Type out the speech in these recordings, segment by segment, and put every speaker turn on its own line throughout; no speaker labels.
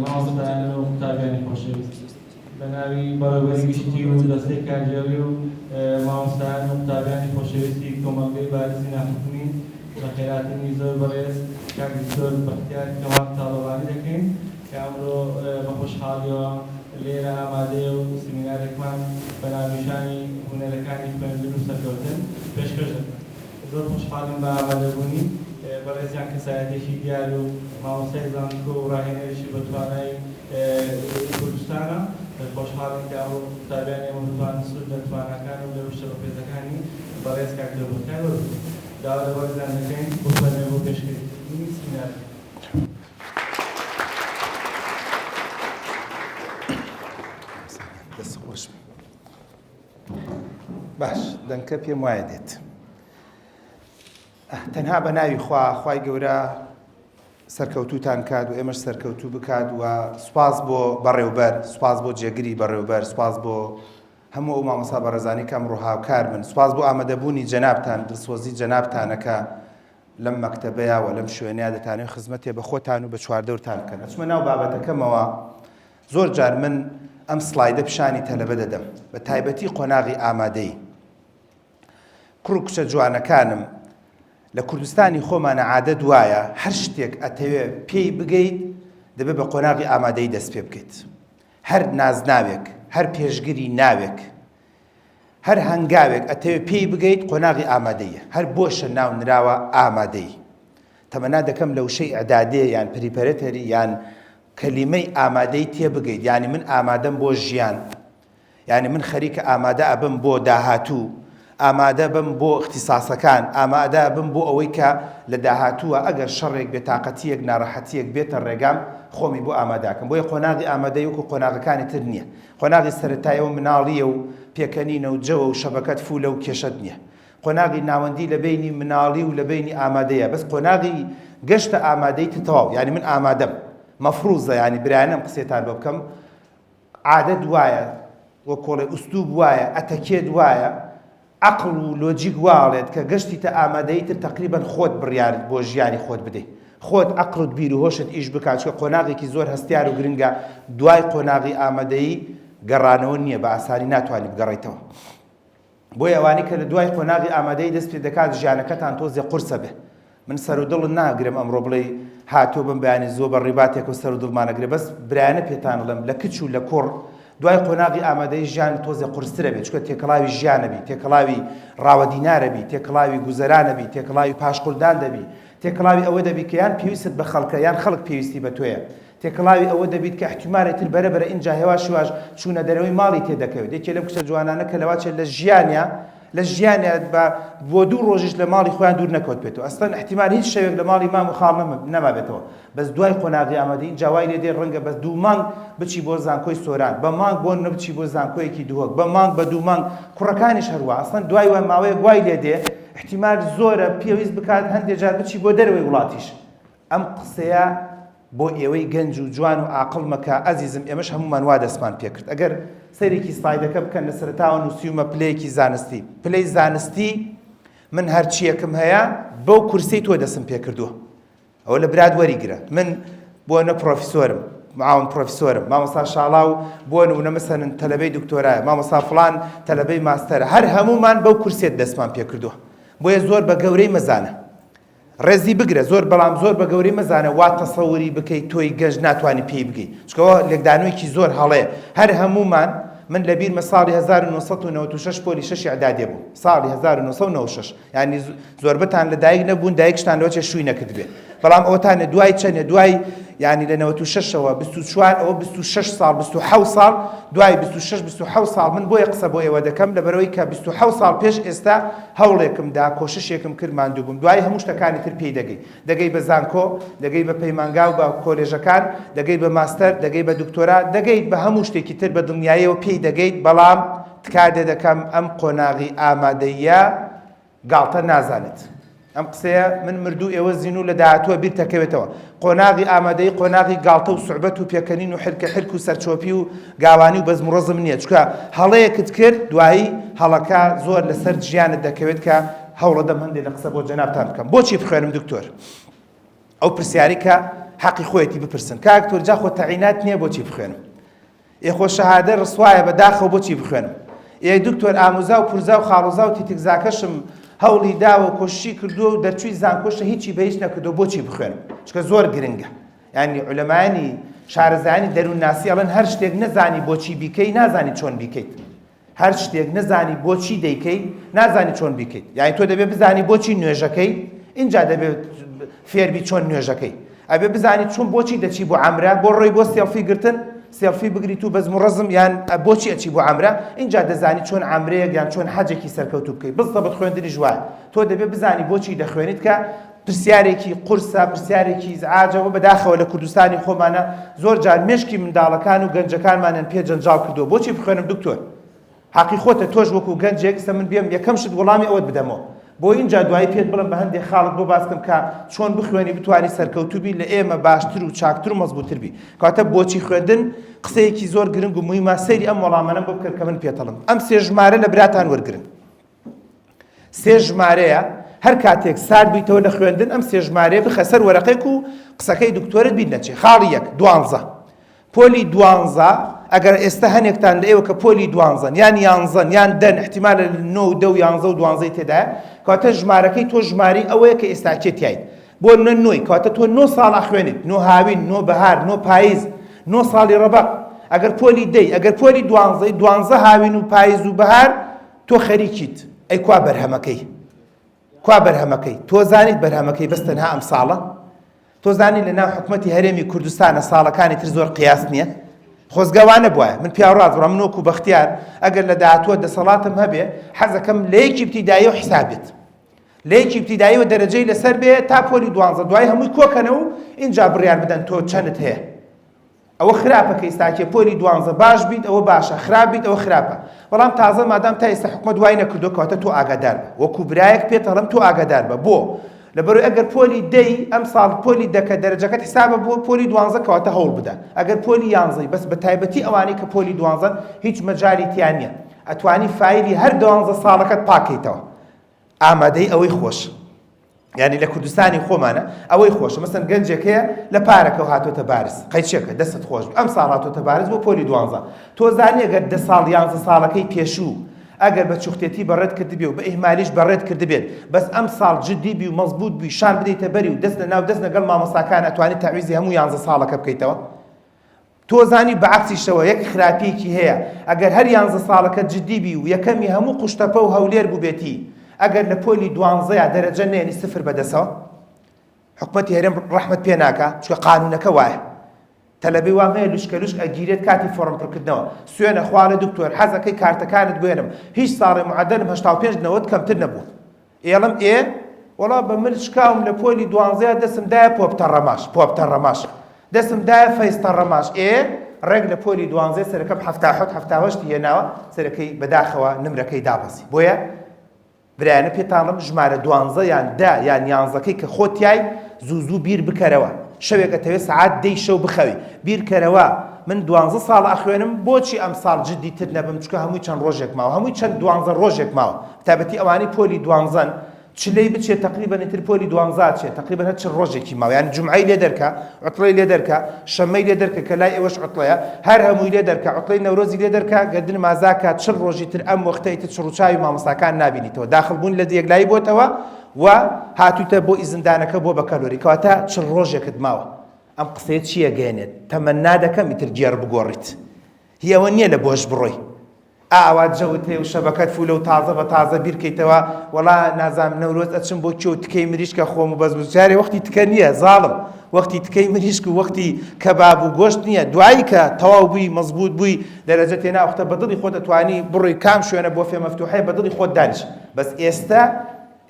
مامۆستایان و قوتابیانی خۆشەویست، بە ناوی بەڕێوەبەری گشتی و دەستەی کارگێڕی و مامۆستایان و قوتابیانی خۆشەویستی کۆمەڵگەی باریزی ناحکومی بەخێرهاتنی زۆر بەڕێز کاک دکتۆر بەختیار کەمال تاڵەبانی دەکەین کە ئەمڕۆ بە خۆشحاڵیەوە لێرە ئامادەیە و سیمینارێکمان بە ناونیشانی هونەرەکانی خوێندن و سەرکەوتن پێشکەش دەکات. زۆر خۆشحاڵین بە ئامادەبوونی بەڕێزیان کەسایەتێکی دیار و مامۆستای زانکۆ و ڕاهێنەرێکی بەتوانای کوردستانە، خۆشحاڵین کە ئەمڕۆ قوتابیانی ئێمە بتوانن سوود لە تواناکان و لە وشە بەپێزەکانی بەڕێز کاک دکتۆر بەختیار وەربگرن. داوا لە بەڕێزیان دەکەین بفەرموێ بۆ پێشکەشکردنی سیمینارەکە.
دەست خۆش. باش دەنکە پێم وایە دێت تەنها بە ناوی خوا خوای گەورە سەرکەوتوتان کات و ئێمەش سەرکەوتوو بکات و سوپاس بۆ بەڕێوبەر سوپاس بۆ جێگری بەڕێوبەر سوپاس بۆ هەموو ئەو مامۆستا بەڕێزانی کە ئەمڕۆ هاوکار بن سوپاس بۆ ئامادەبوونی جەنابتان دڵسۆزی جەنابتانەکە لەم مەکتەبەیا و لەم شوێنەیا دەتانەوێت خزمەتێ بە خۆتان و بە چواردەورتان بکەن ئەچمە ناو بابەتەکەمەوە زۆر جار من ئەم سلایدە پیشانی تەلەبە دەدەم بە تایبەتی قۆناغی ئامادەی کوڕ و کچە جوانەکانم لە کوردستانی خۆمانە عادەت وایە هەر شتێک ئەتەوێ پێی بگەیت دەبێت بە قۆناغی ئامادەی دەست پێ بکەیت هەر نازناوێک هەر پێشگری ناوێک هەر هەنگاوێک ئەتەوێ پێی بگەیت قۆناغی ئامادەیە هەر بۆشە ناو نراوە ئامادەی تەمەنا دەکەم لە وشەی ئەدادێ یان preparatory یان کەلیمەی ئامادەی تێبگەیت یانی من ئامادەم بۆ ژیان یانی من خەریکە ئامادە ئەبم بۆ داهاتوو ئامادە بم بۆ اختصاصەکان ئامادە بم بۆ ئەوەی کە لە داهاتووە ئەگەر شەڕێک بێتاقەتیەک ناڕەحەتیەک بێتە ڕێگام خۆمی بۆ ئاماداکەم بۆیە قۆناغی ئامادەی وەکو قۆناغەکانی تر نییە قۆناغی سەرەتایەوە مناڵیە و پێکەنینە و جەوە و شەبەکەت فولە و کێشەت نییە قۆناغی ناوەندی لە بەینی مناڵی و لە بەینی ئامادەیە بەس قۆناغی گەشتە ئامادەی تر تەواو یانی من ئامادەم مەفروزە یانی برایانم قسێتان بۆ بکەم عادەت وایە وەکۆڵێ ئوسلوب وایە ئەتەکێت وایە عەقڵ و لۆجیک واڵێت کە گەشتیتە ئامادەی تر تقریبا خۆت بڕیار بۆ ژیانی خۆت بدەیت خۆت عەقڵت بیر و هۆشت ئیش بکات چکە قۆناغێکی زۆر هەستیار و گرنگە دوای قۆناغی ئامادەیی گەڕانەوە نییە بە ئاسانی ناتوانانی بگەڕیتەوە بۆیە ئەوانەی کە لە دوای قۆناغی ئامادەیی دەست پێ دەکات ژیانەکەتان تۆزێ قورسە بێ من سەر و دڵت ناگرم ئەمڕۆ بڵێی هاتووە بم بەیانی زووە بە ڕیباتێک و سەر و دڵمانەگرێ بەس برایانە پێتان ئەڵێم لە کچ و لە کوڕ دوای قۆناغی ئامادەیی ژیان تۆزێ قورسترە بێ چونکە تێکەڵاوی ژیانە بی تێکەڵاوی ڕاوەدینارە بی تێکەڵاوی گوزەرانە بی تێکەڵاوی پاشقولدان دەبی تێکەڵاوی ئەوە دەبی کە یان پێویستت بە خەڵکە یان خەڵک پێویستی بە تۆیە تێکەڵاوی ئەوە دەبیت کە ئیحتیمالە تر بەرە بەرە ئینجا هێواش هێواش چوونە دەرەوەی ماڵی تێ دەکەوێت یەکێ لەم کچە جوانانە کە لەواچێت لە ژیانیا لە ژیانیا بە بۆ دوو ڕۆژیش لە ماڵی خۆیان دوور نەکەوتبێتەوە ئەسڵەن ئیحتیمال هیچ شەوێک لە ماڵی مام و خاڵ نەمابێتەوە بەس دوای قۆناغی ئامادەیی ئینجا وای لێ دێ ڕەنگە بە دوو مانگ بچی بۆ زانکۆی سۆران بە مانگ بۆ نمونە بچی بۆ زانکۆیەکی دهۆک بە مانگ بە دوو مانگ کوڕەکانیش هەروا ئەسڵەن دوای وای ماوەیەک وای لێ دێ ئیحتیمال زۆرە پێویست بکات هەندێ جار بچی بۆ دەرەوەی وڵاتیش ئەم قسەیە بۆ ئێوەی گەنج و جوان و ئاقڵ مەکە ئەزیزم ئێمەش هەموومان وا دەستمان پێکرد ئەگەر سەیرێکی سڵایدەکە بکەن لە سەرەتاوە نووسیومە پلەیەکی زانستی پلەی زانستی من هەرچیەکم هەیە بەو کورسی تۆ دەستم پێکردووە ئەوە لە برات وەریگرە من بۆ نە پرۆفیسۆرم معاون پرۆفیسۆرم مامۆستا شاڵاو بۆ نمونە مەسەلەن تەلەبەی دکتۆرایە مامۆستا فڵان تەلەبەی ماستەرە هەر هەموومان بەو کورسێت دەستمان پێکردووە بۆیە زۆر بە گەورەی مەزانە ڕێزی بگرە زۆر بەڵام زۆر بە گەورەی مەزانە وا تەسەوری بکەی تۆی گەنج ناتوانی پێی بگەی چونکە ئەوە لێکدانەوەیەکی زۆر هەڵەیە هەر هەموومان من لە بیرمە ساڵی 1996 پۆلی شەشی ئیعدادیە بووم ساڵی 1996 یعنی زۆربەتان لە دایک نەبوون دایکشتان لەوە چێ شووی نەکردبێ بەڵام ئەوەتانە دوای چەنێ دوای یعنی لە 96ەوە 24 ئەوە 26 ساڵ 27 ساڵ دوای 26 27 ساڵ من بۆیە قسە بۆ ئێوە دەکەم لەبەرەوەی کە 27 ساڵ پێش ئێستا هەوڵێکم دا، کۆششێکم کرد، ماندوو بووم. دوایی هەموو شتەکانی تر پێی دەگەی. دەگەی بە زانکۆ، دەگەی بە پەیمانگا و بە کۆلێژەکان، دەگەی بە ماستەر، دەگەی بە دکتۆرا، دەگەیت بە هەموو شتێکی تر، بە دڵنیاییەوە پێی دەگەیت، بەڵام تکا لێ دەکەم ئەم قۆناغی ئامادەییە گاڵتە نازانێت. ئەم قسەیە من مردوو ئێوە زینوو لە داهاتووە بیرتەکەوێتەوە. قۆناغی ئامادەیی قۆناغی گاڵتە و سوعبەت و پێکەنین و حرکە حرک و سەرچۆپی و گاوانی و بەزم و ڕەزم نییە چونکە هەڵەیەکت کرد دوایی هەڵەکە زۆر لەسەر ژیانت دەکەوێت کە هەوڵەدەم هەندێک لە قسە بۆ جەنابتان بکەم بۆچی بخوێنم دکتۆر ئەو پرسیاری کە حەقی خۆیەتی بپرسن کاک تۆر جا خۆ تەعینات نییە بۆچی بخوێنم؟ ئێ خۆ شەهادە ڕسوایە بە داخەوە بۆچی بخوێنم؟ ئێ دکتۆر ئاموزا و پورزا و خاڵۆزا و تیتکزاکەشم هەوڵی داوە و کۆششی کردووە و دەرچووی زانکۆشە هیچی بە هیچ نەکردووە بۆچی بخوێنم؟ چونکە زۆر گرنگە یانی عولەمایانی شارەزایانی دەروونناسی ئەڵێن هەر شتێک نەزانی بۆچی بیکەی نازانی چۆن بیکەیت. هەر شتێک نەزانی بۆچی دەیکەی نازانی چۆن بیکەیت یعنی تۆ دەبێ بزانی بۆچی نوێژەکەی اینجا دەبێ فێربی چۆن نوێژەکەی ئەبێ بزانی چۆن بۆچی دەچی بۆ عەمرە بۆ ڕۆی بۆ سێڵفی گرتن سێڵفی بگریت و بەزم و ڕەزم یان بۆچی ئەچی بۆ عەمرە اینجا دەزانی چۆن عەمرەیەک یان چۆن حەجێکی سەرکەوتوو بکەی بزەبت خوێندنیش وایە تۆ دەبێ بزانی بۆچی دەخوێنیت کە پرسیارێکی قورسە، پرسیارێکی ئیزعاجە و بەداخەوە لە کوردستانی خۆمانە زۆر جار مێشکی منداڵەکان و گەنجەکانمانیان پێ جەنجاڵ کردووە. بۆچی بخوێنم دکتۆر؟ حەقی خۆتە تۆش وەکو گەنجێک ئیستا من بێم یەکەم شت وەڵامی ئەوەت بدەمەوە بۆ ئینجا دوایی پێت بڵێم بە هەندێ خاڵت بۆ باس کەم کە چۆن بخوێنی بتوانی سەرکەوتوو بی لە ئێمە باشتر و چاکتر و مەزبووتر بی. کەواتە بۆچی خوێندن قسەیەکی زۆر گرنگ و موهیمە سەیری ئەم وەڵامانەم بۆ بکەن کە من پێتەڵم ئەم سێ ژمارە لە براتان وەرگرن. سێ ژمارەیە، هەر کاتێک سارد بوویتەوە لە خوێندن ئەم سێ ژمارەیە بخە سەر وەرەقێک و قسەکەی دکتۆرت بیر نەچێ. خاڵی یەک، دوانزە. پۆلی دوانزە، ئەگەر ئێستا هەنێکتان لە ئێوە کە پۆلی دوانزەن یان یانزەن یان دەن احتیمالە نۆ و دە و یانزە و دوانزەی تێدایە، کەواتە ژمارەکەی تۆ ژمارەی ئەوەیە کە ئێستاکێ تیایت. بۆ نمونە نۆی، کەواتە تۆ نۆ ساڵ ئەخوێنیت، نۆ هاوین، نۆ بەهار، نۆ پایز، نۆ ساڵی ڕەبەق. ئەگەر پۆلی دەی، ئەگەر پۆلی دوانزەی، دوانزە هاوین و پایز و بەهار، تۆ خەریکیت ئەی کوا بەرهەمەکەی کوا بەرهەمەکەی تۆ زانیت بەرهەمەکەی بەس تەنها ئەم ساڵە تۆ زانی لە ناو حکومەتی هەرێمی کوردستانە ساڵەکانی تر زۆر قیاس نییە خۆزگە وانە بواە من پیاو ڕاست بڕام من وەکو بەختیار ئەگەر لە داهاتووە دەسەڵاتم هەبێ حەزەکەم لە یەکی ابتدایی و حساب بێت لە یەکی ابتدایی و دەرەجەی لەسەر بێ تا پۆلی دوانزە دوای هەمووی کۆکەنەوە و ئینجا بڕیار بدەن تۆ چەنت هەیە ئەوە خراپە کە ئیستاکێ پۆلی دوانزە باش بیت ئەوە باشە خراپ بیت ئەوە خراپە بەڵام تازە مادام تا ئێستا حکومەت وای نەکردووە کەواتە تۆ ئاگادار بە وەکو برایەک پێت ئەڵێم تۆ ئاگادار بە بۆ لەبەرەوەی ئەگەر پۆلی دەی ئەم ساڵ پۆلی دەکە دەرەجەکەت حسابە بۆ پۆلی دوانزە کەواتە هەوڵ بدە ئەگەر پۆلی یانزەی بەس بە تایبەتی ئەوانەی کە پۆلی دوانزەن هیچ مەجالی تیا نییە ئەتوانی فایلی هەر دوانزە ساڵەکەت پاکەیتەوە ئامادەی ئەوەی خۆش یعنی لە کوردستانی خۆمانە ئەوەی خۆشە مەسەن گەنجێک هەیە لە پارەکەەوە هاتۆتە بارز قەیچێکە دەستت خۆش ئەم ساڵ هاتۆتە بارز بۆ پۆلی دوانزە تۆ زانی ئەگەر دە ساڵ یانزە ساڵەکەی پێشوو ئەگەر بە چوختێتی بەڕێت کردبێ و بە ئیهمالیش بەڕێت کردبێت بەس ئەم ساڵ جدی بی و مەزبوط بی شان بدەیتە بەری و دەست لە ناو دەست لەگەڵ مامۆستاکان ئەتوانی تەعویزی هەموو یانزە ساڵەکە بکەیتەوە تۆ زانی بە عەکسیشەوە یەک خراپیەکی هەیە ئەگەر هەر یانزە ساڵەکە جدی بی و یەکەمی هەموو قوشتەپە و هەولێر بوبێتی ئەگەر لە پۆلی دوانزەیا دەرەجە نەیەنی سفر بەدەسەوە حکومەتی هەرێم ڕەحمت پێ ناکا چونکە قانونەکە وایە تەلەبەی وام هەیە لوشکە لوشک ئەگیرێت کاتی فۆڕم پڕکردنەوە سوێنە خواڵێ دکتۆر حەزەکەی کارتەکانت بوێنم هیچ ساڵێ معەدەلم 85 90 کەمتر نەبوو ئێڵم ئێ وەڵا بە مل شکاوم لە پۆلی دوانزەیا دەسم دایە پۆپ تەڕەماش پۆپ تەڕەماش دەسم دایە فەیس تەڕەماش ئێ ڕێک لە پۆلی دوانزەی سەرەکەم 77 78 هێناوە سەرەکەی بەداخەوە نمرەکەی دابەزی بۆیە برایانە پێتانڵم ژمارە دوانزە یان دە یان یانزەکەی کە خۆت تای زوو زوو بیر بکەرەوە شەوێک ئەتەوێ سەعات دەی شەو بخەوی بیرکەرەوە من دوانزە ساڵ ئەخوێنم بۆچی ئەمساڵ جدی تر نەبم چونکە هەمووی چەند ڕۆژێک ماوە هەمووی چەند دوانزە ڕۆژێک ماوە بەتایبەتی ئەوانەی پۆلی دوانزەن چلەی بچێت تەقریبەن ئیتر پۆلی دوانزە ئەچێت تەقریبەن هەر چل ڕۆژێکی ماوە یانی جومعەی لێ دەرکە عوتڵەی لێ دەرکە شەممەی لێ دەرکە کە لای ئێوەش عوتڵەیە هەر هەمووی لێ دەرکە عوتڵەی نەورۆزی لێ دەرکە گەردن مازاکە چل ڕۆژی تر ئەم وەختە ئیتر چڕوچاوی مامۆستاکان نابینیتەوە داخل بوون لە یەکلایی بۆتەوە و هاتوویتە بۆ ئیزندانەکە بۆ بەکەلۆری کەواتە چل ڕۆژێکت ماوە ئەم قسەیە چییە گەیەنێت تەمەنا دەکەم ئیتر گێڕ بگۆڕیت هی ئەوە نییە لە بۆش بڕۆی ئاوا جەوت هەیە و شەبەکەت فولە و تازە بە تازە بیرکەیتەوە وەڵا نازانم نەورۆز ئەچم بۆ کوێ و تکەی مریشکە خۆم و بەس جارێ وەختی تکە نییە زاڵم وەختی تکەی مریشک و وەختی کەباب و گۆشت نییە دوایی کە تەواو بووی مەزبوط بووی دەرەجە تێنا وەختە بە دڵی خۆت ئەتوانی بڕۆی کام شوێنە بۆفێ مەفتوحەیە بە دڵی خۆت دانیش بەس ئێستا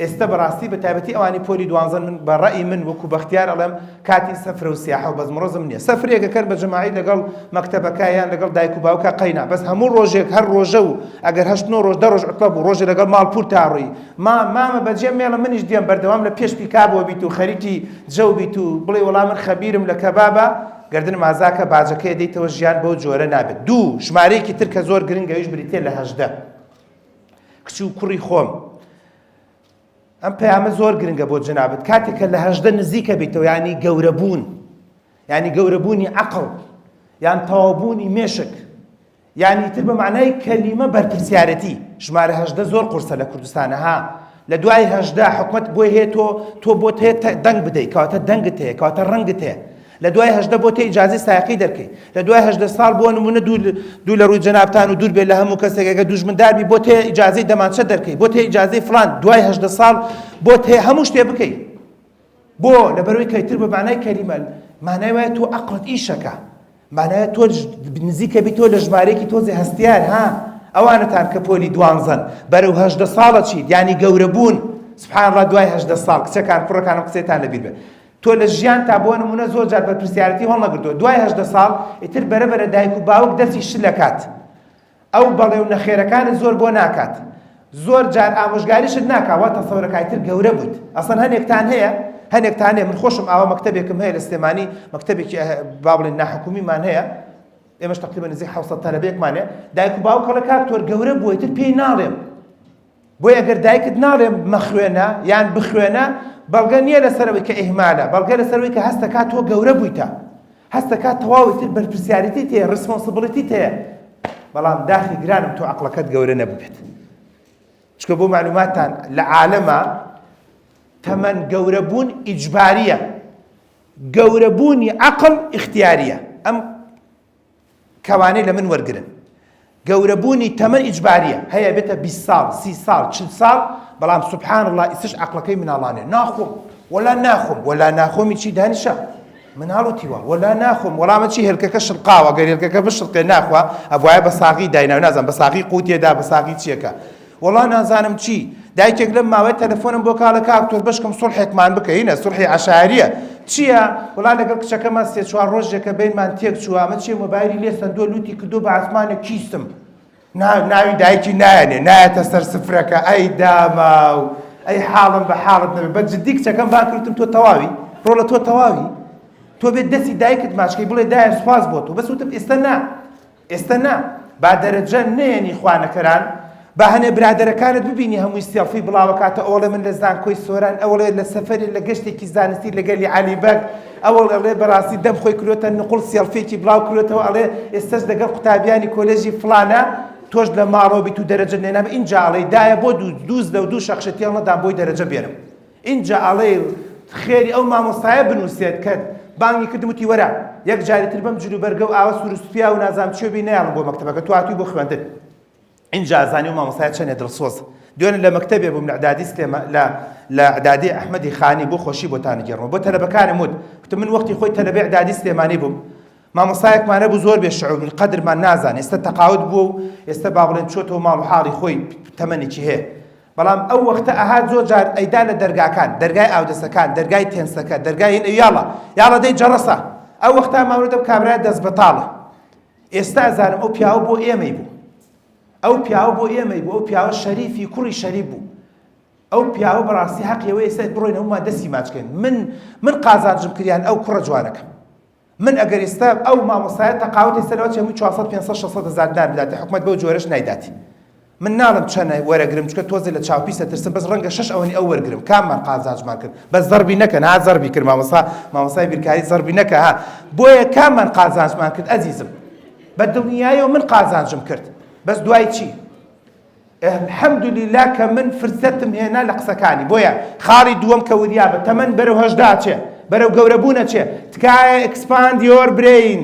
ئێستە بەڕاستی بە تایبەتی ئەوانی پۆلی دوانزەن من بە ڕەئی من وەکو بەختیار ئەڵێم کاتی سەفرە و سیاحە و بەزم و ڕەزم نییە سەفرێک ئەکەن بە جەماعی لەگەڵ مەکتەبەکە یان لەگەڵ دایک و باوکە قەینا بەس هەموو ڕۆژێک هەر ڕۆژە و ئەگەر هەشت نۆ ڕۆژ دە ڕۆژ عوتڵە بوو ڕۆژێ لەگەڵ ماڵ پور تا ڕۆی ما مامە بەجێ مێڵە منیش دێم بەردەوام لە پێش پیکابەوە بیت و خەریکی جەو بیت و بڵێ وەڵا من خەبیرم لە کەبابە گەردنم ئازاکە باجەکەی دەیتەوە ژیان بەو جۆرە نابێت دوو ژمارەیەکی تر کە زۆر گرنگە ئەویش بریتیە لە 18 کچ و کوڕی خۆم ئەم پەیامە زۆر گرنگە بۆ جەنابت کاتێک کە لە 18 نزیکە بیتەوە ینی گەورە بوون. یانی گەورەبوونی عەقڵ یان تەواوبوونی مێشک یانی تر بە معنای کەلیمە بەرپرسیارەتی. ژمارە 18 زۆر قورسە لە کوردستانە ها. لە دوای 18 حکومەت بۆی هەیە تۆ تۆ بۆت هەیە دەنگ بدەیت، کەواتە دەنگت هەیە، کەواتە ڕەنگت هەیە. لە دوای 18 بۆت هەیە ئیجازەی سایەقی دەرکەی. لە دوای 18 ساڵ بۆ نمونە دوور دوور لە ڕووی جەنابتان و دوور بێت لە هەموو کەسێک ئەگەر دوژمندار بی بۆت هەیە ئیجازەی دەمانچە دەرکەی، بۆت هەیە ئیجازەی فڵان. دوای 18 ساڵ بۆت هەیە هەموو شتێ بکەی. بۆ؟ لەبەرئەوەی کە ئیتر بە مانای کەلیمە مانای وایە تۆ عەقڵت ئیشەکا. مانایە تۆ نزیکە بی تۆ لە ژمارەیەکی تۆزێ هەستیار ها ئەوانەتان کە پۆلی دوانزەن بەرەو 18 ساڵە چیت یانی گەورە بوون سبحان الله دوای 18 ساڵ کچەکان کوڕەکانم قسەتان لەبیر بێ تۆ لە ژیان تا بۆ نمونە زۆر جار بەرپرسیارەتی هەڵنەگرتووە دوای 18 ساڵ ئیتر بەرەبەرە دایک و باوک دەستی شلەکات ئەو بەڵێ و نەخێرەکانت زۆر بۆ ناکات زۆر جار ئامۆژگاریشت ناکا وا تەسەورەکای تر گەورە بوویت ئەسڵەن هەنێکتان هەیە هەنێکتان هەیە من خۆشم ئاوا مەکتەبێکم هەیە لە سلێمانی مەکتەبێکی با بڵێن ناحکومیمان هەیە ئێمەش تقریبا نزیک 700 تەلەبەیەکمان هەیە دایک و باوک ئەڵێ کاک تۆر گەورە بووە تر پێی ناڵێم بۆیە گەر دایکت ناڵێ مەخوێنە یان بخوێنە بەڵگە نییە لەسەرەوەی کە ئیهمالە بەڵگە لەسەرەوەی کە هەستەکات تۆ گەورە بوویتە هەستەکات تەواوی تر بەرپرسیارێتیت هەیە responsibility ت هەیە بەڵام داخی گرانم تۆ عەقڵەکەت گەورە نەبووبێت چکە بۆ معلوماتتان لە عالەمە تەمەن گەورەبوون ئیجباریە گەورەبوونی عەقڵ ئیختیاریە ئەم کەوانەی لە من وەرگرن. گەورە بوونی تەمەن ئیجباریە هەیە بێتە 20 ساڵ 30 ساڵ 40 ساڵ بەڵام سبحان الله ئیسش عەقڵەکەی مناڵانێ ناخۆم وەلا ناخۆم وەلا ناخۆمی چی دانیشە مناڵ و تیوا وەلا ناخۆم وەڵامە چی هێلکەکە شڵقاوە گەر هێلکەکە بشڵقێ ناخوا ئەبوایە بە ساغی دایناو نازانم بە ساغی قوتێدا بە ساغی چیەکە وەڵا نازانم چی دایکێک لەم ماوەی تەلەفۆنم بۆ کاڵە کاک تۆر بەشکم سوڵحێکمان بکەینە سوڵحی عەشایەریە چییە وەڵا لەگەڵ کچەکەمان سێ چوار ڕۆژێکە بینمان تێک چووە ئەمە چیە مۆبایلی لێ سەندووە لوتی کردو بە ئاسمانە کیسم ناوی دایکی نایەنێ نایەتە سەر سفرەکە ئەی داماو ئەی حاڵم بە حاڵت نەبێ بە جدی کچەکەم با کردم تۆ تەواوی ڕۆڵە تۆ تەواوی تۆ بێت دەستی دایکت ماچکەی بڵێ دایە سوپاس بۆ تۆ بەس وتم ئێستا نا ئێستە نا با دەرەجە نەیەنی خوانەکەران با هەنێ برادەرەکانت ببینی هەمووی سێڵفی بڵاوەکاتە ئەوڵێ من لە زانکۆی سۆران ئەوڵێ لە سەفەری لە گەشتێکی زانستی لەگەلی عەلی بەگ ئەوڵ ئەڵێ بەڕاستی دەم خۆی کرۆتە نقوڵ سێڵفیەکی بڵاو کرۆتەوە ئەڵێ ئێستەش لەگەڵ قوتابیانی کۆلێژی فڵانە تۆش لە ماڵەوە بیت و دەرەجە نێنام ئینجا ئەڵێی دایە بۆ دوو دووزدە و دوو شەخشە تێڵ نەدام بۆی دەرەجە بێنم ئینجا ئەڵێی خێری ئەو مامۆستایە بنووسێت کە بانگی کردم وتی وەرە یەک جاری تر بەم جلوبەرگە و ئاوە سوور و سپیا و نازانم چێ بی نایەڵم بۆ مەکتەبەکە تۆ هاتووی بۆ خوێندن ئینجا زانی و مامۆستایە چەندێ دڵسۆز دوێنێ لە مەکتەبێ بووم لە ئەعدادی سلێما لە لە ئەعدادی ئەحمەدی خانی بۆ خۆشی بۆتان گێڕمەوە بۆ تەلەبەکانم وت وتم من وەختی خۆی تەلەبەی ئەعدادی سلێمانی بووم مامۆستایەکمان هەبوو زۆر بێ شعور بووین قەدرمان نازانێ ئێستا تەقاوت بووە و ئێستا با بڵێن چۆتەوە ماڵ و حاڵی خۆی تەمەنێکی هەیە بەڵام ئەو وەختە ئەهات زۆر جار ئەیدا لە دەرگاکان دەرگای ئاودەسەکان دەرگای تێنسەکە دەرگای هین یاڵا یاڵا دەی جەڕەسە ئەو وەختە ماورەدەم کابرای دەست بەتاڵە ئێستا ئەزانم ئەو پیاوە بۆ ئێمەی بوو ئەو پیاوە بۆ ئێمەی بوو ئەو پیاوە شەریفی کوڕی شەریف بوو ئەو پیاوە بەڕاستی حەقی ئەوەیە ئێستا بڕۆین هەموومان دەستی ماچ کەین من من قازانجم کریان ئەو کوڕە جوانەکەم من ئەگەر ئێستا ئەو مامۆستایە تەقاوت ئێستا لەوە چێ هەمووی 400 500 600 هەزار دینار بداتێ حکومەت بەو جۆرەش نایداتێ من ناڵم چەنە وەرەگرم چکە تۆزێ لە چاوپیسە ترسم بەس ڕەنگە شەش ئەوەنی ئەو وەرگرم کاممان قازانجمان کرد بەس زەربی نەکەن ها زەربی کرد مامۆستا مامۆستای بیرکاری زەربی نەکە ها بۆیە کاممان قازانجمان کرد ئەزیزم بە دڵنیایەوە من قازانجم کرد بەس دوای چی الحمدللە کە من فرسەتم هێنا لە قسەکانی بۆیە خاڵی دووەم کە وریابە تەمەن بەرەو 18 ئەچێ بەرەو گەورەبوون ئەچێ تکایە expand your brain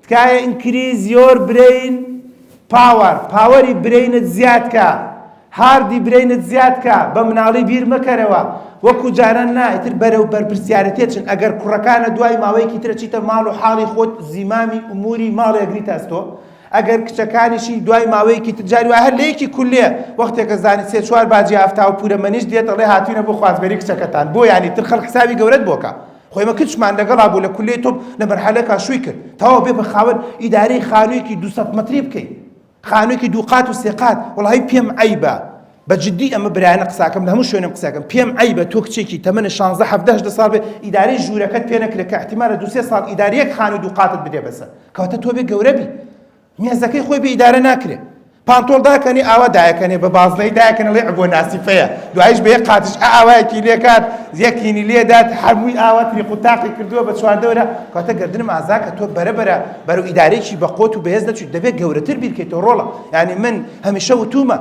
تکایە increase your brain power power ی brain ت زیاد کە hard ی brain ت زیاد کە بە مناڵی بیر مەکەرەوە وەکو جاران نا ئیتر بەرەو بەرپرسیارەتێ چن ئەگەر کوڕەکانە دوای ماوەیەکی ترە چیتە ماڵ و حاڵی خۆت زیمامی ئوموری ماڵێ ئەگریتە ئەستۆ ئەگەر کچەکانیشی دوای ماوەیەکی تر جاری وایە هەر لە یەکی کولیە وەختێکە زانی سێ چوار باجی ئافتا و پورە مەنیش دێت ئەڵێ هاتوینە بۆ خوازبێری کچەکەتان بۆ یانی تر خەڵک حسابی گەورەت بۆکە خۆ ئێمە کچمان لەگەڵا بوو لە کولیەی تۆپ لە مەرحەلەکا شووی کرد تەواو بێ بە خاوەن ئیدارەی خانوویەکی 200 مەتری بکەی خانوویەکی دوو قات و سێ قات وەڵی پێم عەیبە بە جدی ئەمە برایانە قساکەم لە هەموو شوێنم قسەکەم پێم عەیبە تۆ کچێکی تەمەنە 16 17 18 ساڵ بێ ئیدارەی ژوورەکەت پێ نەکرێت کە احتیمالە دوو سێ ساڵ ئیدارەیەک خانووی دوو قاتت بدێ بەسەر کەواتە تۆ بێ گەورە بی مێزەکەی خۆی بێ ئیدارە ناکرێ. پانتۆڵ داکەنی ئاوا دایەکەنێ بە بازنەی دایەکەنە ڵێ عبوە ناسیفەیە دوایش بە یەک قاتش ئاوایەکی لێکات یەکینی لێدات هەمووی ئاوا تریق و تاقی کردووە بە چواردەورە کاتە گردنم ئازاکە تۆ بەرە بەرە بەرەو ئیدارێکی بە قۆت و بەهێز دەچیت دەبێت گەورەتر بیرکەیتەوە ڕۆڵە یعنی من هەمیشە وتومە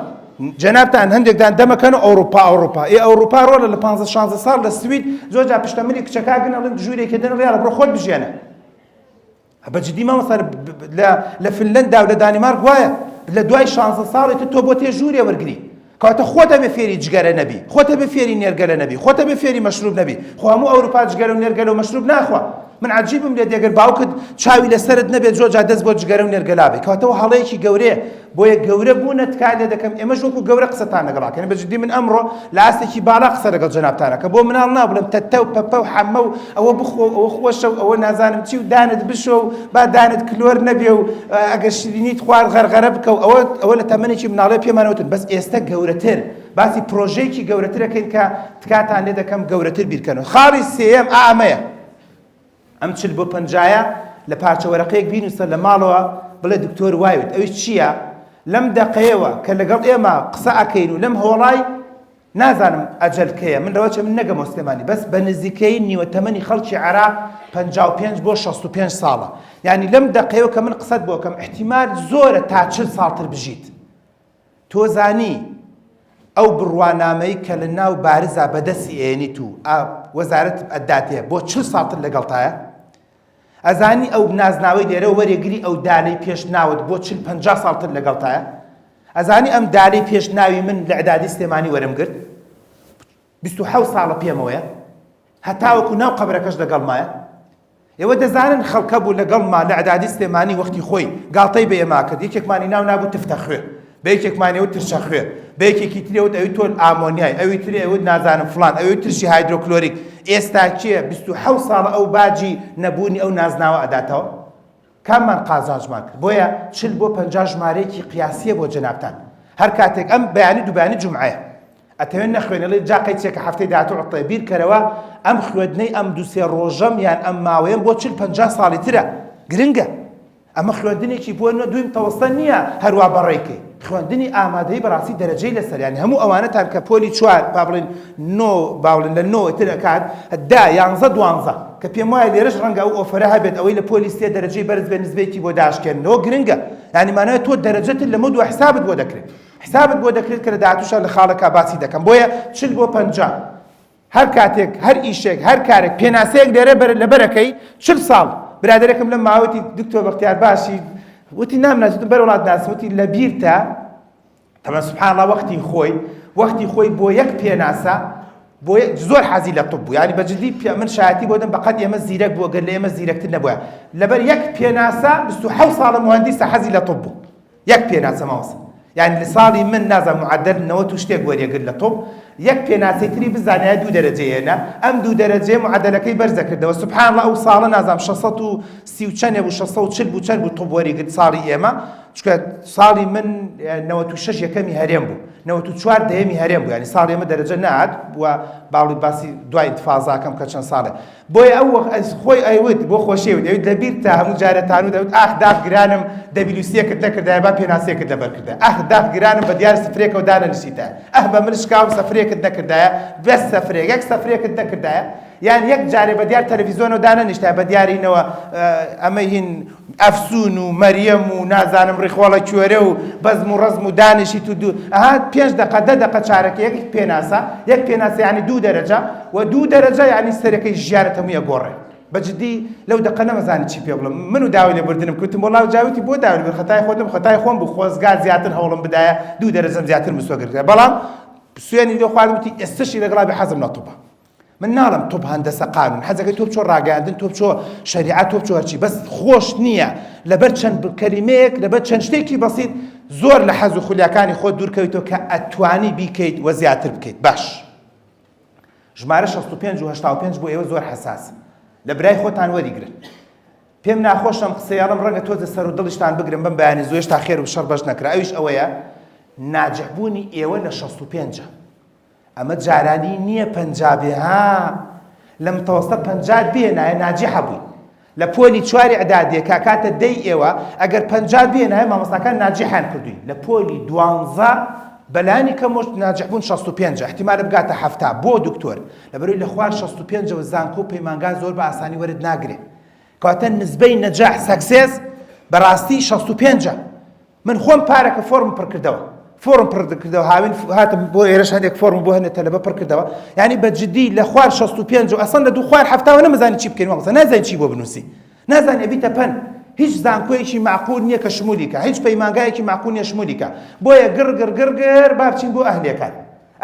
جەنابتان هەندێکدان دەمەکەن و ئەوروپا ئەوروپا ئێ ئەوروپا ڕۆڵە لە 15 16 ساڵ لە سوید زۆر جا پشتە ملی کچەکە گنەڵن ژوورێکی دەن ڕیاڵە بڕۆ خۆت بژێنە بە جدی مامۆستا لە لە فنلەندا و لە دانیمارک وایە لە دوای 16 ساڵی تر تۆ بۆ تێ ژوورێ وەرگری کەواتە خۆت ئەبێ فێری جگەرە نەبی خۆت ئەبێ فێری نێرگەلە نەبی خۆت ئەبێ فێری مەشروب نەبی خۆ هەموو ئەوروپا جگەرە و نێرگەلە و مەشروب ناخوا من عجیبم لێ دێگەر باوکت چاوی لەسەرت نەبێت زۆر جا دەست بۆ جگەرە و نێرگەلا بێ کەواتەوە هەڵەیەکی گەورەیە بۆیە گەورە بوونە تکا لێ دەکەم ئێمەش وەکو گەورە قسەتان لەگەڵ ئەکەین بە جدی من ئەمڕۆ لە ئاستێکی باڵا قسە لەگەڵ جەنابتان ئەکەم بۆ مناڵ نا بڵێم تەتە و پەپە و حەمە و ئەوە بخۆ و ئەوە خۆشە و ئەوە نازانم چی و دانت بشۆ و با دانت کلۆر نەبێ و ئەگەر شیرینیت خوارد غەرغەرە بکە و ئەوە ئەوە لە تەمەنێکی مناڵێ پێمان وتن بەس ئێستا گەورەتر باسی پرۆژەیەکی گەورەترەکەین کە تکاتان لێ دەکەم گەورەتر بیرکەنەوە خاڵی سێیەم ئا ئەمەیە ئەم 40 بۆ پەنجایە لە پارچە وەرەقەیەک بینوسە لە ماڵەوە بڵێ دکتۆر وای وت ئەویش چییە؟ لەم دەقەیەوە کە لەگەڵ ئێمە قسە ئەکەین و لەم هۆڵای نازانم ئەجەل کەیە من لەوە چێ من نەگەمەوە سلێمانی بەس بە نزیکەی نیوە تەمەنی خەڵکی عێراق 55 بۆ 65 ساڵە یعنی لەم دەقەیەوە کە من قسەت بۆ کەم احتیمال زۆرە تا 40 ساڵتر بژیت تۆ زانی ئەو بڕوانامەی کە لە ناو بارزا بەدەستی ئێنیت و ئا وەزارەت ئەداتێ بۆ 40 ساڵتر لەگەڵتایە ئەزانی ئەو نازناوەی لێرە وەرێگری ئەو دالەی پێش ناوت بۆ 40 50 ساڵتر لەگەڵتایە ئەزانی ئەم دالەی پێش ناوی من لە ئیعدادی سلێمانی وەرم گرت 27 ساڵە پێمەوەیە هەتاوەکو ناو قەبرەکەش لەگەڵمایە ئێوە دەزانن خەڵک هەبوو لەگەڵما لە ئیعدادی سلێمانی وەختی خۆی گاڵتەی بە ئێمە کرد یەکێکمانی ناو نابوو تفتە خوێ بە یەکێکمانی وت ترشە خوێ بە یەکێکی تری وت ئەوی تۆ ئامۆنیای ئەوی تری ئەوت نازانم فڵان ئەوی ترشی هایدرۆکلۆریک ئێستا کێ 27 ساڵە ئەو باجی نەبوونی ئەو نازناوە ئەداتەوە کاممان قازانجمان کرد بۆیە 40 بۆ 50 ژمارەیەکی قیاسیە بۆ جەنابتان هەر کاتێک ئەم بەیانی دووبانی جومعەیە ئەتەوێت نەخوێنێ ڵێ جا قەیچێکە هەفتەی داهاتوو عوتڵەیە بیرکەرەوە ئەم خوێندنەی ئەم دوو سێ ڕۆژەم یان ئەم ماوەیەم بۆ 40 50 ساڵی ترە گرنگە ئەمە خوێندنێکی بۆ نە دووی متەوەستە نییە هەروا بەڕێکەی خوێندنی ئامادەی بەڕاستی دەرەجەی لەسەر یانی هەموو ئەوانەتان کە پۆلی چوار با بڵێن نۆ با بڵێن لە نۆ تر ئەکات دە یانزە دوانزە کە پێم وایە لێرەش ڕەنگە ئەو ئۆفەرە هەبێت ئەوەی لە پۆلی سێ دەرەجەی بەرز بێ نسبەیەکی بۆ داشکێنەوە گرنگە یانی مانای تۆ دەرەجەتر لەمە دووە حسابت بۆ دەکرێت حسابت بۆ دەکرێت کە لە داهاتووشا لە خاڵەکە باسی دەکەم بۆیە 40 بۆ 50 هەر کاتێک هەر ئیشێک هەر کارێک پێناسەیەک لێرە بەر لەبەرەکەی 40 ساڵ برادەرەکەم لەم ماوەتی دکتۆر بەختیار باشی وتی نامناسم بەر وڵات ناسم وتی لە بیرتە تەمە سبحان الله وەختی خۆی وەختی خۆی بۆ یەک پێناسە بۆ زۆر حەزی لە طب بوو یعنی بە جدی من شایەتی بۆ دەم بەقەد ئێمە زیرەک بووە گەر لە ئێمە زیرەکتر نەبووە لەبەر یەک پێناسە 27 ساڵە مهندیسە حەزی لە طب بوو یەک پێناسە مامۆستا یانی لە ساڵی من نازانم معدل 90 و شتێک وەریەگرت لە طب یەک پێناسەی تری بزانایە دوو دەرەجەی هێنا ئەم دوو دەرەجەیە معدلەکەی بەرزەکردەوە سبحان الله ئەو ساڵە نازانم 630 و چەندێ بوو 640 بوو چەند بوو طب وەریگرت ساڵی ئێمە چونکە ساڵی من 96 یەکەمی هەرێم بوو 94 دەیەمی هەرێم بوو یانی ساڵی ئێمە دەرەجە نەهات و باڵی باسی دوای انتفاضاکەم کە چەند ساڵێ بۆیە ئەو وەخت ئەز خۆی ئەیوت بۆ خۆشی ئەیوت ئەیوت لەبیرتە هەموو جارێ تانوو دەوت ئاخ داخ گرانم دەبیلوسیەکت نەکردایە با پێناسەیەکت لەبەر کردایە ئاخ داخ گرانم بە دیار سفرێکەوە دانەنیشتیتایە ئەه بە مل شکاوم سەفرێکت نەکردایە بەس سەفرێک یەک سەفرێکت نەکردایە یان یەک جارێ بە دیار تەلەفیزۆنەوە دانەنیشتایە بە دیارینەوە ئەمە هین ئەفسون و مەریەم و نازانم ڕیخۆڵە کوێرە و بەزم و ڕەزم و دانیشیت و دوو ئەها پێنج دەقە دە دەقە چارەکە یەک پێناسە یەک پێناسە یعنی دوو دەرەجە و دوو دەرەجە یعنی سەرەکەی ژیانت هەمووی ئەگۆڕێ بە جدی لەو دەقە نەمەزانی چی پێ بڵێم من و داوای لێبوردنم کردم وەڵا جاوتی بۆ داوای لێبوردن خەتای خۆتم خەتای خۆم بوو خۆزگا زیاتر هەوڵم بدایە دوو دەرەجەم زیاتر مسۆگەر کرا بەڵام سوێنی لێ خوارد وتی ئێستەشی لەگەڵا بێ حەزم لە طبە من ناڵم طب هەندەسە قانون حەزەکەی تۆ بچۆ ڕاگەیاندن تۆ بچۆ شەریعە تۆ بچۆ هەرچی بەس خۆش نییە لەبەر چەند کەلیمەیەک لەبەر چەند شتێکی بەسیت زۆر لە حەز و خولیاکانی خۆت دوورکەویتەوە کە ئەتوانی بیکەیت وە زیاتر بکەیت باش ژمارە 65 و 85 بۆ ئێوە زۆر حەساس لە برای خۆتان وەریگرن پێم ناخۆشە ئەم قسەیە ئەڵێم ڕەنگە تۆزێ سەر و دڵیشتان بگرم بەم بەیانی زوو هێشتا خێر و شەڕ بەش نەکرا ئەویش ئەوەیە ناجح بوونی ئێوە لە 65 ئەمە جارانی نییە 50 بێ ها لە متەوەستە 50 بێ نایە ناجحە بووی. لە پۆلی چواری ئیعدادیە کە ئەکاتە دەی ئێوە ئەگەر پەنجات بهێنایە مامۆستاکان ناجیحیان کردووی لە پۆلی دوانزە بەلانی کەمەوە ناجح بوون 65 احتیمالە بگاتە 70 بۆ دکتۆر لەبەرەوەی لە خوار 65ەوە زانکۆ و پەیمانگا زۆر بە ئاسانی وەرت ناگرێ کەواتە نسبەی نەجاح success بەڕاستی 65 من خۆم پارەکە فۆرم پڕکردەوە فۆرم پڕکردەوە هاوین هاتم بۆ ئێرەش هەندێک فۆرم بۆ هەندێک تەلەبە پڕکردەوە یعنی بە جدی لە خوار 65 و ئەسڵەن لە دوو خوار هەفتاوە نەمەزانی چی بکەین مامۆستا نازانی چی بۆ بنووسی نازانی ئەبیتە پەن هیچ زانکۆیەکی معقول نییە کە شمولیکە هیچ پەیمانگایەکی معقول نییە شمولیکە بۆیە گڕ گڕ گڕ گڕ با بچین بۆ ئەهلیەکان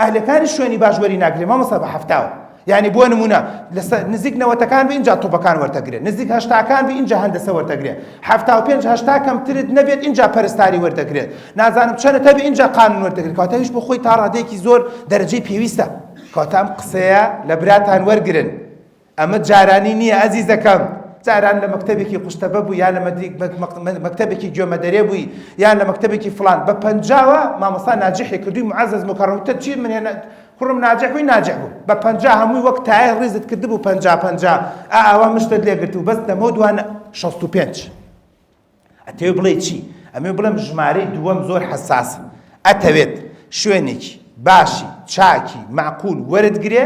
ئەهلەکانیش شوێنی باش وەری ناگرێ مامۆستا بە حەفتاوە یعنی بۆ نمونە لەسەر نزیک نەوەتەکان بی ئینجا تۆپەکان وەرتەگرێ نزیک هەشتاکان بی ئینجا هەندەسە وەرتەگرێ 75 هەشتا کەمترت نەبێت ئینجا پەرستاری وەردەگرێت نازانم چەنە هەبێ ئینجا قانون وەردەگرێت کەواتە هیچ بۆ خۆی تا ڕادەیەکی زۆر دەرەجەی پێویستە کەواتە ئەم قسەیە لە براتان وەرگرن ئەمە جارانی نییە ئەزیزەکەم، جاران لە مەکتەبێکی قوشتەپە بووی یان لە مەکتەبێکی گوێمەدەرێ بووی یان لە مەکتەبێکی فڵان بە پەنجاوە مامۆستا ناجحی کردووی معزز مکرم وتت چی من هێنا کوڕم ناجح بووی ناجح بوو بە پەنجا هەمووی وەک تایە ڕیزت کردبوو پەنجا پەنجا ئا ئاوا مشتت لێ گرتبوو بەس لەمەو دوا 65 ئەتەوێ بڵێی چی؟ ئەمەوێ بڵێم ژمارەی دووەم زۆر حەساسە ئەتەوێت شوێنێکی باشی چاکی معقول وەرت گرێ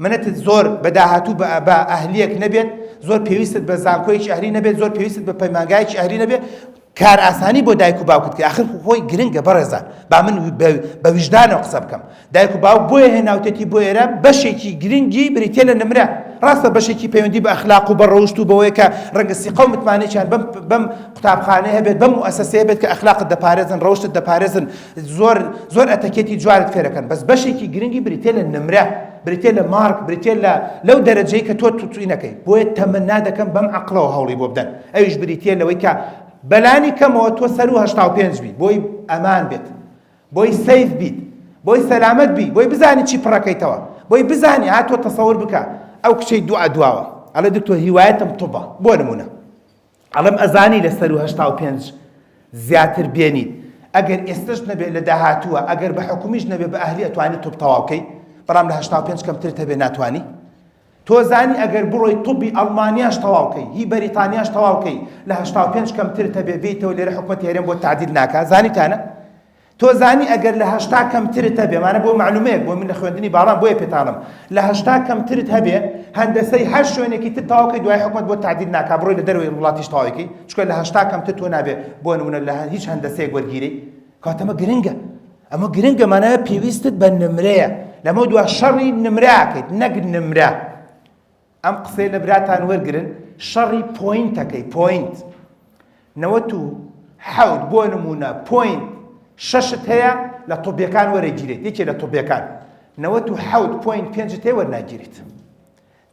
منەتت زۆر بە داهاتوو بە بە ئەهلیەک نەبێت زۆر پێویستت بە زانکۆیەکی ئەهلی نەبێت زۆر پێویستت بە پەیمانگایەکی ئەهلی نەبێت کار ئاسانی بۆ دایک و باوکت کرد ئاخر خۆی گرنگە بەڕێزان با من بە ویژدانەوە قسە بکەم دایک و باوک بۆیە هێناوتێتی بۆ ئێرە بەشێکی گرنگی بریتە لە نمرە ڕاستە بەشێکی پەیوەندی بە ئەخلاق و بە ڕەوشت و بەوەیە کە ڕەنگە سیقە و متمانەیان بەم بەم قوتابخانەیە هەبێت بەم موئەسەسەیە بێت کە ئەخلاقت دەپارێزن ڕەوشتت دەپارێزن زۆر زۆر ئەتەکێتی جوانت فێرەکەن بەس بەشێکی گرنگی بریتە لە نمرە بریتە لە مارک بریتە لە لەو دەرەجەی کە تۆ توتوی نەکەی بۆیە تەمەنا دەکەم بەم عەقڵەوە هەوڵی بۆ بدەن ئەویش بریتە لەوەی کە بەلانی کەمەوە تۆ سەرو 85 بی بۆی ئەمان بێت بۆی safe بیت بۆی سەلامەت بی بۆی بزانی چی پڕەکەیتەوە بۆی بزانی ها تۆ تەسەور بکە ئەو کچەی دوعا دواوە ئەڵێ دکتۆر هیوایەتم طبە بۆ نمونە ئەڵێم ئەزانی لە سەرو 85 زیاتر بێنیت ئەگەر ئێستەش نەبێت لە داهاتووە ئەگەر بە حکومیش نەبێت بە ئەهلی ئەتوانی طب تەواو کەی بەڵام لە 85 کەمترت هەبێ ناتوانی تۆ زانی ئەگەر بڕۆی طبی ئەڵمانیاش تەواو کەی هی بەریتانیاش تەواو کەی لە 85 کەمترت هەبێ بێیتەوە لێرە حکومەتی هەرێم بۆت تەعدیل ناکا زانیتانە تۆ زانی ئەگەر لە 80 کەمترت هەبێ مانە بۆ معلومەیەک بۆ من لە خوێندنی باڵام بۆیە پێتاڵم لە 80 کەمترت هەبێ هەندەسەی هەر شوێنێکی تر تەواو کەی دوای حکومەت بۆ تەعدیل ناکا بڕۆی لە دەرەوەی وڵاتیش تەواوی کەی چونکە لە 80 کەمتر تۆ نابێ بۆ نمونە لە هیچ هەندەسەیەک وەرگیری کەواتە ئەمە گرنگە ئەمە گرنگە مانایە پێویستت بە نمرەیە لەمە دوا شەڕی نمراکەیت نەک نمرە ئەم قسەی لە براتان وەرگن شەڕی point ەکەی point 97 بۆ نمونە point شەشت هەیە لە طبیەکان وەرەگیرێت یەکێ لە طبیەکان 97 point پێنجت هەیە وەرناگیرێت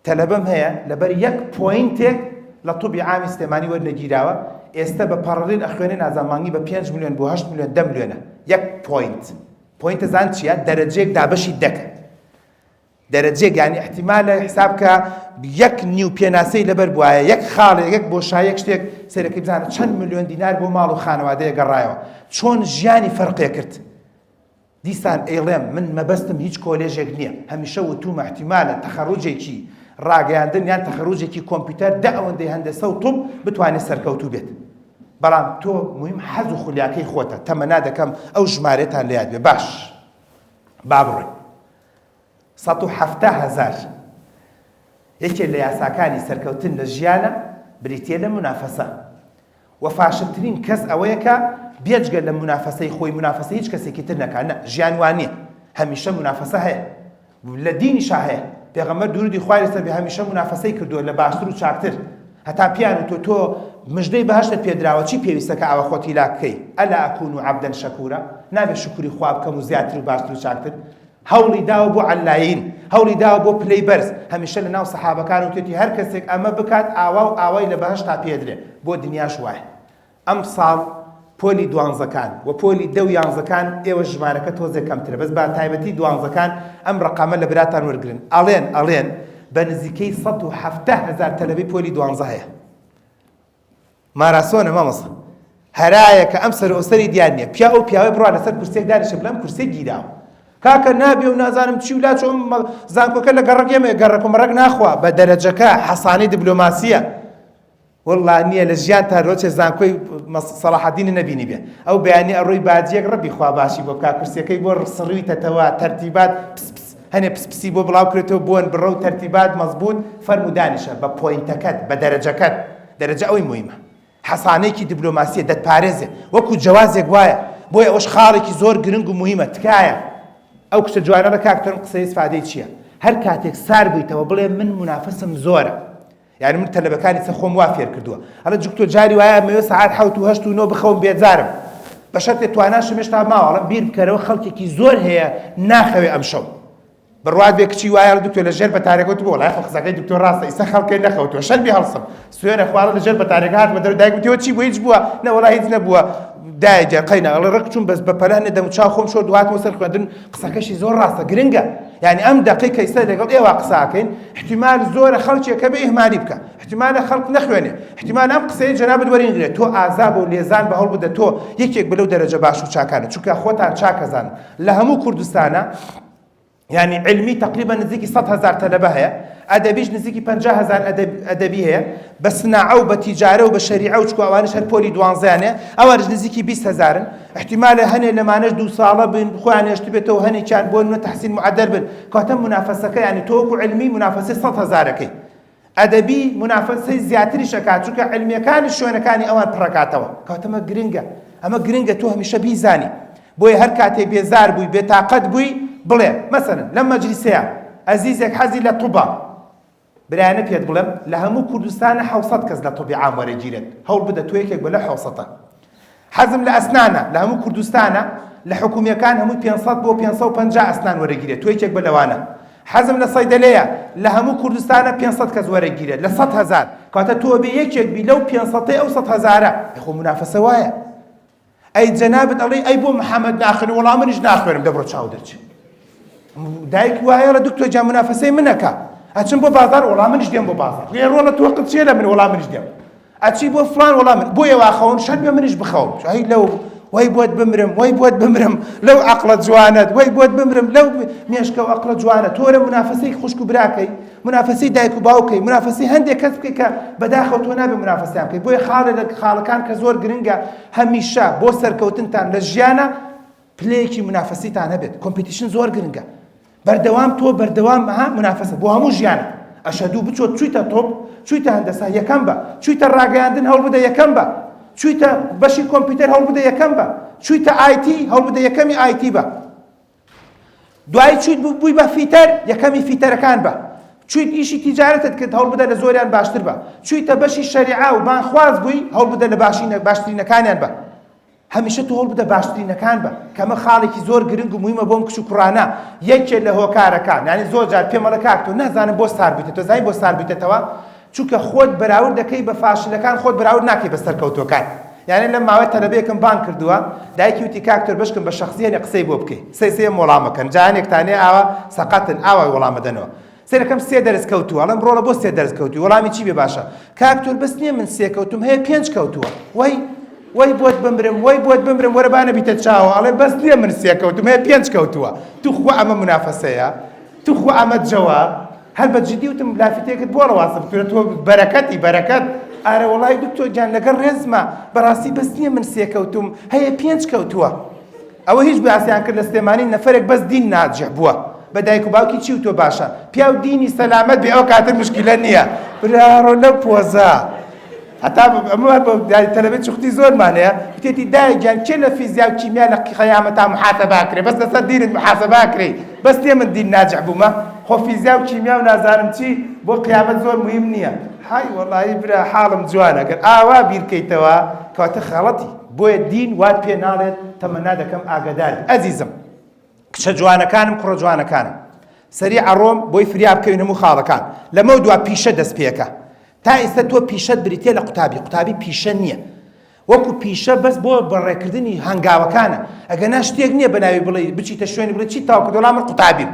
تەلەبەم هەیە لەبەر یەک point ێک لە طوبی عامی سلێمانی وەرنەگیراوە ئێستە بە parallel ئەخوێنێ نازانم مانگی بە 5 ملیۆن بۆ 8 ملیۆن 10 ملیۆنە یەک point point زان چییە دەرەجەیەک دابەشی دەکە دەرەجەیەک یانی احتیمالە حساب کە یەک نیو پێناسەی لەبەر بواە یەک خاڵێک یەک بۆشایەک شتێک سەرەکەی بزانە چەند ملیۆن دینار بۆ ماڵ و خانەوادەیە گەڕایەوە چۆن ژیانی فەرقێ کرد دیسان ئەیڵێم من مەبەستم هیچ کۆلێژێک نییە، هەمیشە وتوومە ئیحتیمالە تەخەروجێکی ڕاگەیاندن یان تەخەروجێکی کۆمپیوتەر دە ئەوەندەی هەندەسە و طب بتوانێت سەرکەوتوو بێت. بەڵام تۆ موهیم حەز و خولیاکەی خۆتە، تەمەنا دەکەم ئەو ژمارەتان لە یاد بێ. باش با بڕۆین. 170 هەزار یەکێ لە یاساکانی سەرکەوتن لە ژیانە بریتییە لە مونافەسە. وە فاشلترین کەس ئەوەیە کە بێجگە لە مونافەسەی خۆی مونافەسەی هیچ کەسێکی تر نەکا نە ژیان وا نیە هەمیشە مونافەسە هەیە لە دینیشا هەیە پێغەمبەر دورودی خوای لەسەر بێ هەمیشە مونافەسەی کردووە لە باشتر و چاکتر هەتا پیان و تۆ تۆ مژدەی بەهەشتت پێدراوە چی پێویستە کە ئاوا خۆت هیلاک بکەی ئەلا ئەکون عەبدەن شەکورا نابێ شوکری خوا بکەم و زیاتر و باشتر و چاکتر هەوڵی داوە بۆ عەللاین، هەوڵی داوە بۆ پلەی بەرز، هەمیشە لە ناو سەحابەکان وتێتی هەر کەسێک ئەمە بکات ئاوا و ئاوای لە بەهەشتا پێدرێ، بۆ دنیاش وایە. ئەمساڵ پۆلی دوانزەکان و پۆلی دە و یانزەکان ئێوە ژمارەکە تۆزێک کەمترە بەس بە تایبەتی دوانزەکان ئەم ڕەقەمە لە براتان وەرگرن ئەڵێن ئەڵێن بە نزیکەی 170 هەزار تەلەبەی پۆلی دوانزە هەیە. ماراسۆنە مامۆستا هەرایە کە ئەم سەر ئەوسەری دیار نییە پیاو ئەو پیاوەی بڕوا لەسەر کورسێک دانیشە بڵێم کورسێک گیراوە کاکە نابێ و نازانم چی و لا چۆن زانکۆکە لە گەڕەک ئێمە گەڕەک و مەڕەک ناخوا بە دەرەجەکە حەسانەی دبلۆماسیە. وەڵا نییە لە ژیان تا رۆچێ زانکۆی سەڵاحەدینی نەبینی بێ ئەو بەیانی ئەڕۆی باجیەک ڕەبی خوا باشی بۆ بکا کورسیەکەی بۆ سڕیویتەتەوە تەرتیبات پس پس هەنێ پس پسی بۆ بڵاو کرێتەوە بۆن بڕە و تەرتیبات مەزبوط فەرموو دانیشە بە point ەکەت بە دەرەجەکەت دەرەجە ئەوەی موهیمە حەسانەیەکی دیبلۆماسیە دەتپارێزێ وەکو جەوازێک وایە بۆیە ئەوەش خاڵێکی زۆر گرنگ و موهیمە تکایە ئەو کچە جوانە بە کاک تۆرم قسەی ئیسفادەی چییە هەر کاتێک سار بوویتەوە بڵێ من مونافسم زۆرە یانی من تەلەبەکانی سەر خۆم وا فێر کردووە ئەڵێ جوکتۆ جاری وایە ئەمەوێ سەعات حەوت و هەشت و نۆ بخەوم بێزارم بە شەرتێ تواناشم هێشتا ماوە ئەڵێم بیر بکەرەوە خەڵکێکی زۆر هەیە ناخەوێ ئەمشەو بڕوات بێ کچی وایە ئەڵێ دکتۆر لە ژێر بەتارێکەوە بۆ وەڵای خۆ قسەکەی دکتۆر ڕاستە ئیستا خەڵکێ نەخەوتووە شەرمی هەڵسم سوێنە خواڵە لە ژێر بەتارێکە هاتمە دەرەوە دایکم وتی چی بووە هیچ بووە نە وەڵا هیچ نەبووە دایە گیان قەینا ئەڵێ ڕق چووم بەس بە پەلە نە دەموچاو خۆم شۆرد و هاتمەوە سەر خوێندن قسەکەشی زۆر ڕاستە گرنگە یعنی ئەم دەقەی کە ئیستا لەگەڵ ئێوە قساکەین احتیمال زۆرە خەڵکێک هەبێ ئیهمالی بکە احتیمالە خەڵک نەخوێنێ احتیمال ئەم قسەیە جەنابت وەرینگرێت تۆ ئازا بۆ لێزان بە هەوڵ بدە تۆ یەکێک بە لەو دەرەجە باش و چاکانە چونکە خۆتان چاکەزان لە هەموو کوردستانە یانی علمی تقریبا نزیکی 100 هەزار تەلەبە هەیە ئەدەبیش نزیکی 50 هەزار ئەدەبی هەیە بە سناعە و بە تیجارە و بە شەریعە و چکو ئەوانش هەر پۆلی دوانزەیان هەیە ئەوانش نزیکی 20 هەزارن احتیمالە هەنێ لەمانەش دوو ساڵە بن خۆیان هێشتبێتەوە هەنێکیان بۆ نمونە تحسین معدل بن کەواتە منافەسەکە یانی تۆ وەکو علمی منافەسەی 100 هەزارەکەی ئەدەبی مونافەسەی زیاتریش ئەکات چونکە عیلمیەکانیش شوێنەکانی ئەوان پڕەکاتەوە کەواتە ئەمە گرنگە ئەمە گرنگە تۆ هەمیشە بیزانی بۆیە هەر کاتێ بێزار بووی بێتاقەت بووی بڵێ مەسەلەن لەم مەجلیسەیە ئەزیزێک حەزی لە طوبە برایانە پێت بڵێم لە هەموو کوردستانە 700 کەس لە طوبی عام وەرەگیرێت هەوڵ بدە تۆ یەکێک بە لە 700 حەزم لە ئەسنانە لە هەموو کوردستانە لە حکومیەکان هەمووی 500 بۆ 550 ئەسنان وەرەگیرێت تۆ یەکێک بە لەوانە حەزم لە سەیدەلەیە لە هەموو کوردستانە 500 کەس وەرەگیرێت لە 100 هەزار کەواتە تۆ بێ یەکێک بی لەو 500 ئەو 100 هەزارە خۆ منافەسە وایە ئەی جەنابت ئەڵێی ئەی بۆ محەممەد ناخوێنی وەڵا منیش ناخوێنم دەبڕۆ چاو دەرچێ دایک وایە لە دکتۆر جا منافەسەی منەکە ئەچم بۆ بازار وەڵا منیش دێم بۆ بازار لێ ڕۆڵە تۆ قت چیە لە من وەڵا منیش دێم ئەچی بۆ فلان وەڵا من بۆیە واخەون شەرت بێ منیش بخەوم هەی لەو وای بۆت بمرم وای بۆت بمرم لەو عەقڵە جوانەت وای بۆت بمرم لەو مێشکە و ئەقڵە جوانە تۆرە منافەسەی خوشک و براکەی منافەسەی دایک و باوکەی منافەسەی هەندێک کەس بکەی کە بەداخەوە تۆ نابێ منافەسەیان بکەی بۆیە خاڵێ لە خاڵەکان کە زۆر گرنگە هەمیشە بۆ سەرکەوتنتان لە ژیانە پلەیەکی منافەسیتان هەبێت competition زۆر گرنگە بەردەوام تۆ بەردەوام ها منافەسە بۆ هەموو ژیانت ئەشەدوو بچۆ چویتە تۆپ چویتە هەندەسە یەکەم بە چویتە ڕاگەیاندن هەوڵ بدە یەکەم بە چویتە بەشی کۆمپیوتەر هەوڵ بدە یەکەم بە چویتە IT هەوڵ بدە یەکەمی IT بە دوایی چویت بووی بە fitter یەکەمی fitter ەکان بە چویت ئیشی تیجارەتت کرد هەوڵ بدە لە زۆریان باشتر بە چویتە بەشی شەریعە و بانخواز بووی هەوڵ بدە لە باشی باشترینەکانیان بە هەمیشە تۆ هەوڵ بدە باشترینەکان بە کەمە خاڵێکی زۆر گرنگ و موهیمە بۆم کچ و کوڕانە یەکێ لە هۆکارەکان یانی زۆر جار پێم ئەڵێ کاک تۆ نازانم بۆ سار بوویتە تۆ زانی بۆ سار بوویتەتەوە چونکە خۆت بەراورد دەکەی بە فاشلەکان خۆت بەراورد ناکەی بە سەرکەوتوەکان یانی لەم ماوەی تەلەبەیەکم بانگ کردووە دایکی وتی کاک تۆر بەشکم بە شەخسی هەنێ قسەی بۆ بکەی سەی سەیەم وەڵامەکەن جا هەنێکتانێ ئاوا سەقەتن ئاوای وەڵامەدەنەوە سەیرەکەم سێ دەرس کەوتووە ئەڵێم ڕۆڵە بۆ سێ دەرس کەوتووی وەڵامی چی بێ باشە کاک تۆر بەس نییە من سێ کەوتوم هەیە پێنج کەوتووە وەی وەی بۆت بمرم وەی بۆت بمرم وەرە با نەبیتە چاوە ئەڵێ بەس نییە من سێ کەوتم هەیە پێنج کەوتووە توخوا ئەمە منافەسەیە توخوا ئەمە جەوە هەر بە جدی وتم لافیتێکت بۆ ڕەواسە بتورە تۆ بەرەکەتی بەرەکەت ئارە وەڵای دکتۆر گیان لەگەڵ ڕێزمە بەڕاستی بەس نییە من سێ کەوتوم هەیە پێنج کەوتووە ئەوە هیچ باسیان کرد لە سلێمانی نەفەرێک بەس دین ناجح بووە بە دایک و باوکی چی وتوە باشە پیاو دینی سەلامەت بێ ئەو کاتە مشکلە نییە براڕۆ لەو پۆزە هەتا ئەمە تەلەبەی چوختی زۆرمان هەیە وتێتی دایە گیان کێ لە فیزیا و کیمیا لە قیامەتا محاسبە کرێ بەس لەسەر دینت محاسبە کرێ بەس لێ من دین ناجح بوومە خۆ فیزیا و کیمیا و نازانم چی بۆ قیامەت زۆر مهم نییە های وەڵی برا حاڵم جوانە گەر ئاوا بیرکەیتەوە کەواتە خەڵەتی بۆیە دین وات پێ ناڵێت تەمەنا دەکەم ئاگەدار بی ئەزیزم کچە جوانەکانم کوڕە جوانەکانم سەریع ئەڕۆم بۆی فریا بکەوین هەموو خاڵەکان لەمەو دوا پیشە دەست پێکە تا ئێستا تۆ پیشەت بریتە لە قوتابی قوتابی پیشە نییە وەکو پیشە بەس بۆ بەڕێکردنی هەنگاوەکانە ئەگەر نا شتێک نییە بە ناوی بڵێ بچیتە شوێنی بڵێ چی تاو کردو من قوتابیم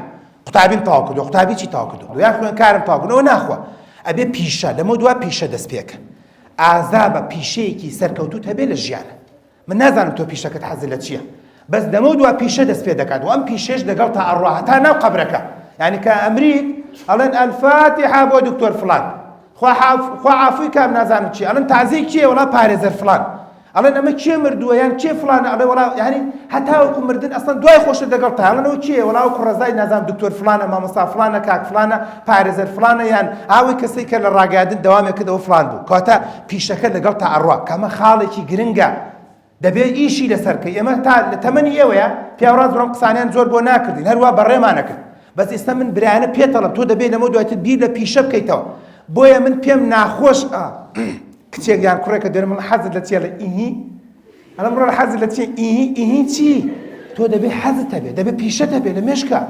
قوتابیم تاو کردو قوتابی چی تاو کردو یا خوێنکارم تاو کردەوە ناخوا ئەبێ پیشە لەمە دوا پیشە دەست پێکە ئازابە پیشەیەکی سەرکەوتوت هەبێ لە ژیانت من نازانم تۆ پیشەکەت حەزت لە چییە بەس لەمەو دوا پیشە دەست پێ دەکات و ئەم پیشەش لەگەڵ تا ئەڕوا هەتا ناو قەبرەکە یعنی کە ئەمریت ئەڵێن الفاتحە بۆ دکتۆر فلان. خوا خوا عافوی کام نازانم چی ئەڵێن تازەی کێ وەڵا پارێزەر فڵان ئەڵێن ئەمە کێ مردووە یان کێ فڵانە ئەڵێ وەڵا یعنی هەتاوەکو مردن ئەسڵەن دوای خۆشە دەگەڵ تا ئەڵێن ئەوە کێ وەڵا ئەو کوڕەزای نازانم دکتۆر فڵانە مامۆستا فڵانە کاک فڵانە پارێزەر فڵانە یان ئاوی کەسەی کە لە ڕاگەیاندن دەوامێک کرد ئەوە فڵان بوو کەواتە پیشەکە لەگەڵ تا ئەڕوا کامە خاڵێکی گرنگە دەبێ ئیشی لەسەر بکەی ئێمە تا لە تەمەنی ئێوەیە پیاو ڕاست بڕۆم قسانیان زۆر بۆ ناکردین هەروا بەڕێمان نەکرد بەس ئێستا من برایانە پێتەڵم تۆ دەبێ لەمە دواتر بیر لە پیشە بکەیتەوە بۆیە من پێم ناخۆش ئا کچێک یان کوڕێکە دەرم من حەزت لە چیە لە ئیهی ئەڵم ڕۆ حەزت لە چیە ئیهی ئیهی چی تۆ دەبێ حەزت هەبێ دەبێ پیشەت هەبێ لە مێشکە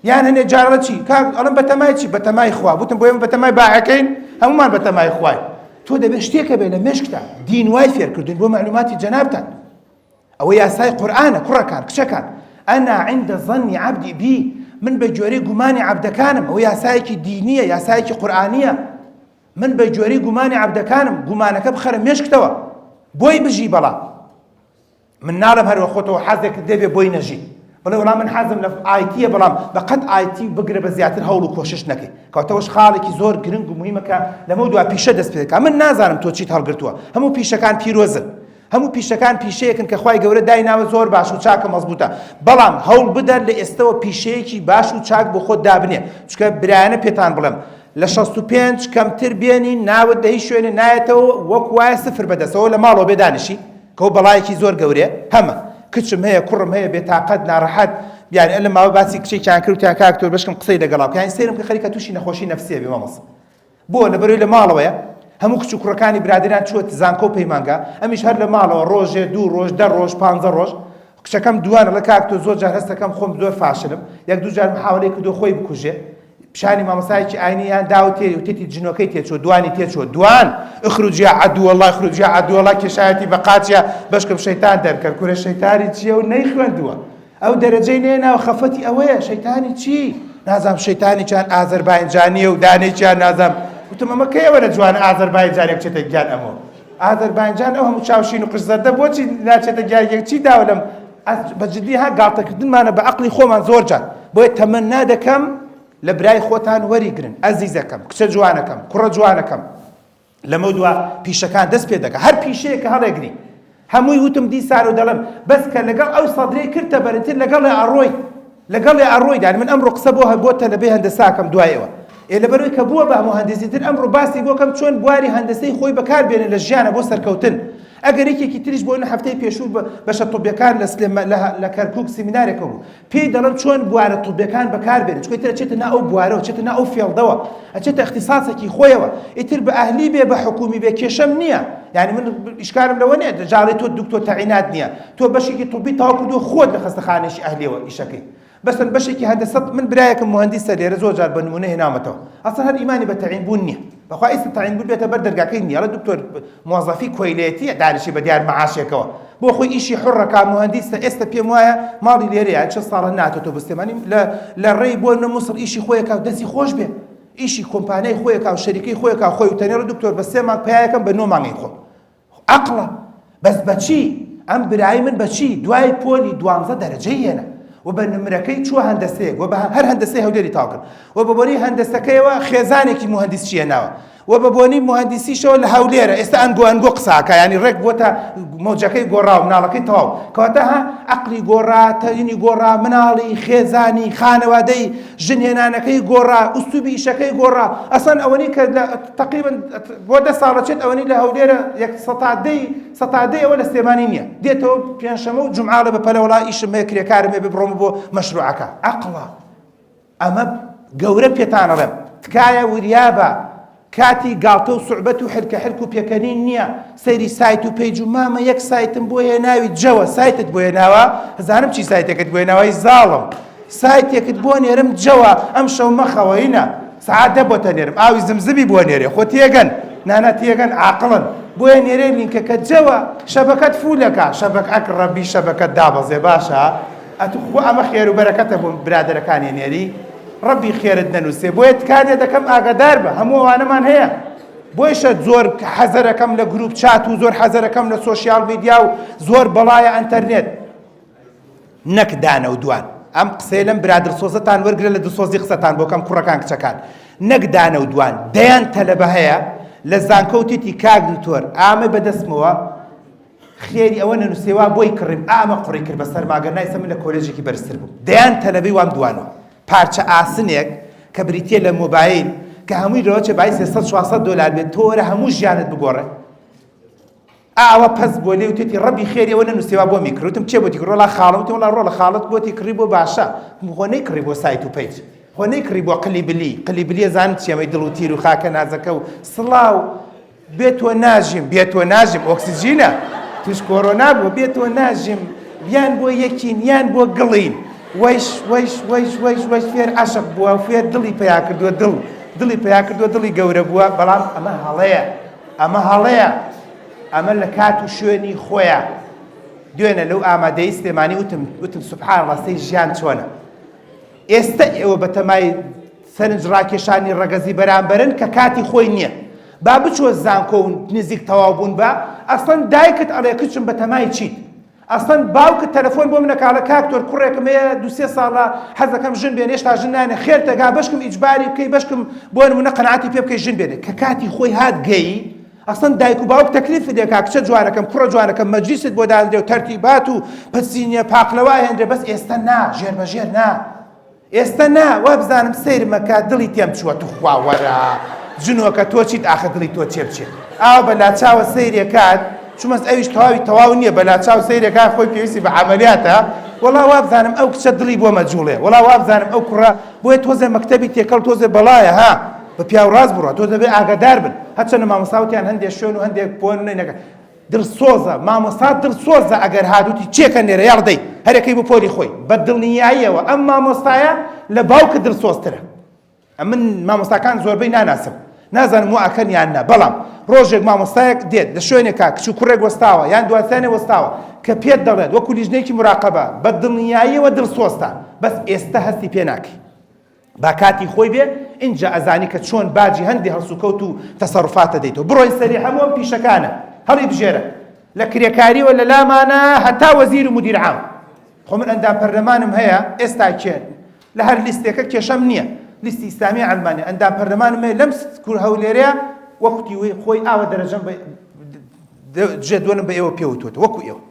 یان هەنێ جارە چی کاک ئەڵم بەتەمای چی بەتەمای خوا وتم بۆ ئێمە بەتەمای باعەکەین هەمومان بەتەمای خوای تۆ دەبێ شتێکە بێ لە مێشکتا دین وای فێرکردوین بۆ معلوماتی جەنابتان ئەوە یاسای قورئانە کوڕەکان کچەکان ئەنا عند ظن عبدی بی من بە گوێرەی گومانی عەبدەکانم ئەوە یاسایەکی دینیە یاسایەکی قورئانیە من بە گوێرەی گومانی عەبدەکانم گومانەکە بخەرە مێشکتەوە بۆی بژی بەڵام من ناڵێم هەر وەخۆتەوە حەزێکت لێ بێ بۆی نەژی بڵێ وەڵا من حەزم لە IT یە بەڵام بە قەت IT بگرە بە زیاتر هەوڵ و کۆشش نەکەی کەواتەوەش خاڵێکی زۆر گرنگ و مهمە کە لەمە دوا پیشە دەست پێ من نازانم تۆ چیت هەڵگرتووە هەموو پیشەکان پیرۆزن هەموو پیشەکان پیشەیەکن کە خوای گەورە دایناوە زۆر باش و چاکە مەزبوتە بەڵام هەوڵ بدە لە ئێستەوە پیشەیەکی باش و چاک بۆ خۆت دابنێ چونکە برایانە پێتان بڵێم لە 65 کەمتر بێنی ناوت لە هیچ شوێنێ نایەتەوە وەک وایە سفر بەدەستەوە لە ماڵەوە بێ دانیشی کەو بەڵایەکی زۆر گەورەیە هەمە کچم هەیە کوڕم هەیە بێتاقەت ناڕەحەت یانی ئەلە ماوە باسی کچێکیان کرد وتیان کاک تۆ بەشکم قسەی لەگەڵا بکە یانی سەیرم کە خەریکە تووشی نەخۆشی نەفسیە بێ مامۆستا بۆ لەبەرەوەی لە ماڵەوەیە هەموو کچ و کوڕەکانی برادران چووە زانکۆ و پەیمانگا ئەمیش هەر لە ماڵەوە ڕۆژێ دوو ڕۆژ دە ڕۆژ پانزە ڕۆژ کچەکەم دووان ئەڵێ کاک تۆ زۆر جار هەستەکەم خۆم زۆر فاشلم یەک دوو جار محاولەی کردو خۆی بکوژێ پیشانی مامۆستایەکی ئاینیان داوە تێ وتێتی جنۆکەی تێچووە دوانی تێچووە دوان اخرج یا عدو الله اخرج یا عدو الله کێشایەتی بە قاچیا بەشکم شەیتان دەرکەن کورە شەیتانی چییە و نەیخوێندووە ئەو دەرەجەی نێناوە خەفەتی ئەوەیە شەیتانی چی نازام شەیتانی چیان ئازەربایجانیە و دانێکیان نازام وتم ئەمە کەی ئەوەنە جوانە ئازەربایجانێک بچێتە گیان ئەمۆ ئازەربایجان ئەو هەموو چاوشین و قژ زەردە بۆچی ناچێتە گیان یەک چی داوە لەم بە جدی ها گاڵتەکردنمانە بە عەقڵی خۆمان زۆر جار بۆیە تەمەنا دەکەم لە برای خۆتان وەریگرن ئەزیزەکەم کچە جوانەکەم کوڕە جوانەکەم لەمە دوا پیشەکان دەست پێ دەکە هەر پیشەیە کە هەڵێگری هەمووی وتم دیسان و دەڵێم بەس کە لەگەڵ ئەو سەدرەی کردتە بەرتر لەگەڵێ ئەڕۆی لەگەڵێ ئەڕۆی دان من ئەمڕۆ قسە بۆ بۆ تەلەبەی هەندەساکەم دوایەوە ئێ لەبەرەوەی کە بووە بە موهەندیسی تر ئەمڕۆ باسی بۆ کەم چۆن بواری هەندەسەی خۆی بەکار بێنێ لە ژیانە بۆ سەرکەوتن ئەگەر یەکێکی تریش بۆ هەفتەی پێشوو بەشە طبیەکان لە سلێما لە کەرکوک سیمینارێکە بوو پێی دەڵێم چۆن بوارە طبیەکان بەکار بێنێ چونکە ئیتر ئەچێتە نا ئەو بوارەوە چێتە نا ئەو field ەوە ئەچێتە اختصاصێکی خۆیەوە ئیتر بە ئەهلی بێ بە حکومی بێ کێشەم نییە یعنی من ئیشکالم لەوە نییە جاڵی تۆ دکتۆر تەعینات نییە تۆ بەشێکی طبی تەواو کردووە خۆت لە خەستەخانەیەکی ئەهلیەوە ئیشەکەی بەسەن بەشێکی هەندەسە من برایەکم موهەندیسە لێرە زۆر جار بە نمونە هێناومەتەوە ئەسڵەن هەر ئیمانی بە تەعین بوون نییە بەخوا ئیستا تەعین بوون بێتە بەر دەرگاکەی نییە ئەڵێ دکتۆر موەزەفی کۆیلەیەتیە دانیشی بە دیار مەعاشێکەوە بۆ خۆی ئیشی حوڕەکا موهەندیسە ئێستا پێم وایە ماڵی لێرەیە چە ساڵە ناتێتەوە بۆ سلێمانی لە لە ڕێی بۆ نە موسڵ ئیشی خۆیەکا و دەستی خۆش بێ ئیشی کۆمپانیای خۆیەکا و شەریکەی خۆیەکا خۆی و تەنێ دکتۆر بە سێ مانگ پیایەکەم بە نۆ مانگی خۆم عەقڵە بەس بەچی ئەم برای من بەچی دوای پۆلی دوانزە دەرەجەی هێنا و بە نمرەکەی چووە هەندەسەیەک و بە هەر هەندەسەی هەولێری تاو کرد و بە بۆنی هەندەسەکەیەوە خێزانێکی موهەندیسچی هێناوە و بە بۆنی موهەندیسیشەوە لە هەولێرە ئێستا ئەنگۆ ئەنگۆ قساکە ینی ڕێک بۆتە مەوجەکەی گۆڕا و مناڵەکەی تەواو کەواتە ها عەقڵی گۆڕا تەینی گۆڕا مناڵی خێزانی خانەوادەی ژنهێنانەکەی گۆڕا ئوسلوبی ئیشەکەی گۆڕا ئەسڵەن ئەوەنی کە لە تەقریبەن بۆ دە ساڵە چێت ئەوەنی لە هەولێرە یەک سەتا دەی سەتا دەی ئەوە لە سلێمانی نییە دێتەوە پێنجشەمە و جومعاڵە بە پەلە وەڵا ئیشم هەیە کرێکارم هەیە بڕۆمە بۆ مەشروعەکە عەقڵە ئەمە گەورە پێتان ئەڵێم تکایە وریابە کاتی گاڵتە و سوعبەت و حرکە حرک و پێکەنین نییە سەیری سایت و page و مامە یەک سایتم بۆ هێناوی جەوە سایتت بۆ هێناوە زانم چی سایتێکت بۆ هێناوە ی زاڵم سایتێکت بۆ نێرم جەوە ئەم شەو مەخەوە هینە سەعات دە بۆتە نێرم ئاوی زمزمی بۆ نێرێ خۆ تێگەن نانا تێگەن عاقڵن بۆیە نێرێ لینکەکە جەوە شەبەکەت فولەکە شەبەک ئەک ڕەبی شەبەکەت دابەزێ باشە ئەتو خۆ ئەمە خێر و بەرەکەتە بۆ برادەرەکانی نێری ڕەبی خێرت نەنووسێ بۆیە تکا لێ دەکەم ئاگادار بە هەموو ئەوانەمان هەیە بۆیشە زۆر حەزەرەکەم لە group chat و زۆر حەزەرەکەم لە social media و زۆر بەڵایە ئەنتەرنێت نەک دانە و دوان. ئەم قسەیە لەم برا دڵسۆزەتان وەرگرە لە دڵسۆزی قسەتان بۆ کەم کوڕەکان کچەکان نەک دانە و دوان دەیان تەلەبە هەیە لە زانکۆ وتیتی کاک دکتۆر ئامە بەدەستمەوە خێری ئەوە نەنووسێ وا بۆی کڕیم ئامە قوڕی کرد بە سەرما گەر نایسە من لە کۆلێژێکی بەرزتر بووم دەیان تەلەبەی وام دوانەوە پارچە ئاسنێک کە بریتیە لە مۆبایل کە هەمووی لەوەچێ بای 300 400 دۆلار بێت تۆ وەرە هەموو ژیانت بگۆڕێ ئاوا پەس بۆ لێ وتێتی ڕەبی خێری ئەوە نەنووسێ وا بۆمی کڕی وتم کێ بۆتی کڕی وەڵا خاڵم وتم وەڵا ڕۆڵە خاڵت بۆتی کڕی بۆ باشە خۆ نەیکڕی بۆ سایت و page خۆ نەیکڕی بۆ قلی بلی قلی بلیە زانم چیە ئەمەی دڵ و تیر و خاکە نازەکە و سڵاو بێ تۆ ناژیم بێ تۆ ناژیم ئۆکسجینە توش کۆرۆنا بوو بێ تۆ ناژیم یان بۆ یەکین یان بۆ گڵین وەیش وەیش وەیش وەیش وەیش فێر عەشق بووە فێر دڵی پیا کردووە دڵ دڵی پیا کردووە دڵی گەورە بووە بەڵام ئەمە هەڵەیە ئەمە هەڵەیە ئەمە لە کات و شوێنی خۆیە دوێنە لەو ئامادەی سلێمانی وتم وتم سبحان الله سەی ژیان چۆنە ئێستە ئێوە بەتەمای سەرنج ڕاکێشانی ڕەگەزی بەرامبەرن کە کاتی خۆی نییە با بچۆ زانکۆ و نزیک تەواو بوون بە ئەسڵەن دایکت ئەڵێ کچم بەتەمای چیت ئەسڵەن باوکت تەلەفۆن بۆ منە کاڵە کاک تۆر کوڕێکم هەیە دو سێ ساڵە حەزەکەم ژن بێنێ هێشتا ژن نانێ خێرتەگا بەشکم ئیجباری بکەی بەشکم بۆ نمونە قەناعەتی پێ بکەی ژن بێنێ کە کاتی خۆی هات گەی ئەسڵەن دایک و باوک تەکلیفت دەکا کچە جوانەکەم کوڕە جوانەکەم مەجلیست بۆ دانرێ و تەرتیبات و پسینیە پاقلەوە ئەهێنرێ بەس ئێستا نا ژێر بە ژێر نا ئێستا نا وابزانم سەیر مەکە دڵی تێم چووە توخوا وەرە جنۆکە تۆ چیت ئاخە دڵی تۆ چێ بچێ ئاوا بە لاچاوە سەیرێکات چومەس ئەویش تەواوی تەواو نییە بە لاچاو سەیرێکا خۆی پێویستی بە عەمەلیاتە وەڵا وابزانم ئەو کچە دڵی بۆ مەجوڵێ وەڵا وابزانم ئەو کوڕە بۆیە تۆزێ مەکتەبی تێکەڵ تۆزێ بەڵایە ها بە پیاو ڕاست بڕە تۆ دەبێ ئاگادار بن هەرچەندە مامۆستا وتیان هەندێک شوێن و هەندێک پۆن نەکە دڵسۆزە مامۆستا دڵسۆزە ئەگەر هاتووتی چێکە نێرە یاڵ دەی هەرەکەی بۆ پۆلی خۆی بە دڵنیاییەوە ئەم مامۆستایە لە باوکە دڵسۆزترە ئەمن مامۆستاکان زۆربەی ناناسم نازانم وا ئەکەن یان نا بەڵام ڕۆژێک مامۆستایەک دێت لە شوێنێکا کچ و کوڕێک وەستاوە یان دواسیانێ وەستاوە کە پێت دەڵێت وەکو لیژنەیەکی مراقەبە بە دڵنیاییەوە دڵسۆزتە بەس ئێستا هەستی پێ ناکەی با کاتی خۆی بێ ئینجا ئەزانی کە چۆن باجی هەندێ هەڵسوکەوت و تەسەروفات دەدەیتەوە بڕۆین سەری هەموو ئەم پیشەکانە هەڵی بژێرە لە کرێکاریەوە لە لامانە هەتا وەزیر و مدیر عام خۆ من ئەندام پەرلەمانم هەیە ئێستا کێ لە هەر لیستێکە کێشەم نییە لیستی ئیسلامی عەلمانی ئەندام پەرلەمانم هەیە لەم کور هەولێرەیە وەختی خۆی ئاوە دەرەجەم جێدوەلم بە ئێوە پێوتووەتە وەکو ئێوە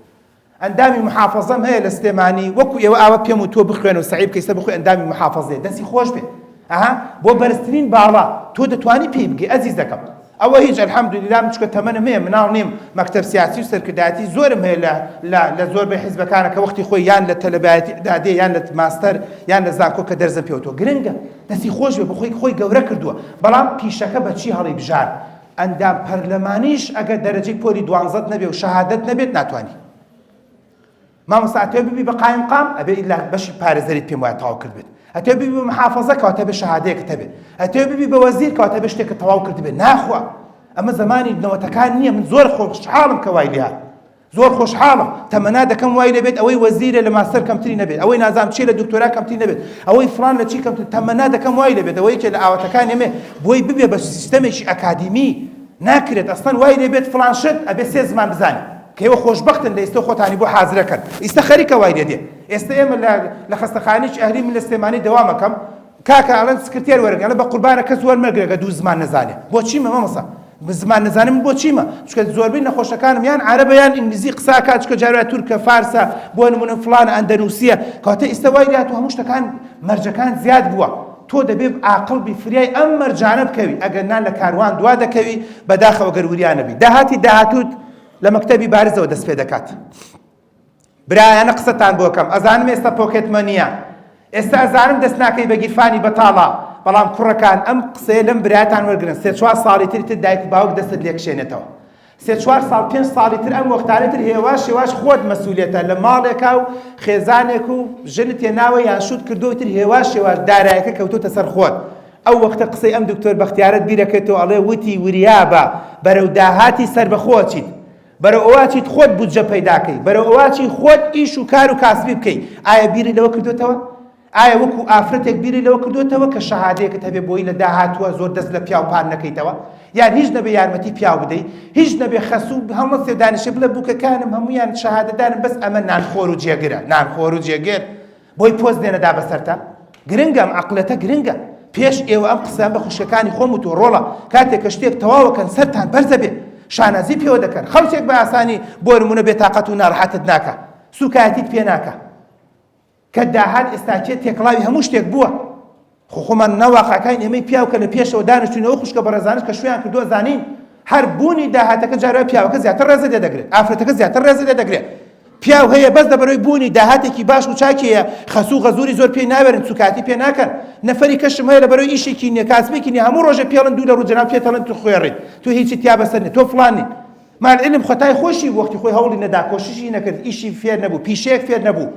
ئەندامی محافەزەم هەیە لە سلێمانی وەکو ئێوە ئاوە پێم وتووە بخوێنە و سەعی بکەی سەر بخۆی ئەندامی محافەزەیە دەستی خۆش بێ ئەها بۆ بەرزترین باڵا تۆ دەتوانی پێی بگەی ئەزیزەکەم ئەوە هیچ الحمدللە من چونکە تەمەنم هەیە مناڵ نیم مەکتەب سیاسی و سەرکردایەتی زۆرم هەیە لە لە لە زۆربەی حیزبەکانە کە وەختی خۆی یان لە تەلەبایەتی ئیعدادیە یان لە ماستەر یان لە زانکۆ کە دەرزم پێوتووە گرنگە دەستی خۆش بێ بۆ خۆی خۆی گەورە کردووە بەڵام پیشەکە بە چی هەڵی بژارد ئەندام پەرلەمانیش ئەگەر دەرەجەی پۆلی دوانزەت نەبێ و شەهادەت نەبێت ناتوانی مامۆستا ئەتەوێ ببی بە قایمقام ئەبێ ئیلا بەشی پارێزەریت پێم وایە تەواو کردبێت ئەتەوێ ببی بە محافەزە کەواتە بێ شەهادەیەکت هەبێ ئەتەوێ ببی بە وەزیر کەواتە بێ شتێکت تەواو کردبێت ناخوا ئەمە زەمانی نەوەتەکان نییە من زۆر خۆشحاڵم کە وای لێهات زۆر خۆشحاڵم، تەمەنا دەکەم وای لێبێت ئەوەی وەزیرە لە ماستەر کەمتری نەبێت، ئەوەی نازانم چیە لە دکتۆرا کەمتری نەبێت، ئەوەی فڵان لە چی کەمتر، تەمەنا دەکەم وای لێبێت، ئەوە یەکێ لە ئاواتەکانی ئەمێ بۆی ببێ بە سیستەمێکی ئەکادیمی، ناکرێت ئەسڵەن وای لێبێت فڵان شت ئەبێ سێ زمان بزانی، کە ئێوە خۆشبەختن لە ئیستە خۆتانی بۆ حازرەکەن، ئیستە خەریکە وای لێدێ، ئێستە ئێمە لە لە خەستەخانەیەکی ئەهلی من لە سلێمانی دەوام ئەکەم، کاکە ئەڵێن سکرتێر وەرگرە، ئەڵێ بە قوربانە کەس وەرمەگرە گەر دوو زمان نەزانێ، بۆچیمە مامۆستا؟ زمان نەزانم من بۆ چیمە چونکە زۆربەی نەخۆشەکانم یان عەرەبە یان ئینگلیزی قسە ئەکات چونکە جاروا تورکە فارسە بۆ نمونە فڵانە ئەندەنوسیە کەواتە ئیستا وای لێهاتوو هەموو شتەکان مەرجەکان زیاد بووە تۆ دەبێ عاقڵ بی فریای ئەم مەرجانە بکەوی ئەگەر نا لە کاروان دوا دەکەوی بەداخەوە گەر وریا نەبی داهاتی داهاتووت لە مەکتەبی بارزەوە دەست پێ دەکات. برایانە قسەتان بۆ کەم ئەزانم ئێستا pocket money یە ئێستا ئەزانم دەست ناکەی بە گیرفانی بەتاڵا بەڵام کوڕەکان ئەم قسەیە لەم برایتان وەرگرن سێ چوار ساڵی تر تر دایک و باوک دەستت لێکشێنێتەوە سێ چوار ساڵ پێنج ساڵی تر ئەم وەختانە تر هێواش هێواش خۆت مەسوولێتە لە ماڵێکا و خێزانێک و ژنت هێناوە یان شوت کردووە تر هێواش هێواش دارایەکە کەوتۆتە سەر خۆت ئەو وەختە قسەی ئەم دکتۆر بەختیارەت بیرەکەیتەوە ئەڵێ وتی وریابە بەرەو داهاتی سەربەخۆ چیت بەرەو ئەوە چیت خۆت بودجە پەیدا کەی، بەرەو ئەوە چی خۆت ئیش و کار و کاسبی بکەی، ئایا بیرت لەوە کردۆتەوە؟ ئایا وەکو ئافرەتێک بیرت لەوە کردۆتەوە کە شەهادەیەکت هەبێ بۆی لە داهاتووە زۆر دەست لە پیاو پان نەکەیتەوە؟ یان هیچ نەبێ یارمەتی پیاو بدەی؟ هیچ نەبێ خەسوو هەڵنەسێ و دانیشێ بڵێ بووکەکانم هەموویان شەهادەدارن بەس ئەمە نانخۆر و جێگرە، نانخۆر و جێگر. بۆی پۆست لێنەدا بەسەرتا؟ گرنگە ئەم عەقڵێتە گرنگە. پێش ئێوە ئەم قسەیان بە خوشکەکانی خۆم وتووە ڕۆڵە کاتێک کە شتێک تەواوەکەن سەرتان بەرزەبێ شانازی پێوە دەکەن خەڵکێک بە ئاسانی بۆ نمونە بێتاقەت و ناڕەحەتت ناکا سوکایەتیت پێ ناکا کە داهات ئێستاکێ تێکەڵاوی هەموو شتێک بووە خۆ خۆمان ناو واقعەکانی ئێمەی پیاو کە لە پێشەوە دانیشتوین ئەو خوشکە بەڕێزانەش کە شویان کردووە زانین هەر بوونی داهاتەکە جارەوە پیاوەکە زیاتر ڕێزە لێ دەگرێت ئافرەتەکە زیاتر ڕێزە لێ دەگرێت پیاو هەیە بەس لەبەرەوەی بوونی داهاتێکی باش و چاکی هەیە خەسوو غەزوری زۆر پێی ناوێرن سوکاتی پێ ناکەن نەفەری کەشم هەیە لەبەرەوەی ئیشێکی نییە کاسبێکی نییە هەموو ڕۆژێ پێڵن دوو لە ڕوو جەناب پێتەڵێن تو خوێڕیت تو هیچی تیا بەسەر نیە تۆ فڵان نیت مع العلم خەتای خۆشی بوو وەختی خۆی هەوڵی نەدا کۆششی نەکرد ئیشی فێر نەبوو پیشەیەک فێر نەبوو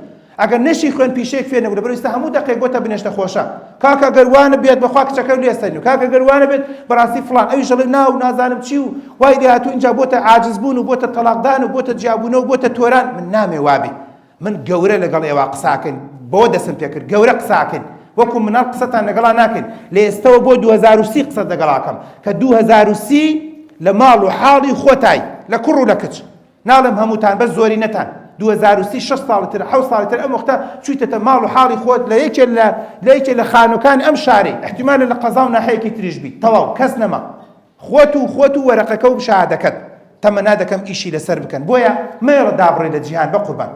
ئەگەر نەشی خوێن پیشەیەک فێر نەبوو لەبەر ئێستا هەموو دەقێک بۆتە بنێشتە خۆشە کاکە گەر وانە بێت بەخوا کچەکە لێ سەرنی کاکە گەر وانە بێت بەڕاستی فڵان ئەویش ئەڵێ نا و نازانم چی و وای لێهاتوو ئینجا بۆتە عاجز بوون و بۆتە تەڵاقدان و بۆتە جیابوونەوە و بۆتە تۆران من نامێ وابێ من گەورە لەگەڵ ئێوە قساکەین بەوە دەسم پێکرد گەورە قساکەین وەکو مناڵ قسەتان لەگەڵا ناکەین لە ئێستەوە بۆ 2030 قسەت لەگەڵاکەم کە 2030 لە ماڵ و حاڵی خۆتای لە کوڕ و لە کچ ناڵێم هەمووتان بەس زۆرینەتان 2030 شەش ساڵی تر حەوت ساڵی تر ئەم وەختە چوویتەتە ماڵ و حاڵی خۆت لە یەکێ لە لە یەکێ لە خانووەکانی ئەم شارەی احتیمالە لە قەزا و ناحیەکی تریش بی تەواو کەس نەما خۆت و خۆت و وەرەقەکە و شەهادەکەت تەمەنا دەکەم ئیشی لەسەر بکەن بۆیە مەیەڵە دابڕێ لە جیهان بەقوربان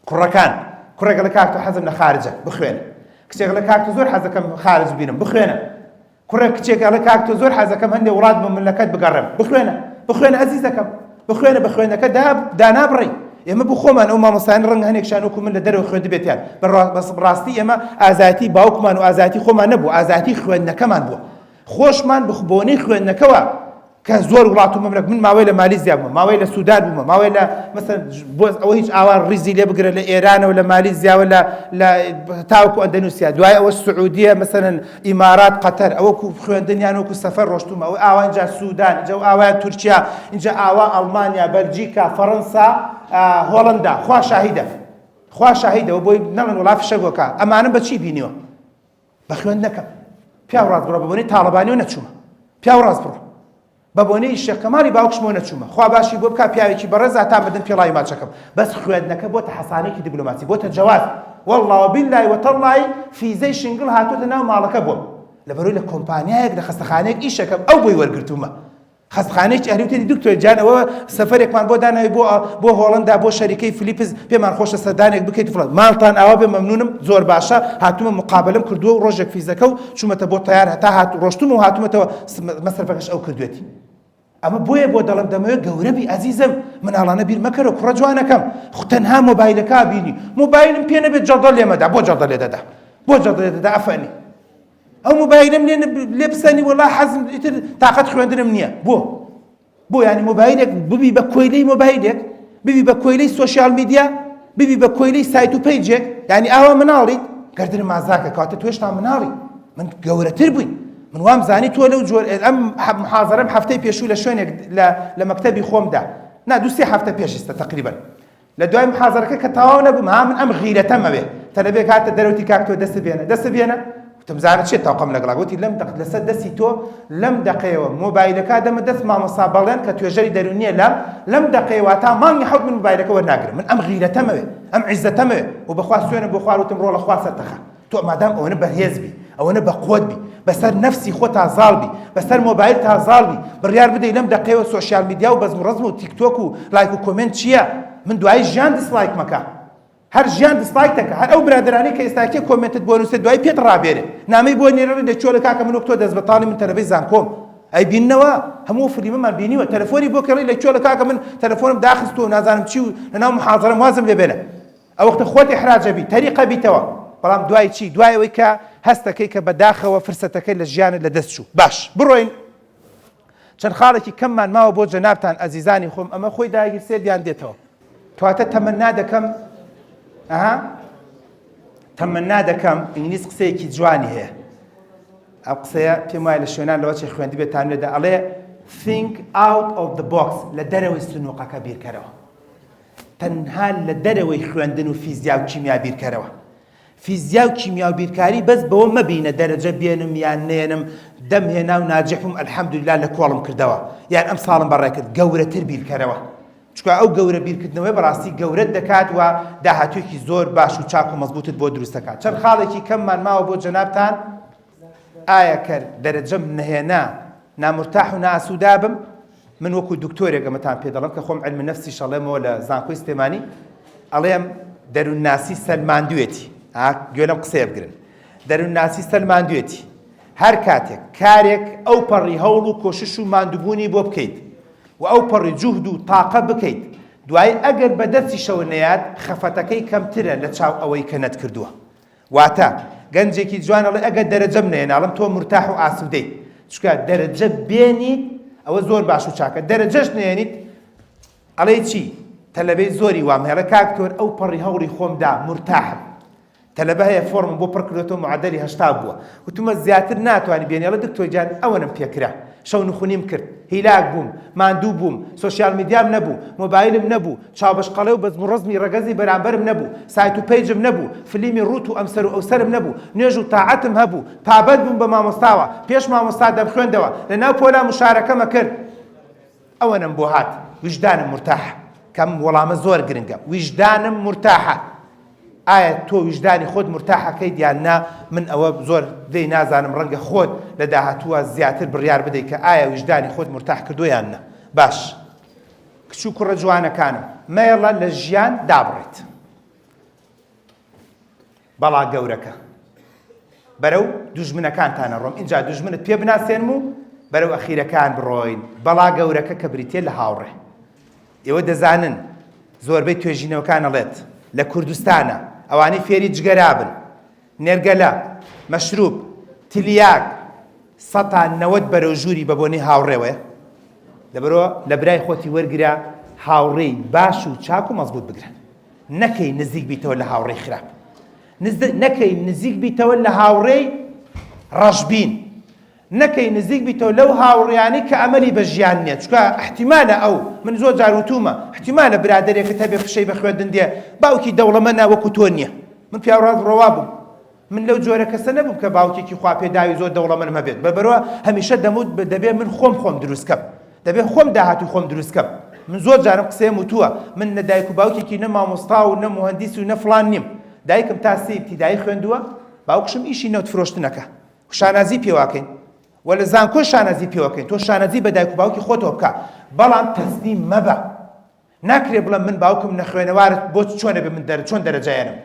کوڕەکان کوڕێک ئەڵێ کاک تۆ حەزم لە خارجە بخوێنە کچێک ئەڵێ کاک تۆ زۆر حەزەکەم خارج ببینم بخوێنە کوڕێک کچێک ئەڵێ کاک تۆ زۆر حەزەکەم هەندێ وڵات بە ملەکەت بگەڕێم بخوێنە بخوێنە ئەزیزەکەم بخوێنە بە خوێندەکە دانابڕی ئێمە بۆ خۆمان ئەو مامۆستایان ڕەنگە هەنێکشان وەکو من لە دەرەوە خوێندبێتیان بەس ڕاستی ئێمە ئازایەتی باوکمان و ئازایەتی خۆمان نەبوو ئازایەتی خوێندنەکەمان بووە خۆشمان بۆنەی خوێندنەکەوە کە زۆر وڵات و مەملەک من ماوەی لە مالیزیا بوومە ماوەی لە سودان بوومە ماوەی لە مەسەن بۆ ئەوە هیچ ئاوا ڕیزی لێ بگرە لە ئێرانەوە لە مالیزیاوە لە لە تاوەکو ئەندەنوسیا دوای ئەوە سعودیە مەسەلەن ئیمارات قەتەر ئەوەکو خوێندنیان وەکو سەفەر ڕۆشتومە ئەو ئاوا اینجا سودان اینجا ئاوایان تورکیا اینجا ئاوا ئەڵمانیا بەلجیکا فەڕەنسا هۆڵندا خوا شاهیدە خوا شاهیدە و بۆی نەڵێن وڵا فشەک وەکا ئەمانە بە چی بینیوە بە خوێندنەکەم پیاو ڕاست بڕۆ بە بۆنەی تاڵەبانیەوە نەچوومە پیاو ڕاست بڕۆ بە بۆنەی شێخ کەمالی باوکشمەوە نەچوومە خوا باشی بۆ بکا پیاوێکی بەڕێز تا مردن پێڵاوی ماچەکەم بەس خوێندنەکە بۆتە حەسانێکی دیبلۆماسی بۆتە جەواز والله وبالله وتالله فیزەی شنگڵ هاتۆتە ناو ماڵەکە بۆم لەبەرەوەی لە کۆمپانیایەک لە خەستەخانەیەک ئیشەکەم ئەو بۆی وەرگرتوومە خەستخانەیەکی ئەهلی وتێتی دکتۆر جان ئەوە سەفەرێکمان بۆ داناوی بۆ بۆ هۆڵندا بۆ شەریکەی فلیپس پێمان خۆشە سەردانێک بکەیت فڵان ماڵتان ئاوا بێ مەمنونم زۆر باشە هاتوومە مقابلم کردووە و ڕۆژێک فیزەکە و چوومەتە بۆ تەیار هەتا هات ڕۆشتم و هاتوومەتەوە مەسرەفەکەش ئەو کردوێتی ئەمە بۆیە بۆ دەڵم دەمەوێت گەورە بی ئەزیزم مناڵانە بیر مەکەرە کوڕە جوانەکەم خو تەنها مۆبایلەکە بینی مۆبایلم پێ نەبێت جەڵدە لێمەدا بۆ جەڵدە لێ دەدا بۆ جەڵدە لێ دەدا ئەفەنی ئەو مۆبایلم لێ لێ بسەنی وەڵا حەزم ئیتر تاقەت خوێندنم نییە بۆ بۆ ینی مۆبایلێک ببی بە کۆیلەی مۆبایلێک ببی بە کۆیلەی social media ببی بە کۆیلەی سایت و page ێک ینی ئاوا مناڵیت گردن مازاکە کاتە توێشتا مناڵی من گەورەتر بووین من وام زانی تۆ لەو جۆر ئەم محازەرەم هەفتەی پێشوو لە شوێنێک لە مەکتەبی خۆمدا نا دوو سێ هەفتە پێش ئێستا تقریبا لە دوای محازەرەکە کە تەواو نەبووم ها من ئەم غیرەتەم ئەوێ تەلەبێک هاتە دەرەوتی کاک تۆ دەست بێنە دەست بێنە وتم زانە چیە تاقم لەگەڵا وتی لەم دەق لەسەر دەستی تۆ لەم دەقەیەوە مۆبایلەکە دەمە دەست مامۆستا بەڵێن کە توێژەری دەروونیە لەم لەم دەقەیەوە تا مانگی حەوت من مۆبایلەکە وەرناگرم من ئەم غیرەتەم ئەوێ ئەم عیزەتەم ئەوێ و بەخوا سوێنم بۆ خوارد وتم ڕۆڵە خوا سەرتەخە تۆ مادام ئەوەنە بەهێز بی ئەوەنە بەقوەت بی بەسەر نەفسی خۆتا زاڵ بی بەسەر مۆبایلتا زاڵ بی بڕیار بدەی لەم دەقەیەوە social media و بەزم و ڕەزم و تیک تۆک و لایک و comment چییە من دوایی ژیان dislike مەکە هەر ژیان dislike تەکە هەر ئەو برادەرانەی کە ئێستاکێ comment ت بۆ نووسێ دوایی پێت ڕابێرێ نامەی بۆ نێرەڵی لە کوێ کاکە من وەک تۆ دەست بەتاڵی من تەلەبەی زانکۆم ئەی بیننەوە هەموو فلیمەمان بینیوە تەلەفۆنی بۆ کەڵی لە کوێ کاکە من تەلەفۆنم داخستووە نازانم چی و لەناو محازەرەم وازم لێ بێنە ئەوەختە خۆت ئیحراج ئەبی تەریق ئەبیتەوە بەڵام دوای چی دوای ئەوەی کە هەستەکەی کە بەداخەوە فرسەتەکەی لە ژیانت لە دەست چوو باش بڕۆین چەند خاڵێکی کەممان ماوە بۆ جەنابتان ئەزیزانی خۆم ئەمە خۆی داگیرسێت یان دێتەوە کەواتە تەمەنا دەکەم ئەها تەمەنا دەکەم ئینگلیز قسەیەکی جوانی هەیە ئەو قسەیە پێم وایە لە شوێنان لەوە چێ خوێندبێتان لێدا ئەڵێ think out of the box لە دەرەوەی سنووقەکە بیرکەرەوە تەنها لە دەرەوەی خوێندن و فیزیا و کیمیا بیرکەرەوە. فیزیا و کیمیا و بیرکاری بەس بەوە مەبینە دەرەجە بێنم یان نەیەنم دەم هێنا و ناجح بووم الحمدللە لە کۆڵم کردەوە یان ئەم ساڵم بەڕێکرد گەورەتر بیرکەرەوە. چونکە ئەو گەورە بیرکردنەوەیە بەڕاستی گەورەت دەکات و داهاتوویەکی زۆر باش و چاک و مەزبووتت بۆ دروست دەکات. چەند خاڵێکی کەممان ماوە بۆ جەنابتان، ئایا کەر دەرەجەم نەهێنا نامورتاح و نائاسوودە بم؟ من وەکو دکتۆرێک ئەمەتان پێ دەڵێم کە خۆم علم نفسیش ئەڵێمەوە لە زانکۆی سلێمانی، ئەڵێم دەروونناسی سەلماندوێتی، ها گوێ لەم قسەیە بگرن، دەروونناسی سەلماندوێتی هەر کاتێک کارێک ئەوپەڕی هەوڵ و کۆشش و ماندووبوونی بۆ بکەیت و ئەوپەڕی جوهد و تاقە بکەیت دوایی ئەگەر بەدەستیشەوە نەیات خەفەتەکەی کەمترە لە چاو ئەوەی کە نەتکردووە واتە گەنجێکی جوان ئەڵێ ئەگەر دەرەجەم نەیەنا ئەڵێم تۆ مورتاح و ئاسودەی چونکە دەرەجە بێنیت ئەوە زۆر باش و چاکە دەرەجەش نەیەنیت ئەڵێی چی تەلەبەی زۆری وام هەیە ئەڵێ کاک تۆر ئەو پەڕی هەوڵی خۆم دا مورتاحم تەلەبە هەیە فۆرمم بۆ پڕ کردۆتەوە معەدەلی 80 بووە وتومە زیاتر ناتوانی بێنی ئەڵێ دکتۆر گیان ئەوەنەم پێکرا شەونخونیم کرد هیلاک بووم ماندوو بووم social media م نەبوو مۆبایلم نەبوو چاوبەشقەڵێ و بەزم و ڕەزمی ڕەگەزی بەرامبەرم نەبوو سایت و page م نەبوو فلیمی ڕووت و ئەمسەر و ئەوسەرم نەبوو نوێژ و تاعەتم هەبوو پابەند بووم بە مامۆستاوە پێش مامۆستا دەمخوێندەوە لەناو پۆلا مشارەکەمە کرد ئەوەنەم بۆ هات ویژدانم مورتاحە کەم وەڵامە زۆر گرنگە ویژدانم مورتاحە ئایا تۆ ویژدانی خۆت مورتاحەکەیت یان نا من ئەوە زۆر لێی نازانم ڕەنگە خۆت لە داهاتووە زیاتر بڕیار بدەیت کە ئایا ویژدانی خۆت مورتاح کردووە یان نا باش کچ و کوڕە جوانەکانم مەیەڵە لە ژیان دابڕیت بەڵا گەورەکە بەرەو دوژمنەکانتان ئەڕۆم ئینجا دوژمنت پێ بناسێنم و بەرەو ئەخیرەکان بڕۆین بەڵا گەورەکە کە بریتە لە هاوڕێ ئێوە دەزانن زۆربەی توێژینەوەکان ئەڵێت لە کوردستانە ئەوانەی فێری جگەرابن نێرگەلە مەشروب تلیاک سەتا 90 بەرەو ژووری بە بۆنەی هاوڕێوەیە لەبەرەوە لە برای خۆتی وەرگرە هاوڕێی باش و چاک و مەزبوط بگرە نەکەی نزیک بیتەوە لە هاوڕێی خراپ نەکەی نزیک بیتەوە لە هاوڕێی ڕەشبین نەکەی نزیک بیتەوە لەو هاوڕیانەی کە ئەمەلی بە ژیان نییە چونکە احتیمالە ئەو من زۆر جار وتومە احتیمالە برادەرێکت هەبێ فشەی بە خوێندن دێ باوکی دەوڵەمەنە وەکو تۆ نییە من پیاوڕاست ڕەوا بووم من لەو جۆرە کەسە نەبووم کە باوکێکی خوا پێداوی زۆر دەوڵەمەنم هەبێت بەبەرەوە هەمیشە دەموت دەبێ من خۆم خۆم دروست کەم دەبێ خۆم داهاتوی خۆم دروست کەم من زۆر جارم قسەیەم وتووە من نە دایک و باوکێکی نە مامۆستا و نە موهەندیس و نە فڵان نیم دایکم تا سێ ئیبتیدایی خوێندووە باوکشم ئیشی نەوت فرۆشتنەکە شانازی پێواکەین و لە زانکۆ شانازی پێوەکەین تۆ شانازی بە دایک و باوکی خۆتەوە بکە بەڵام تەسلیم مەبە ناکرێ بڵێم من باوکم نەخوێنەوارە بۆ چۆن ئەبێ من دەر چۆن دەرەجەیەنم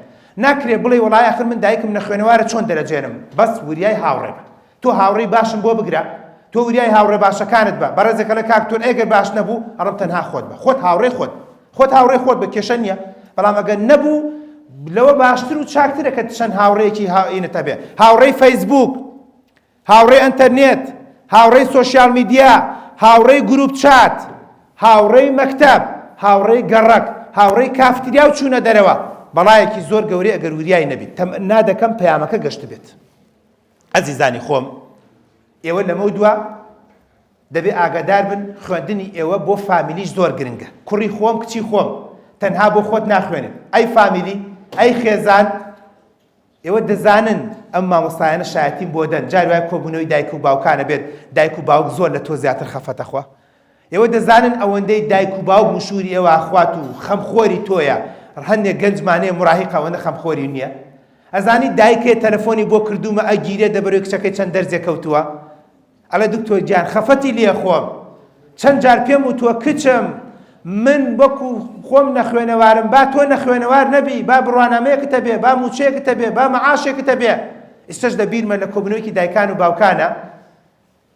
ناکرێ بڵێی وەڵای ئاخر من دایکم نەخوێنەوارە چۆن دەرەجەیەنم بەس وریای هاوڕێ بە تۆ هاوڕێی باشم بۆ بگرە تۆ وریای هاوڕێ باشەکانت بە بەڕێزێک ئەڵێ کاک تۆن ئەگەر باش نەبوو ئەڵێم تەنها خۆت بە خۆت هاوڕێی خۆت خۆت هاوڕێی خۆت بە کێشە نییە بەڵام ئەگەر نەبوو لەوە باشتر و چاکترە کە چەند هاوڕێیەکی هاوینت هەبێ هاوڕێی فەیسبوک هاوڕێی ئەنتەرنێت، هاوڕێی social media، هاوڕێی group chat، هاوڕێی مەکتەب، هاوڕێی گەڕەک، هاوڕێی کافتریا و چوونە دەرەوە، بەڵایەکی زۆر گەورەیە ئەگەر وریای نەبیت. تەمەنا دەکەم پەیامەکە گەشتبێت. ئەزیزانی خۆم، ئێوە لەمەودوا دەبێ ئاگادار بن خوێندنی ئێوە بۆ فامیلیش زۆر گرنگە. کوڕی خۆم، کچی خۆم، تەنها بۆ خۆت ناخوێنێت. ئەی فامیلی؟ ئەی خێزان؟ ئێوە دەزانن ئەم مامۆستایانە شایەتیم بۆ دەن جاری وایە کۆبوونەوەی دایک و باوکانە بێت دایک و باوک زۆر لە تۆ زیاتر خەفەتە خوا ئێوە دەزانن ئەوەندەی دایک و باوک مشووری ئێوە ئەخوات و خەمخۆری تۆیە هەندێک گەنجمانەیە مراهیق ئەوەندە خەمخۆری نییە ئەزانی دایکێ تەلەفۆنی بۆ کردوومە ئەگیرێ دەبەرەوەی کچەکەی چەند دەرزێ کەوتووە ئەڵێ دکتۆر گیان خەفەتی لێ خۆم چەند جار پێم وتووە کچم من وەکو خۆم نەخوێنەوارم با تۆ نەخوێنەوار نەبی با بڕوانامەیەکت هەبێ با موچەیەکت هەبێ با مەعاشێکت هەبێ ئێستاش لە بیرمە لە کۆبوونەوەیەکی دایکان و باوکانە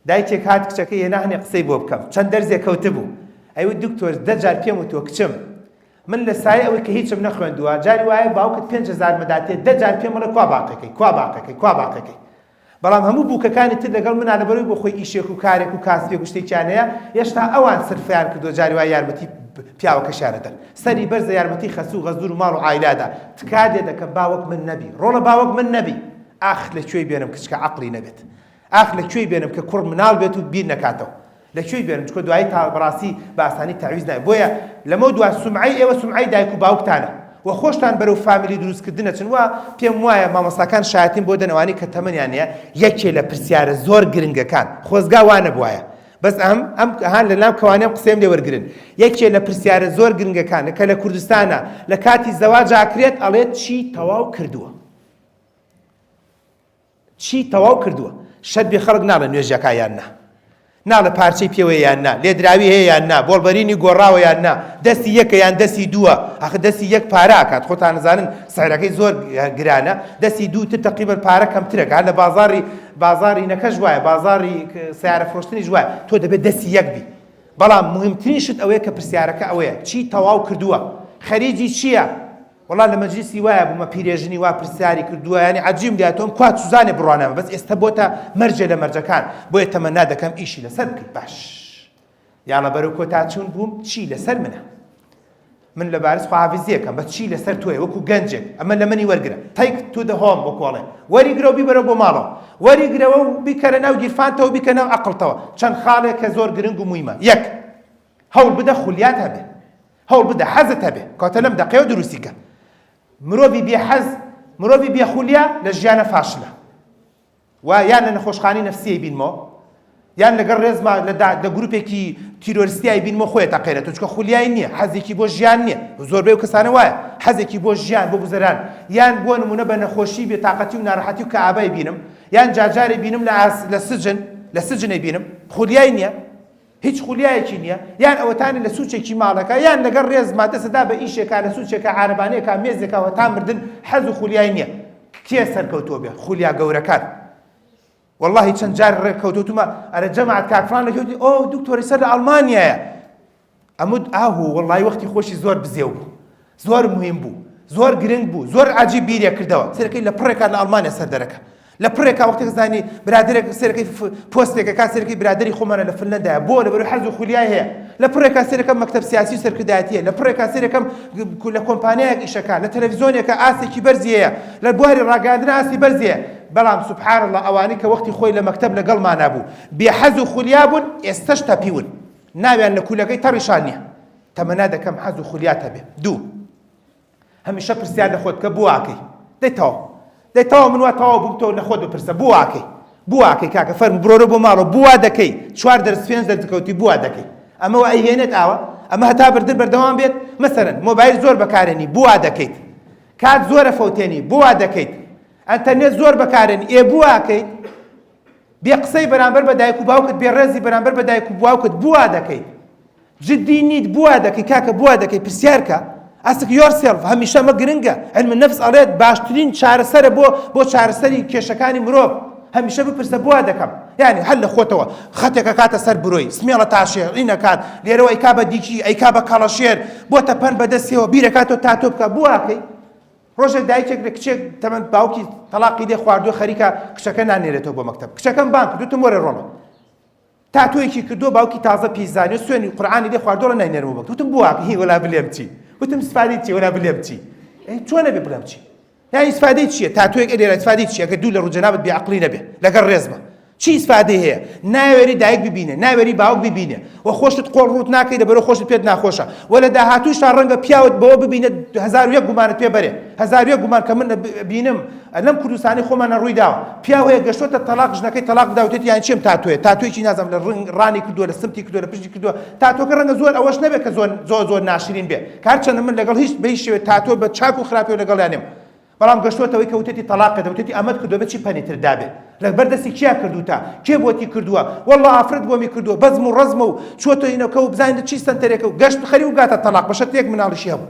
دایکێک هات کچەکەی هێنا هەنێ قسەی بۆ بکەم چەند دەرزێک کەوتبوو ئەیوت دکتۆر دە جار پێم وتووە کچم من لە سایەی ئەوەی کە هیچم نەخوێندووە جاری وایە باوکت 5000 مەداتێ دە جار پێم بڵێ کوا باقێکەی کوا باقێکەی کوا باقێکەی بەڵام هەموو بووکەکانی تر لەگەڵ منا لەبەرئەوەی بۆ خۆی ئیشێک و کارێک و کاسبێک و شتێکیان هەیە هێشتا ئەوان سرفەیان کردووە جاری وایە یارمەتی پیاوەکەشیان ئەدەن سەری بەرزە یارمەتی خەسوو و غەزور و ماڵ و عایلە ئەدا تکا لێ دەکەم با وەک من نەبی ڕۆڵە با وەک من نەبی ئاخ لە کوێی بێنم کچکە عەقڵی نەبێت ئاخ لە کوێی بێنم کە کوڕ مناڵ بێت و بیر نەکاتەوە لە کوێی بێنم چونکە دوایی تا بەڕاستی بە ئاسانی تەعویز نابێت بۆیە لەمەو دوا سومعەی ئێوە سومعەی دایک و باوکتانە و خۆشتان بەرەو فامیلی دروست کردن ئەچن و پێم وایە مامۆستاکان شایەتیم بۆ دەن ئەوانەی کە تەمەنیان هەیە یەکێ لە پرسیارە زۆر گرنگەکان خۆزگا وا نەبوایە. بەس ئەم ئەم هان لە ناو کەوانەم قسەیم لێ وەرگرن یەکێ لە پرسیارە زۆر گرنگەکانە کە لە کوردستانە لە کاتی زەواج ئاکرێت ئەڵێت چی تەواو کردووە چی تەواو کردووە؟ شەرت بێ خەڵک ناڵێ نوێژەکا یان نا، ناڵێ پارچەی پێوەیە یان نا، لێدراوی هەیە یان نا، بۆڵبەرینی گۆڕاوە یان نا، دەستی یەکە یان دەستی دووە، ئاخر دەستی یەک پارە ئەکات، خۆتان ئەزانن سعرەکەی زۆر گرانە، دەستی دوو تر تەقریبەن پارە کەمترە، هەر لە بازاڕی بازاڕی نەکەش وایە، بازاڕی سەیارە فرۆشتنیش وایە، تۆ دەبێت دەستی یەک بی. بەڵام موهیمترین شت ئەوەیە کە پرسیارەکە ئەوەیە چی تەواو کردووە؟ خەریجی چییە؟ وەڵا لە مەجلیسی وایە بوومە پیرێژنی وا پرسیاری کردووە یانی عەجیم لات تۆم کوا چوزانێ بڕوانامە بەس ئێستا بۆتە مەرجێ لە مەرجەکان بۆیە تەمەنا دەکەم ئیشی لەسەر بکەیت باش یاڵە بەرەو کۆتا چوون بووم چی لەسەر منە من لە بارس خواحافیزیەکەم بە چی لەسەر تۆیە وەکو گەنجێک ئەمە لە منی وەرگرە take to the home وەکۆڵێ وەریگرە و بیبەرەوە بۆ ماڵەوە وەریگرەوە و بیکەرە ناو گیرفانتەوە بیکە ناو عەقڵتەوە چەند خاڵێک کە زۆر گرنگ و مویمە یەک هەوڵ بدە خولیات هەبێ هەوڵ بدە حەزت هەبێ کەواتە لەم دەقەیەوە دروستی کە مرۆڤی بێ حەز مرۆڤی بێ خولیا لە ژیانە فاشلە و یان لە نەخۆشخانەی نەفسیی بینمەوە یان لەگەڵ ڕێزما لە لە گروپێکی تیرۆریستیای بینمەوە خۆی تەقێنێتەوە چونکە خولیای نییە حەزێکی بۆ ژیان نییە زۆربەی ئەو کەسانە وایە حەزێکی بۆ ژیان بۆ گوزەران یان بۆ نمونە بە نەخۆشی بێتاقەتی و ناڕەحەتی و کەئابای بینم یان جارجارێ بینم لە ئاس لە سجن لە سجنێ بینم خولیای نییە هیچ خولیایەکی نیە یان ئەوەتانی لە سوچێکی ماڵەکە یان لەگەڵ ڕێزما دەسەدا بە ئیشێکا لە سوچێکا عارەبانەیەکا مێزێکا هەتا مردن حەز و خولیای نیە کێ سەرکەوتووە بێ خولیا گەورەکان واللهی چەند جار ڕێککەوتوتمە ئەرە جەماعەت کاک فلان لەکێ وتی ئۆ دکتۆری سەر لە ئەڵمانیایە ئەموت ئاهو وەڵی وەختی خۆشی زۆر بزێو بوو زۆر مهم بوو زۆر گرنگ بوو زۆر عجیب بیرێ کردەوە سەرەکەی لە پڕێکا لە ئەڵمانیا سەر دەرەکە لە پڕێکا وەختێک زانی برادێک سەرەکەی پۆستێکەکە سەرەکەی برادری خۆمانە لە فنلەندایە بۆ لەبەر حەز و خولیای هەیە لە پڕێکا سەرەکەم مەکتەب سیاسی و سەرکردایەتیە لە پڕێکا سەرەکەم لە کۆمپانیایەک ئیشەکە لە تەلەڤیزیۆنێکە ئاستێکی بەرزی هەیە لە بواری ڕاگەیاندن ئاستی بەرزی هەیە بەڵام سبحان الله ئەوانەی کە وەختی خۆی لە مەکتەب لەگەڵمانا بوو بێ حەز و خولیا بوون ئێستەش تەپیون ناویان لە کولەکەی تەڕیشان نییە تەمەنا دەکەم حەز و خولیات هەبێ دوو هەمیشە پرسیار لە خۆت بکە بۆ واکەی دەی تەواو دەی تەواو من وا تەواو بووم تۆ لە خۆت بپرسە بۆ واکەی بۆ واکەی کاکە فەرموو بڕۆرە بۆ ماڵەوە بۆ وا دەکەی چوار دەرس پێنج دەرس کەوتی بۆ وا دەکەی ئەمە وا ئەیهێنێت ئاوا ئەمە هەتا بردن بەردەوام بێت مەسەرەن مۆبایل زۆر بەکارێنی بۆ وا دەکەیت کات زۆرە فەوتێنی بۆ وا دەکەیت ئەنتەرنێت زۆر بەکارێنی ئێ بۆ واکەیت بێ قسەی بەرامبەر بە دایک و باوکت بێ ڕێزی بەرامبەر بە دایک و باوکت بوا دەکەیت جدی نیت بوا دەکەی کاکە بوا دەکەی پرسیارکە ask yourself هەمیشە ئەمە گرنگە علم النفس ئەڵێت باشترین چارەسەرە بۆ بۆ چارەسەری کێشەکانی مرۆڤ هەمیشە بپرسە بوا دەکەم یعنی هەر لە خۆتەوە خەتێکە کاتە سەر برۆی سمێڵە تاشێ ئینەکات لێرەوە ئەیکا بە دیکی ئەیکا بە کەڵەشێر بۆتە پەن بەدەستیەوە بیرەکاتەوە تاتۆ بکە بواکەی ڕۆژێک دایکێک لە کچێک تەمەن باوکی تەڵاقی لێ خواردووە خەریکە کچەکە نانێرێتەوە بۆ مەکتەب کچەکەم بانگ کرد وتم وەرە ڕۆڵە تاتۆیەکی کردووە باوکی تازە پیزانیوە سوێنی قورئانی لێ خواردووە ڕە ناینێرمەوە مەکتەب وتم بۆ هی وەلا بلێم چی وتم سفادەی چی وەلا بلێم چی چۆنە بێ بڵێم چی یانی ئیسفادەی چییە تاتۆیەک ئەلێرە ئیسفادەی چییە کە دوو لە ڕوو جەنابت بێ عەقڵی نەبێ لەگەڵ ڕێزمە چی ئیسفادەی هەیە؟ ناوێری دایک ببینێ، ناوێری باوک ببینێ و خۆشت قۆڵ ڕووت ناکەی لەبەرئەوە خۆشت پێت ناخۆشە و لە داهاتووشتا ڕەنگە پیاوت بەوە ببینێت 1001 گومانت پێ بەرێ 1001 گومان کە من بینم لەم کوردستانی خۆمانە ڕووی داوە پیاو هەیە گەشتۆتە تەلاق ژنەکەی تەلاق بدا وتێتی یان چیم تاتۆیە تاتۆیەکی نازانم لە ڕنگ ڕانی کردووە لە سمتی کردووە لە پشتی کردووە تاتۆکە ڕەنگە زۆر ئەوەش نەبێت کە زۆر زۆر زۆر ناشرین بێ کارچەنە من لەگەڵ هیچ بە هیچ شێوەیە تاتۆ بە چاک و خراپیەوە لەگەڵیان نیم بەڵام گەشتۆتەوەی کە وتێتی تەڵاقت دەم وتێتی ئەمەت کردوە بە چی پەنی تر دابێ لە بەر دەستی کیا کردوتە کێ بۆتی کردوە واللە ئافرەت بۆمی کردوە بەزم و ڕەزمە و چۆتە ئینەکە و بزانین لە چی سەنتەرێکە و گەشت خەریک بگاتە تەڵاق بە شەرتێک مناڵیشی هەبوو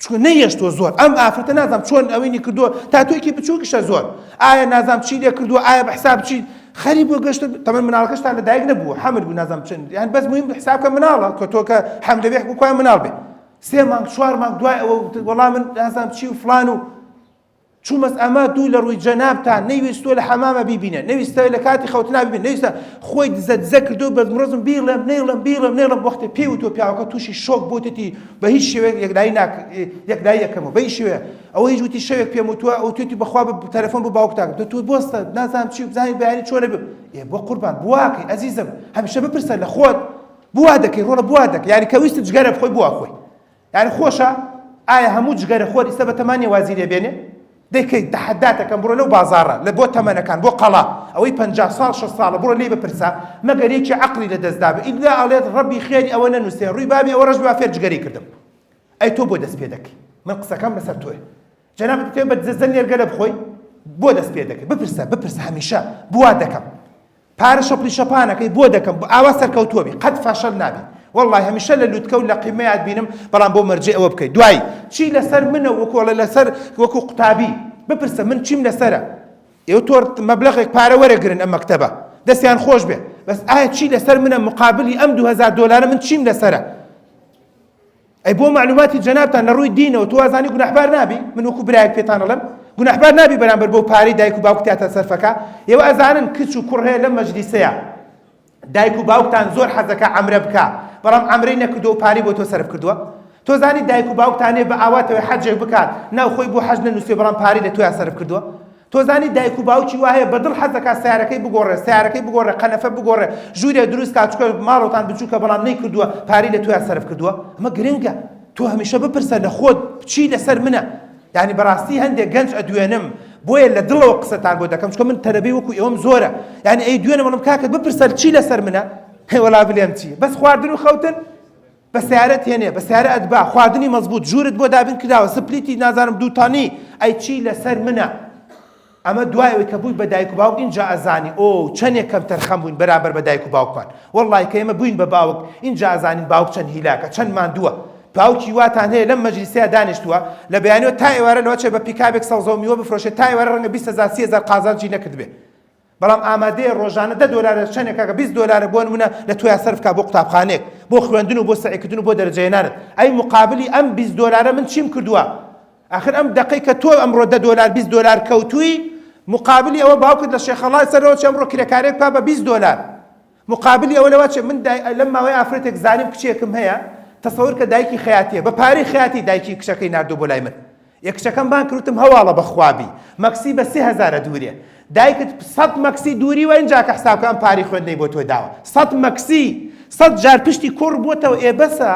چونکە نەیەشتوە زۆر ئەم ئافرەتە نازانم چۆن ئەوینی کردووە تاتۆیەکی بچووکیشە زۆر ئایا نازانم چی لێ کردووە ئایا بە حساب چی خەری بۆ گەشت تەمەن مناڵەکەشتان لە دایک نەبوو حەمل بوو نازانم چەند یان بەس مهم حساب کە مناڵە کە تۆ کە حەمل بێ وەکوایە مناڵ بێ سێ مانگ چوار مانگ دوای ئەوە وەڵا من نازانم چی و فلان و چوومەس ئەمە دوو لە ڕووی جەنابتان نەیویستووە لە حەمامە بیبینە نەویستە لە کاتی خەوتنا ببینە نەویستە خۆی دزە دزە کردو بە مڕزم بیڵێم نەیڵێم بیڵێم نەیڵێم وەختێ پێی وتووە پیاوەکە تووشی شۆک بۆتێتی بە هیچ شێوەیەک یەکلایی ناک یەکلایی یەکەمەوە بە هیچ شێوەیە ئەوە هیچ وتی شەوێک پێم وتووە ئەو توێتی بەخوا بە تەلەفۆن بۆ باوکتان تۆ بۆستە نازانم چی بزانین بەیانی چۆنە بێ ئێ بۆ قوربان بواکەی ئەزیزم هەمیشە بپرسە لە خۆت بوا دەکەی ڕۆڵە بوا دەکەی یاری کە ویستت جگەرە بخۆی بوا خۆی یاری خۆشە ئایا هەموو جگەرە خۆر ئیستا بەتەمانیە وازی لێ بێنێ؟ دەی تەحەدات ئەکەم بڕۆ لەو بازاڕە لە بۆ تەمەنەکان بۆ قەڵا ئەوەی 50 ساڵ 60 ساڵە بڕۆ لێی بپرسە مەگەر یەکی عەقڵی لە دەست دابێ ئیلا ئەڵێت ڕەبی خێری ئەوە نەنووسێ ڕووی بابی ئەوە ڕەش بێ فێر جگەرەی کردم ئەی تۆ بۆ دەست پێ دەکەی من قسەکەم لەسەر تۆیە جەنابت دەتەوێت بە دزە نێرگەلە بخۆی بۆ دەست پێ دەکەی بپرسە بپرسە هەمیشە بوا دەکەم پارە شەپڵی شەپانەکەی بۆ دەکەم ئاوا سەرکەوتووە بی قەت فاشل نابی وەڵڵای هەمیشە لە لوتکە و لە قیمەیات بینم بەڵام بۆ مەرجێ ئەوە بکەی دوایی چی لەسەر منە وەکۆڵە لەسەر وەکو قوتابی بپرسە من چیم لەسەرە ئێوە تۆر مەبلەغێک پارە وەرەگرن ئەم مەکتەبە دەستیان خۆش بێ بەس ئایا چی لەسەر منە مقابلی ئەم 2000 دۆلارە من چیم لەسەرە ئەی بۆ مەعلوماتی جەنابتان لە ڕووی دینەوە تۆ وازانی گوناحبار نابی؟ من وەکو برایەک پێتان ئەڵێم گوناحبار نابی بەرامبەر بەو پارەی دایک و باوکتیاتە سەرفەکە؟ ئێوە ئەزانن کچ و کوڕ هەیە لەم مەجلیسەیە دایک و باوکتان زۆر حەزەکا عەمرە بکا بەڵام عەمرەی نەکردووە و پارەی بۆ تۆ سەرف کردووە؟ تۆ زانی دایک و باوکتان هەیە بە ئاواتەوەی حەجێک بکات ناو خۆی بۆ حەج نەنووسیوە بەڵام پارەی لە تۆیا سەرف کردووە؟ تۆ زانی دایک و باوکی وا هەیە بە دڵ حەز دەکات سەیارەکەی بگۆڕێ سەیارەکەی بگۆڕێ قەنەفە بگۆڕێ ژوورێ دروست کات چونکە ماڵەوەتان بچووکە بەڵام نەیکردووە پارەی لە تۆیا سەرف کردووە ئەمە گرنگە تۆ هەمیشە بپرسە لە خۆت چی لەسەر منە یعنی بەڕاستی هەندێک گەنج ئەدوێنم بۆیە لە دڵەوە قسەتان بۆ دەکەم چونکە من تەلەبەی وەکو ئێوەم زۆرە یعنی ئەی دوێنم بەڵام کاکە بپرسە چی لەسەر منە هەی وەڵا بلێم چی بەس خواردن و خەوتن بە سەیارەت هێنێ بە سەیارە ئەتبا خواردنی مەزبوت ژوورت بۆ دابین کراوە سپلیتی نازانم دووتانی ئەی چی لەسەر منە ئەمە دوای ئەوەی کە بووی بە دایک و باوک ئینجا ئەزانی ئۆ چەندێک کەم تەرخەم بووین بەرامبەر بە دایک و باوکمان وەڵڵای کە ئێمە بووین بە باوک ئینجا ئەزانین باوک چەند هیلاکە چەند ماندووە باوکی واتان هەیە لەم مەجلیسەیە دانیشتووە لە بەیانیەوە تا ئێوارە لەوە چێ بە پیکابێک سەوزە و میوە بفرۆشێت تا ئێوارە ڕەنگە 20 هەزار 30 هەزار قازانجی نەکردبێ بەڵام ئامادەیە ڕۆژانە دە دۆلارە چەندێک کاکە 20 دۆلارە بۆ نمونە لە تۆیا سەرف کا بۆ قوتابخانەیەک بۆ خوێندن و بۆ سەعیکردن و بۆ دەرەجەهێنانت ئەی مقابلی ئەم 20 دۆلارە من چیم کردووە ئاخر ئەم دەقەی کە تۆ ئەمڕۆ دە دۆلار 20 دۆلار کەوتووی مقابلی ئەوە باوکت لە شێخەڵای سەرەوە چێ ئەمڕۆ کرێکارێک بکا بە 20 دۆلار مقابلی ئەوە لەوە چێ من دای لەم ماوەی ئافرەتێک زانیم کچێکم هەیە تەسەور کە دایکی خەیاتیە بە پارەی خەیاتی دایکی کچەکەی ناردوو بۆ لای من یە کچەکەم بانگ کرد وتم هەواڵە بەخوا بی مەکسی بە 3000 دوورێ دایکت سەد مەکسی دووریوە ئینجا کە حساب کە ئەم پارەی خوێندنەی بۆ تۆ داوە سەد مەکسی سەد جار پشتی کوڕ بۆتەوە ئێ بەسە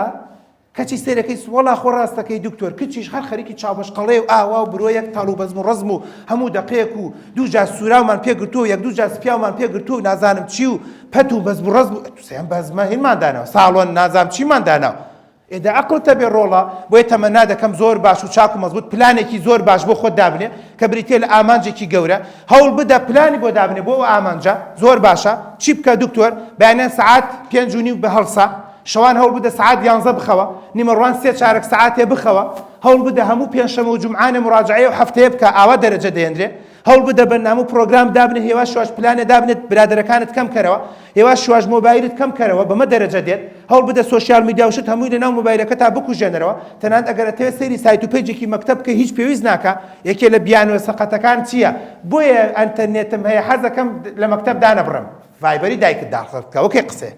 کەچی سەیرەکەی وەڵا خۆ ڕاستەکەی دکتۆر کچیش هەر خەریکی چاوبەشقەڵێ و ئاوا و برۆیەک تاڵ و بەزم و ڕەزم و هەموو دەقەیەک و دوو جار سوراومان پێ گرتووە و یەک دوو جار سپیاومان پێ گرتووە و نازانم چی و پەت و بەزم و ڕەزم و سێم بەزمە هینمان داناوە ساڵۆن نازانم چیمان داناوە ئێ دە عەقڵت هەبێ ڕۆڵە بۆیە تەمەنا دەکەم زۆر باش و چاک و مەزبوت پلانێکی زۆر باش بۆ خۆت دابنێ کە بریتیە لە ئامانجێکی گەورە هەوڵ بدە پلانی بۆ دابنێ بۆ ئەو ئامانجە زۆر باشە چی بکە دکتۆر بەیانیان سەعات پێنج و نیو بهەڵسە شەوان هەوڵ بدە سەعات یانزە بخەوە نیمەڕوان سێ چارەک سەعاتێ بخەوە هەوڵ بدە هەموو پێنجشەمە و جومعانێ مڕاجەعەی ئەو هەفتەیە بکە ئاوا دەرەجە دەێنرێ هەوڵ بدە بەرنامە و پڕۆگرام دابنێ هێواش هێواش پلانێ دابنێت برادەرەکانت کەم کەرەوە هێواش هێواش مۆبایلت کەم کەرەوە بەمە دەرەجە دێت هەوڵ بدە social media و شت هەمووی لەناو مۆبایلەکەتا بکوژێنەرەوە تەنانەت ئەگەر ئەتەوێت سەیری سایت و page ێکی مەکتەب بکەی هیچ پێویست ناکا یەکێ لە بیانوە سەقەتەکان چییە بۆیە ئەنتەرنێتم هەیە حەزەکەم لە مەکتەب دانەبڕم ڤایبەری دایکت داخڵ بکە وەکەی قسەیە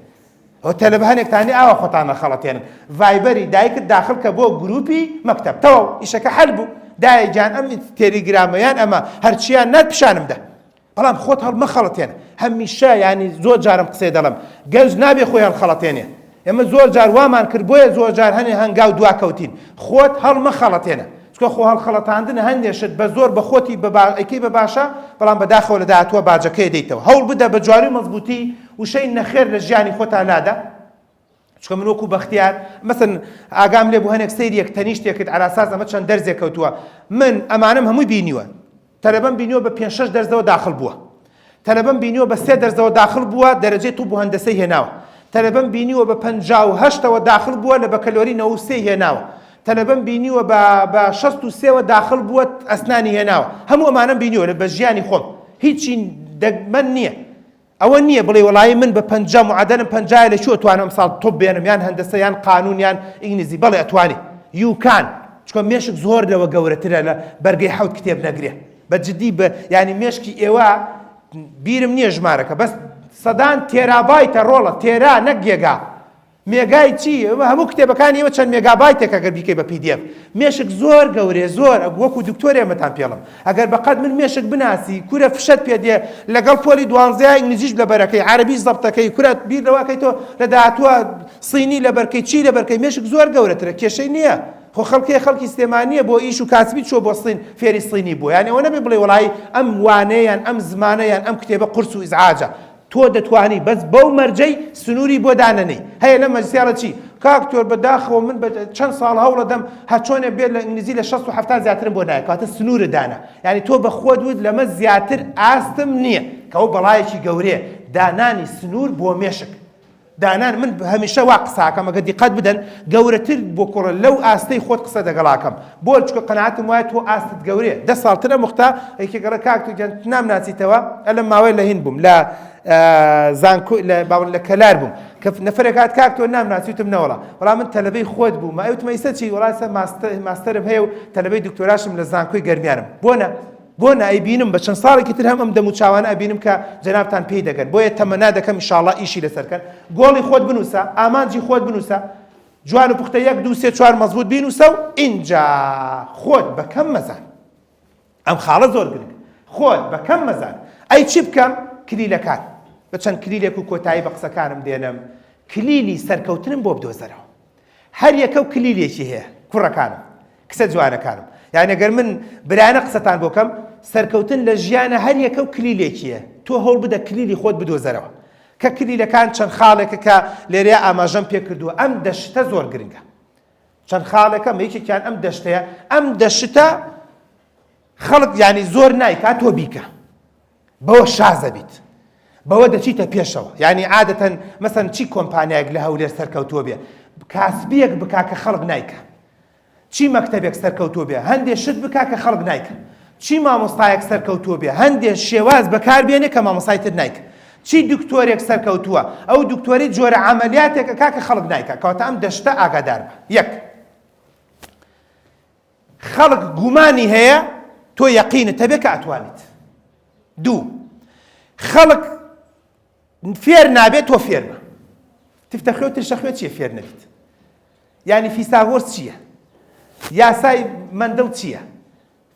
ئەوە تەلەبە هەنێکتان نیە ئاوا خۆتان ئەخەڵەتێنن ڤایبەری دایکت داخل کە بۆ گروپی مەکتەب تەواو ئیشەکە حەل بوو دایە گیان ئەم تێلیگرامە یان ئەمە هەرچیان نات پیشانم دە بەڵام خۆت هەڵمەخەڵەتێنە هەمیشە ینی زۆر جارم قسەی دەڵم گەنج نابێ خۆی هەڵخەڵەتێنێ ئێمە زۆر جار وامان کرد بۆیە زۆر جار هەنێ هەنگاو دواکەوتین خۆت هەڵمەخەڵەتێنە چونکە خۆ هەڵخەڵەتاندن هەندێ شت بە زۆر بە خۆتی ئەیکەی بە باشە بەڵام بەداخەوە لە داهاتووە باجەکەی دەیتەوە هەوڵ بدە بە جوانی و مەزبووتی وشەی نەخێر لە ژیانی خۆتا لادە چونکە من وەکو بەختیار مەسەن ئاگام لێ بوو هەنێک سەیری یەک تەنیشتێک کرد عەلاساس ئەمە چەند دەرزێک کەوتووە من ئەمانەم هەمووی بینیوە تەلەبەم بینیوە بە پێنج شەش دەرزەوە داخل بووە تەلەبەم بینیوە بە سێ دەرزەوە داخل بووە دەرەجەی طب و هەندەسەی هێناوە تەلەبەم بینیوە بە 58ەوە داخل بووە لە بەکەلۆری 93 هێناوە تەلەبەم بینیوە بە بە 63ەوە داخل بووە ئەسنانی هێناوە هەموو ئەمانەم بینیوە لە بە ژیانی خۆم هیچی دەگمەن نییە ئەوە نییە بڵێ وەڵایی من بە 50 معدلم 50 لە کوێ توانم ئەمساڵ طب بێنم یان هەندەسە یان قانون یان ئینگلیزی بەڵێ ئەتوانی you can چونکە مێشک زۆر لەوە گەورەترە لە بەرگەی حەوت کتێب نەگرێ بە جدی بە یانی مێشکی ئێوە بیرم نییە ژمارەکە بەس سەدان تێرابایتە ڕۆڵە تێرا نەک گێگا مێگای چی ئەمە هەموو کتێبەکانی ئێوە چەند مێگابایتێک ئەگەر بیکەی بە PDF مێشک زۆر گەورەیە زۆر وەکو دکتۆر ئێمەتان پێڵم ئەگەر بەقەد من مێشک بناسی کورە فشەت پێ دێ لەگەڵ پۆلی دوانزەیا ئینگلیزیش لەبەرەکەی عەرەبیش زەبتەکەی کورە بیر لەوە ئەکەی تۆ لە داهاتووە صینی لەبەرکەی چی لەبەرکەی مێشک زۆر گەورەترە کێشەی نییە. خۆ خەڵکێ خەڵکی سلێمانییە بۆ ئیش و کاسبی چووە بۆ سین فێری سینی بووە یانی ئەوە نەبێ بڵێ وەڵایی ئەم وانەیە یان ئەم زمانە یان ئەم کتێبە قورس و ئیزعاجە تۆ دەتوانی بەس بەو مەرجەی سنووری بۆ دانەنێی هەیە لەم مەجلیسە ئەڵێ چی کاک تۆر بە داخەوە من بە چەند ساڵ هەوڵەدەم هەرچۆنێ بێت لە ئینگلیزی لە 60 و 70 زیاترم بۆ نایە کەواتە سنوورت دانا یانی تۆ بە خۆت وت لەمە زیاتر ئاستم نییە کە ئەو بەڵایەکی گەورەیە دانانی سنوور بۆ مێشک دانان من هەمیشە وا قساکەم ئەگەر دیقەت بدەن گەورەتر بۆ کوڕە لەو ئاستەی خۆت قسە دەگەڵاکەم بۆ چکە قەناعەتم وایە تۆ ئاستت گەورەیە دە ساڵ ترە مختا یەکێک ئەڵێ کاک تۆ گیان نامناسیتەوە ئەلەم ماوەیە لە هین بووم لە زانکۆ لە باوەڕ لە کەلار بووم کە نەفرێک هات کاک تۆ نامناسی وتم نەوەڵا وەڵا من تەلەبەی خۆت بووم ئەی وتم ئیسە چی وەڵا ئیسە ماستەرم هەیە و تەلەبەی دکتۆراشم لە زانکۆی گەرمیانم بۆ نا بۆ نا ئەیبینم بە چەند ساڵێکی تر هەم ئەم دەم و چاوانە ئەبینم کە جەنابتان پێی دەگەن بۆیە تەمەنا دەکەم ئیشاڵا ئیشی لەسەر کەن گۆڵی خۆت بنووسە ئامانجی خۆت بنووسە جوان و پوختە یەک دوو سێ چوار مەزبوط بینووسە و ئینجا خۆت بە کەم مەزان ئەم خاڵە زۆر گرنگ خۆت بە کەم مەزان ئەی چی بکەم کلیلەکان بە چەند کلیلێک و کۆتایی بە قسەکانم دێنم کلیلی سەرکەوتنم بۆ بدۆزەرەوە هەر یەکە و کلیلێکی هەیە کوڕەکانم کچە جوانەکانم یانی گەر من برایانە قسەتان بۆ کەم سەرکەوتن لە ژیانە هەر یەکە و کلیلێکیە تۆ هەوڵ بدە کلیلی خۆت بدۆزەرەوە کە کلیلەکان چەند خاڵێکە کە لێرەیە ئاماژەم پێ کردووە ئەم دە شتە زۆر گرنگە چەند خاڵێکە یەکێکیان ئەم دە شتەیە ئەم دە شتە خەڵک یانی زۆر نایکا تۆ بیکە بەوە شازە بیت بەوە دەچیتە پێشەوە یانی عادەتەن مەسەن چی کۆمپانیایەک لە هەولێر سەرکەوتووە بێ کاسبیەک بکا کە خەڵک نایکا چی مەکتەبێک سەرکەوتووە بێ هەندێ شت بکا کە خەڵک نایکا چی مامۆستایەک سەرکەوتووە بێ هەندێ شێواز بەکار بێنێ کە مامۆستای تر نایکا چی دکتۆرێک سەرکەوتووە ئەو دکتۆری جۆرە عەمەلیاتێک ئەکا کە خەڵک نایکا کەواتە ئەم دەشتە ئاگادار بە یەک خەڵک گومانی هەیە تۆ یەقینت هەبێ کە ئەتوانیت. دوو، خەڵک فێر نابێت تۆ فێر بە. تفتە خوێ و ترشە خوێ چییە فێر نەبیت؟ یعنی فیساغۆرس چییە؟ یاسای مەندڵ چییە؟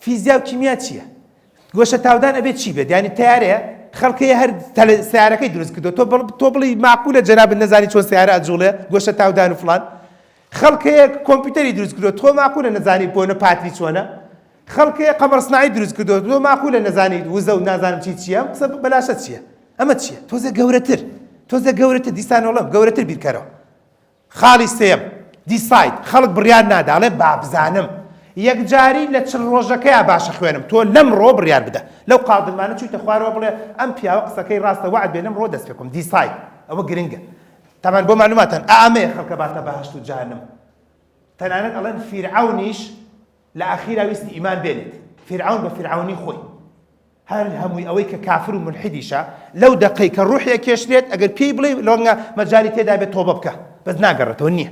فیزیا و کیمیا چییە؟ گۆشە تاودان ئەبێت چی بێت؟ یعنی تیارەیە خەڵکەیە هەر سیارەکەی دروست کردو تۆ تۆ بڵی معقولە جەنابت نەزانی چۆن سیارە ئەجوڵێ گۆشە تاودان و فلان خەڵک هەیە کۆمپیوتەری دروست کردوە تۆ ماقولە نەزانی بۆنە پاتری چۆنە خەڵک هەیە قەمەر سناعی دروست کردوە تۆ ماقولە نەزانیت وزە و نازانم چی چییە ئەم قسە بەلاشە چییە ئەمە چییە تۆزێ گەورەتر تۆزێ گەورەتر دیسانەوەڵم گەورەتر بیرکەرەوە خاڵی سێم decide خەڵک بڕیار نادا ئەڵێ بابزانم یەکجاری لە چل ڕۆژەکەیا باشە خوێنم تۆ لەم ڕۆ بڕیار بدە لەو قاڵدرمانە چوویتە خوارەوە بڵێ ئەم پیاوە قسەکەی ڕاستە وەعد بێ لەم ڕۆ دەست پێ بکەم decide ئەوە گرنگە تەبعەن بۆ مەعلوماتان ئا ئەمەیە خەڵکە باتە بەهەشت و جەهەنم تەنانەت ئەڵێن فیرعەونیش لە ئاخیرا ویستی ئیمان بێنێت فیرعەون بە فیرعەونی خۆی هەر هەمووی ئەوەی کە کافر و ملحیدیشە لەو دەقەی کە ڕوحی ئەکێشرێت ئەگەر پێی بڵێ لەوەنگە مەجالی تێدا بێت تۆبە بکە بەس ناگەڕێتەوە نییە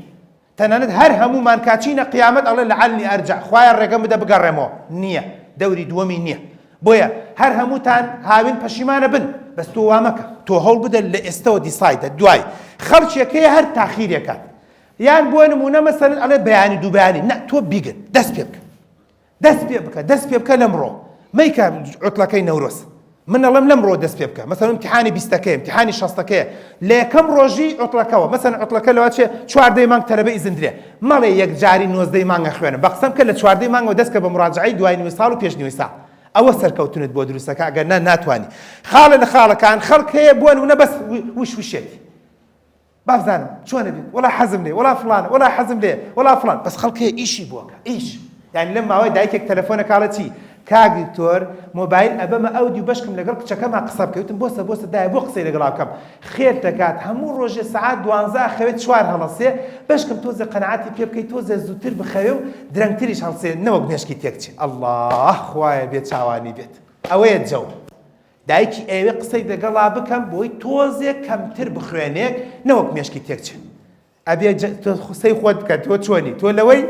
تەنانەت هەر هەموومان کاچینە قیامەت ئەڵێ لعلی ارجع خوایە ڕێگەم بدە بگەڕێمەوە نییە دەوری دووەمی نییە بۆیە هەر هەمووتان هاوین پەشیمانە بن بەس تۆ وا مەکە تۆ هەوڵ بدە لە ئێستەوە decide ە دوای خەڵکێک هەیە هەر تاخیرێکات یان بۆ نمونە مەسەلەن ئەڵێ بەیانی دوو بەیانی نا تۆ begin دەست پێ بکە دەست پێ بکە دەست پێ بکە لەمڕۆ مەیکە عوتڵەکەی نەورۆز من ئەڵێم لەمڕۆ دەست پێ بکە مەسەلەن امتحانی بیستەکەی امتحانی شەستەکەیە لە یەکەم ڕۆژی عوتڵەکەوە مەسەلەن عوتڵەکە لەوە چێ چواردەی مانگ تەلەبە ئیزن درێ مەڵێ یەکجاری نۆزدەی مانگە خوێنم بە قسەم کە لە چواردەی مانگەوە دەست کە بە مراجعەی دوای نیوەی ساڵ و پێش نیوەی ساڵ ئەوە سەرکەوتنت بۆ دروستەکە ئەگەر نا ناتوانی خاڵە لە خاڵەکان خەڵک هەیە بۆ نمونە بەس وش وشێتی بابزانم چۆنە بێت وەڵا حەزم لێ وەڵا فڵانە وەڵا حەزم لێ وەڵا فڵان بەس خەڵک هەیە ئیشی بۆکە ئیش یعنی لەم ماوەی دایکێک تەلەفۆنە کاڵە چی کاک دکتۆر مۆبایل ئەبەمە ئەو دیو بەشکم لەگەڵ کچەکەما قسە بکەی وتم بۆسە بۆسە دایە بۆ قسەی لەگەڵا بکەم خێر دەکات هەموو ڕۆژێ سەعات دوانزە ئەخەوێت چوار هەڵەسێ بەشکم تۆزێ قەناعەتی پێ بکەی تۆزێ زووتر بخەوێ و درەنگتریش هەڵسێ نەوەک مێشکی تێک چێ ئەڵڵا خوایە بێ چاوانی بێت ئەوەیە جەو دایکی ئەیەوێ قسەی دەگەڵا بکەم بۆی تۆزێک کەمتر بخوێنێ نەوەک مێشکی تێک چێ ئەبێ تۆ قسەی خۆت بکە تۆ چۆنی تۆ لەوەی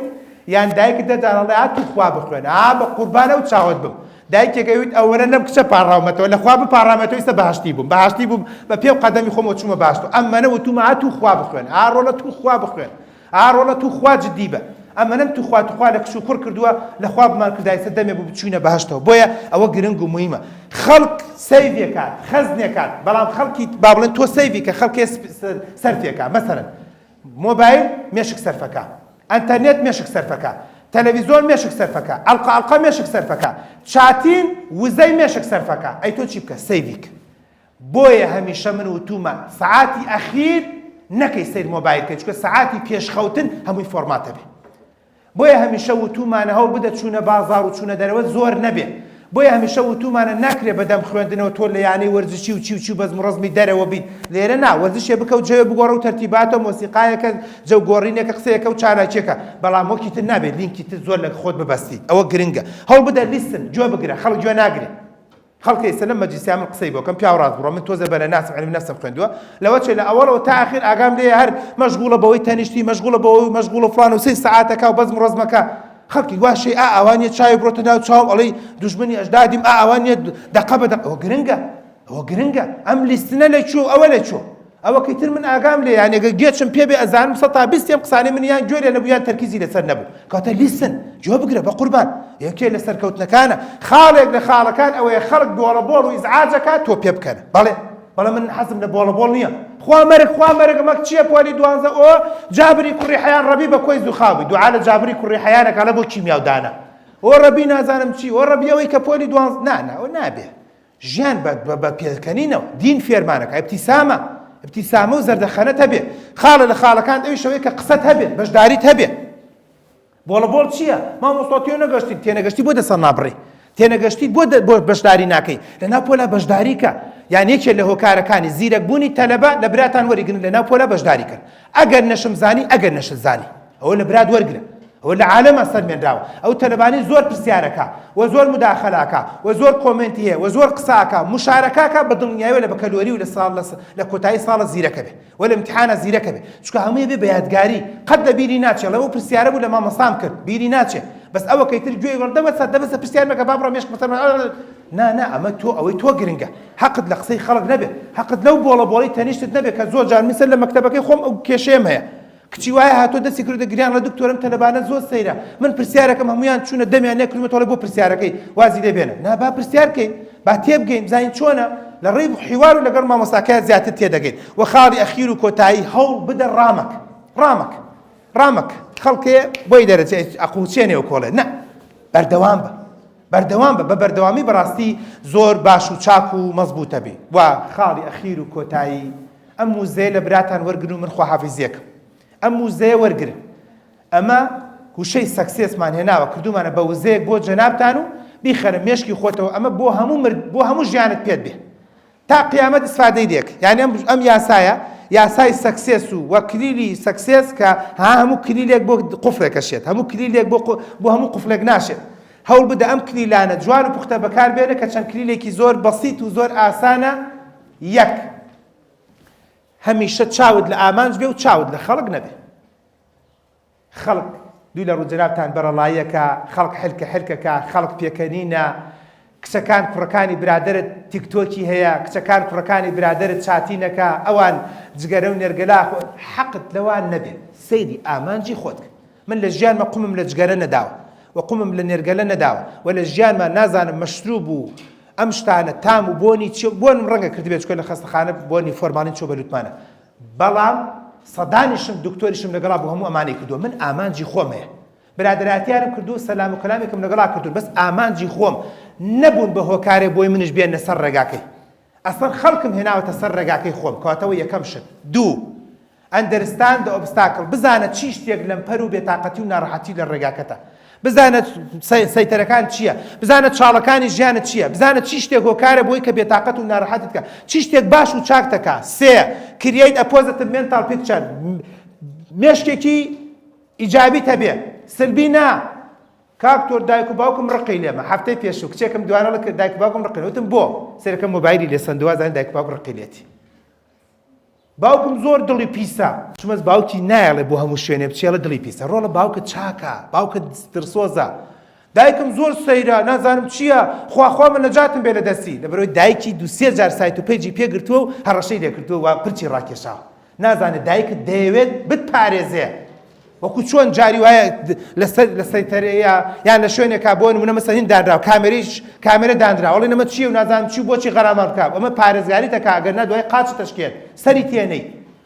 یان دایکت دەدان ئەڵێ ئا توخوا بخوێن ئا بە قوربان ئەو چاوت بم دایکێک ئەویت ئەوەنە لەم کچە پاڕاومەتەوە لە خوا بپاڕامەتەوە ئیستا بەهەشتی بووم بەهەشتی بووم بە پێ و قەدەمی خۆمەوە چوومە بەهەشت و ئەمەنە وتومە ئا توخوا بخوێن ئا ڕۆڵە توخوا بخوێن ئا ڕۆڵە توخوا جدی بە ئەمەنەم توخوا توخوا لە کچ و کوڕ کردووە لە خوا بمان کردایە سەر دەمێ بوو بچوینە بەهەشتەوە بۆیە ئەوە گرنگ و مویمە خەڵک save ێکات خەزنێکات بەڵام خەڵکی با بڵێن تۆ save ی کە خەڵکێ سەرفێکا مەسەلەن مۆبایل مێشک سەرفەکا. ئەنتەرنێت مێشک سەرفەکا، تەلەڤیزۆن مێشک سەرفەکا، ئەڵقە ئەڵقە مێشک سەرفەکا، chatting وزەی مێشک سەرفەکا، ئەی تۆ چی بکە؟ سەیڤی کە. بۆیە هەمیشە من وتومە سەعاتی ئەخیر نەکەی سەیر مۆبایل کەی چونکە سەعاتی پێش خەوتن هەمووی format ئەبێ. بۆیە هەمیشە وتومانە هەوڵ بدە چوونە بازاڕ و چوونە دەرەوە زۆر نەبێ. بۆیە هەمیشە وتومانە ناکرێ بە دەم خوێندنەوە تۆ لە یانەی وەرزشی و چی و چی و بەزم و ڕەزمی دەرەوە بیت لێرە نا وەرزشێ بکە و جەوێ بگۆڕە و تەرتیباتە و مۆسیقایەکە جەو گۆڕینێکە قسەیەکە و چالاکیەکە بەڵام وەکی تر نابێت لینکی تر زۆر لە خۆت ببەستیت ئەوە گرنگە هەوڵ بدە listen گوێ بگرە خەڵک گوێ ناگرێ خەڵکە ئیستا لەم مەجلیسیا من قسەی بۆ کەم پیاو ڕاست بڕۆ من تۆزێ بەرە ناسم علم نفسم خوێندووە لەوە چێ لە ئەوەڵەوە تا ئاخیر ئاگام لێیە هەر مەشغوڵە بەوەی تەنیشتی مەشغوڵە بەوەی مەشغوڵە فڵان و سێ سەعاتەکە و بەزم ڕەزمەکە خەڵکی وا شەی ئا ئەوە نیە چاوی بڕۆتە ناو چاوم ئەڵێی دوژمنی ئەژدادیم ئا ئەوە نیە دەقە بە دەق ئەوە گرنگە ئەوە گرنگە ئەم listen ە لە کوێ و ئەوە لە کوێ ئەوە کەی تر من ئاگام لێ یان ئەگەر گێچم پێ بێ ئەزانم 120 ئەم قسانەی من یان گوێ لێ نەبوو یان تەرکیزی لەسەر نەبوو کەواتە listen گوێ بگرە بە قوربان یەکێ لە سەرکەوتنەکانە خاڵێک لە خاڵەکان ئەوەیە خەڵک بۆڵە بۆڵ و ئیزعاجەکە تۆ پێ بکەنە بەڵێ بەڵێ من حەزم لە بۆڵە بۆڵ نییە خوا مەرگ خوا مەرگ ئەمە چییە پۆلی دوانزە ئۆ جابری کوڕی حەیان ڕەبی بە کۆی زوخاوی دوعا لە جابری کوڕی حەیانەکە لە بۆ کیمیا و دانا ئۆ ڕەبی نازانم چی ئۆ ڕەبی ئەوەی کە پۆلی دوانزە نا نا ئەوە نابێ ژیان بە بە پێکەنینەوە دین فێرمانەکە ابتسامە ابتسامە و زەردەخەنەت هەبێ خاڵە لە خاڵەکان ئەویش ئەوەیە کە قسەت هەبێت بەشداریت هەبێ بۆڵە بۆڵ چییە؟ مامۆستا تێنەگەشتین تێنەگەشتی بۆ دەسەڵ نابڕی تێنەگەشتی بۆ بۆ بەشداری ناکەی لەناو پۆلا بەشداری کە یان یەکێ لە هۆکارەکانی زیرەک بوونی تەلەبە لە براتان وەریگرن لەناو پۆلا بەشداری کەن ئەگەر نەشم زانی ئەگەر نەشت زانی ئەوە لە برات وەرگرە ئەوە لە عالەمە سەلمێنراوە ئەو تەلەبانی زۆر پرسیارەکە و زۆر مداخەلاکە و زۆر comment ی هەیە و زۆر قساکە مشارەکاکە بە دڵنیایەوە لە بەکەلۆری و لە ساڵ لە کۆتایی ساڵە زیرەکە بێ وە لە ئیمتیحانا زیرەکە بێ چونکە هەمووی بێ بە یادگاری قەت لە بیری ناچێ ئەڵێ ئەو پرسیارە بوو لە مامۆستام کرد بیری ناچێ بەس ئەوە کەی تر گوێی وەڵ دەبەسە دەبەسە پرسیار مەکە با بڕۆ مێشک بەسەر نا نا ئەمە تۆ ئەوەی تۆ گرنگە حەقت لە قسەی خەڵک نەبێ حەقت لەو بۆڵە بۆڵی تەنیشتت نەبێ کە زۆر جار من سەر لە مەکتەبەکەی خۆم ئەو کێشەیەم هەیە کچی وایە هاتۆ دەستی کردە گریان ڵێ دکتۆرم تەلەبانە زۆر سەیرە من پرسیارەکەم هەمویان چونە دەمیان نەکردمەتەوە بۆ پرسیارەکەی وازی لێ بێنە نا با پرسیار کەین با تێبگەین بزانین چۆنە لە ڕێی حیوار و لەگەڵ مامۆستاکەیان زیاتر تێدەگەین و خاڵی ئەخیر و کۆتایی هەوڵ بدە ڕامەک ڕامەک ڕامەک خەڵکێ بۆی دەرەچێ ئەقوچێنێ و کۆڵێ نا بەردەوام بە بەردەوام بە بە بەردەوامی بەڕاستی زۆر باش و چاک و مەزبوتە بی و خاڵی ئەخیر و کۆتایی ئەم وزەیە لە براتان وەرگرن و من خواحافیزیەکەم ئەم وزەیە وەرگرن ئەمە وشەی success مان هێناوە کردومانە بە وزەیەک بۆ جەنابتان و بیخەرە مێشکی خۆتەوە ئەمە بۆ هەموو مرد بۆ هەموو ژیانت پێت بێ تا قیامەت ئیسفادەی لێک یعنی ئەم ئەم یاسایە یاسای success و وە کلیلی success کە ها هەموو کلیلێک بۆ قفلێکە شێت هەموو کلیلێک بۆ بۆ هەموو قفلێک ناشێت هەوڵ بدە ئەم کلیلانە جوان و پوختە بەکار بێنە کە چەند کلیلێکی زۆر بەسیت و زۆر ئاسانە یەک هەمیشە چاوت لە ئامانج بێ و چاوت لە خەڵک نەبێ خەڵک دوو لە ڕوو جەنابتان بەرەڵاییەکە، خەڵک حلکە حلکەکە، خەڵک پێکەنینە، کچەکان کوڕەکانی برادەرت تیکتۆکی هەیە، کچەکان کوڕەکانی برادەرت چاتینەکە، ئەوان جگەرە و نێرگەلە ئەخۆن، حەقت لەوان نەبێ، سەیری ئامانجی خۆت کە. من لە ژیانما قومم لە جگەرە نەداوە و قومم لە نێرگەلە نەداوە و لە ژیانما نازانم مەشروب و ئەم شتانە تام و بۆنی چیە، بۆنم ڕەنگە کردبێ چونکە لە خەستەخانە بۆنی فۆرماڵین چووە بە لوتمانە، بەڵام سەدانیشم دکتۆریشم لەگەڵا بوو هەموو ئەمانەی کردووە من ئامانجی خۆم هەیە برادەراتیانم کردووە سەلام و کەلامێکم لەگەڵا کردوون بەس ئامانجی خۆم نەبوون بە هۆکارێ بۆی منش بێنە سەر ڕێگاکەی ئەسڵەن خەڵکم هێناوەتە سەر ڕێگاکەی خۆم کەواتەوە یەکەم شت دوو understand the obstacle بزانە چی شتێک لەمپەر و بێتاقەتی و ناڕەحەتی لە ڕێگاکەتە بزانە سەیتەرەکان چییە بزانە چاڵەکانی ژیانت چییە بزانە چی شتێک هۆکارە بۆی کە بێتاقەت و ناڕەحەتت کە چی شتێک باش و چاک دەکا سێ create a positive mental picture مێشکێکی ئیجابیت هەبێ سلبی نا کاک تۆر دایک و باوکم ڕقی لێمە هەفتەی پێشوو کچێکم دوانەڵە کرد دایک و باوکم ڕقی وتم بۆ سەرەکەم مۆبایلی لێ سەندووە زانی دایک و باوک ڕقی لێتی باوکم زۆر دڵی پیسە. چمەس باوکی نایەڵێ بۆ هەموو شوێنێ بچێ ئەڵێ دڵی پیسە ڕۆڵە باوکت چاکە باوکت دڵسۆزە دایکم زۆر سەیرە نازانم چییە خوا خوا من نەجاتم بێ لە دەستی لەبەرەوەی دایکی دوو سێ جار سایت و page ی پێ گرتووە و هەڕەشەی لێ کردووە و پرچی ڕاکێشاوە نازانێ دایکت دەیەوێت بتپارێزێ وەکو چۆن جاری وایە لەسەر لە سەیتەرەیە یان لە شوێنێکا بۆ نمونە مەسەن هین دانراوە کامێرەیش کامێرە دانراوە ئەڵێن ئەمە چییە و نازانم چی و بۆچی غەرامە بکا ئەمە پارێزگاری دەکا ئەگەر نا دوای قاچت ئەشکێت سەری تێنەی.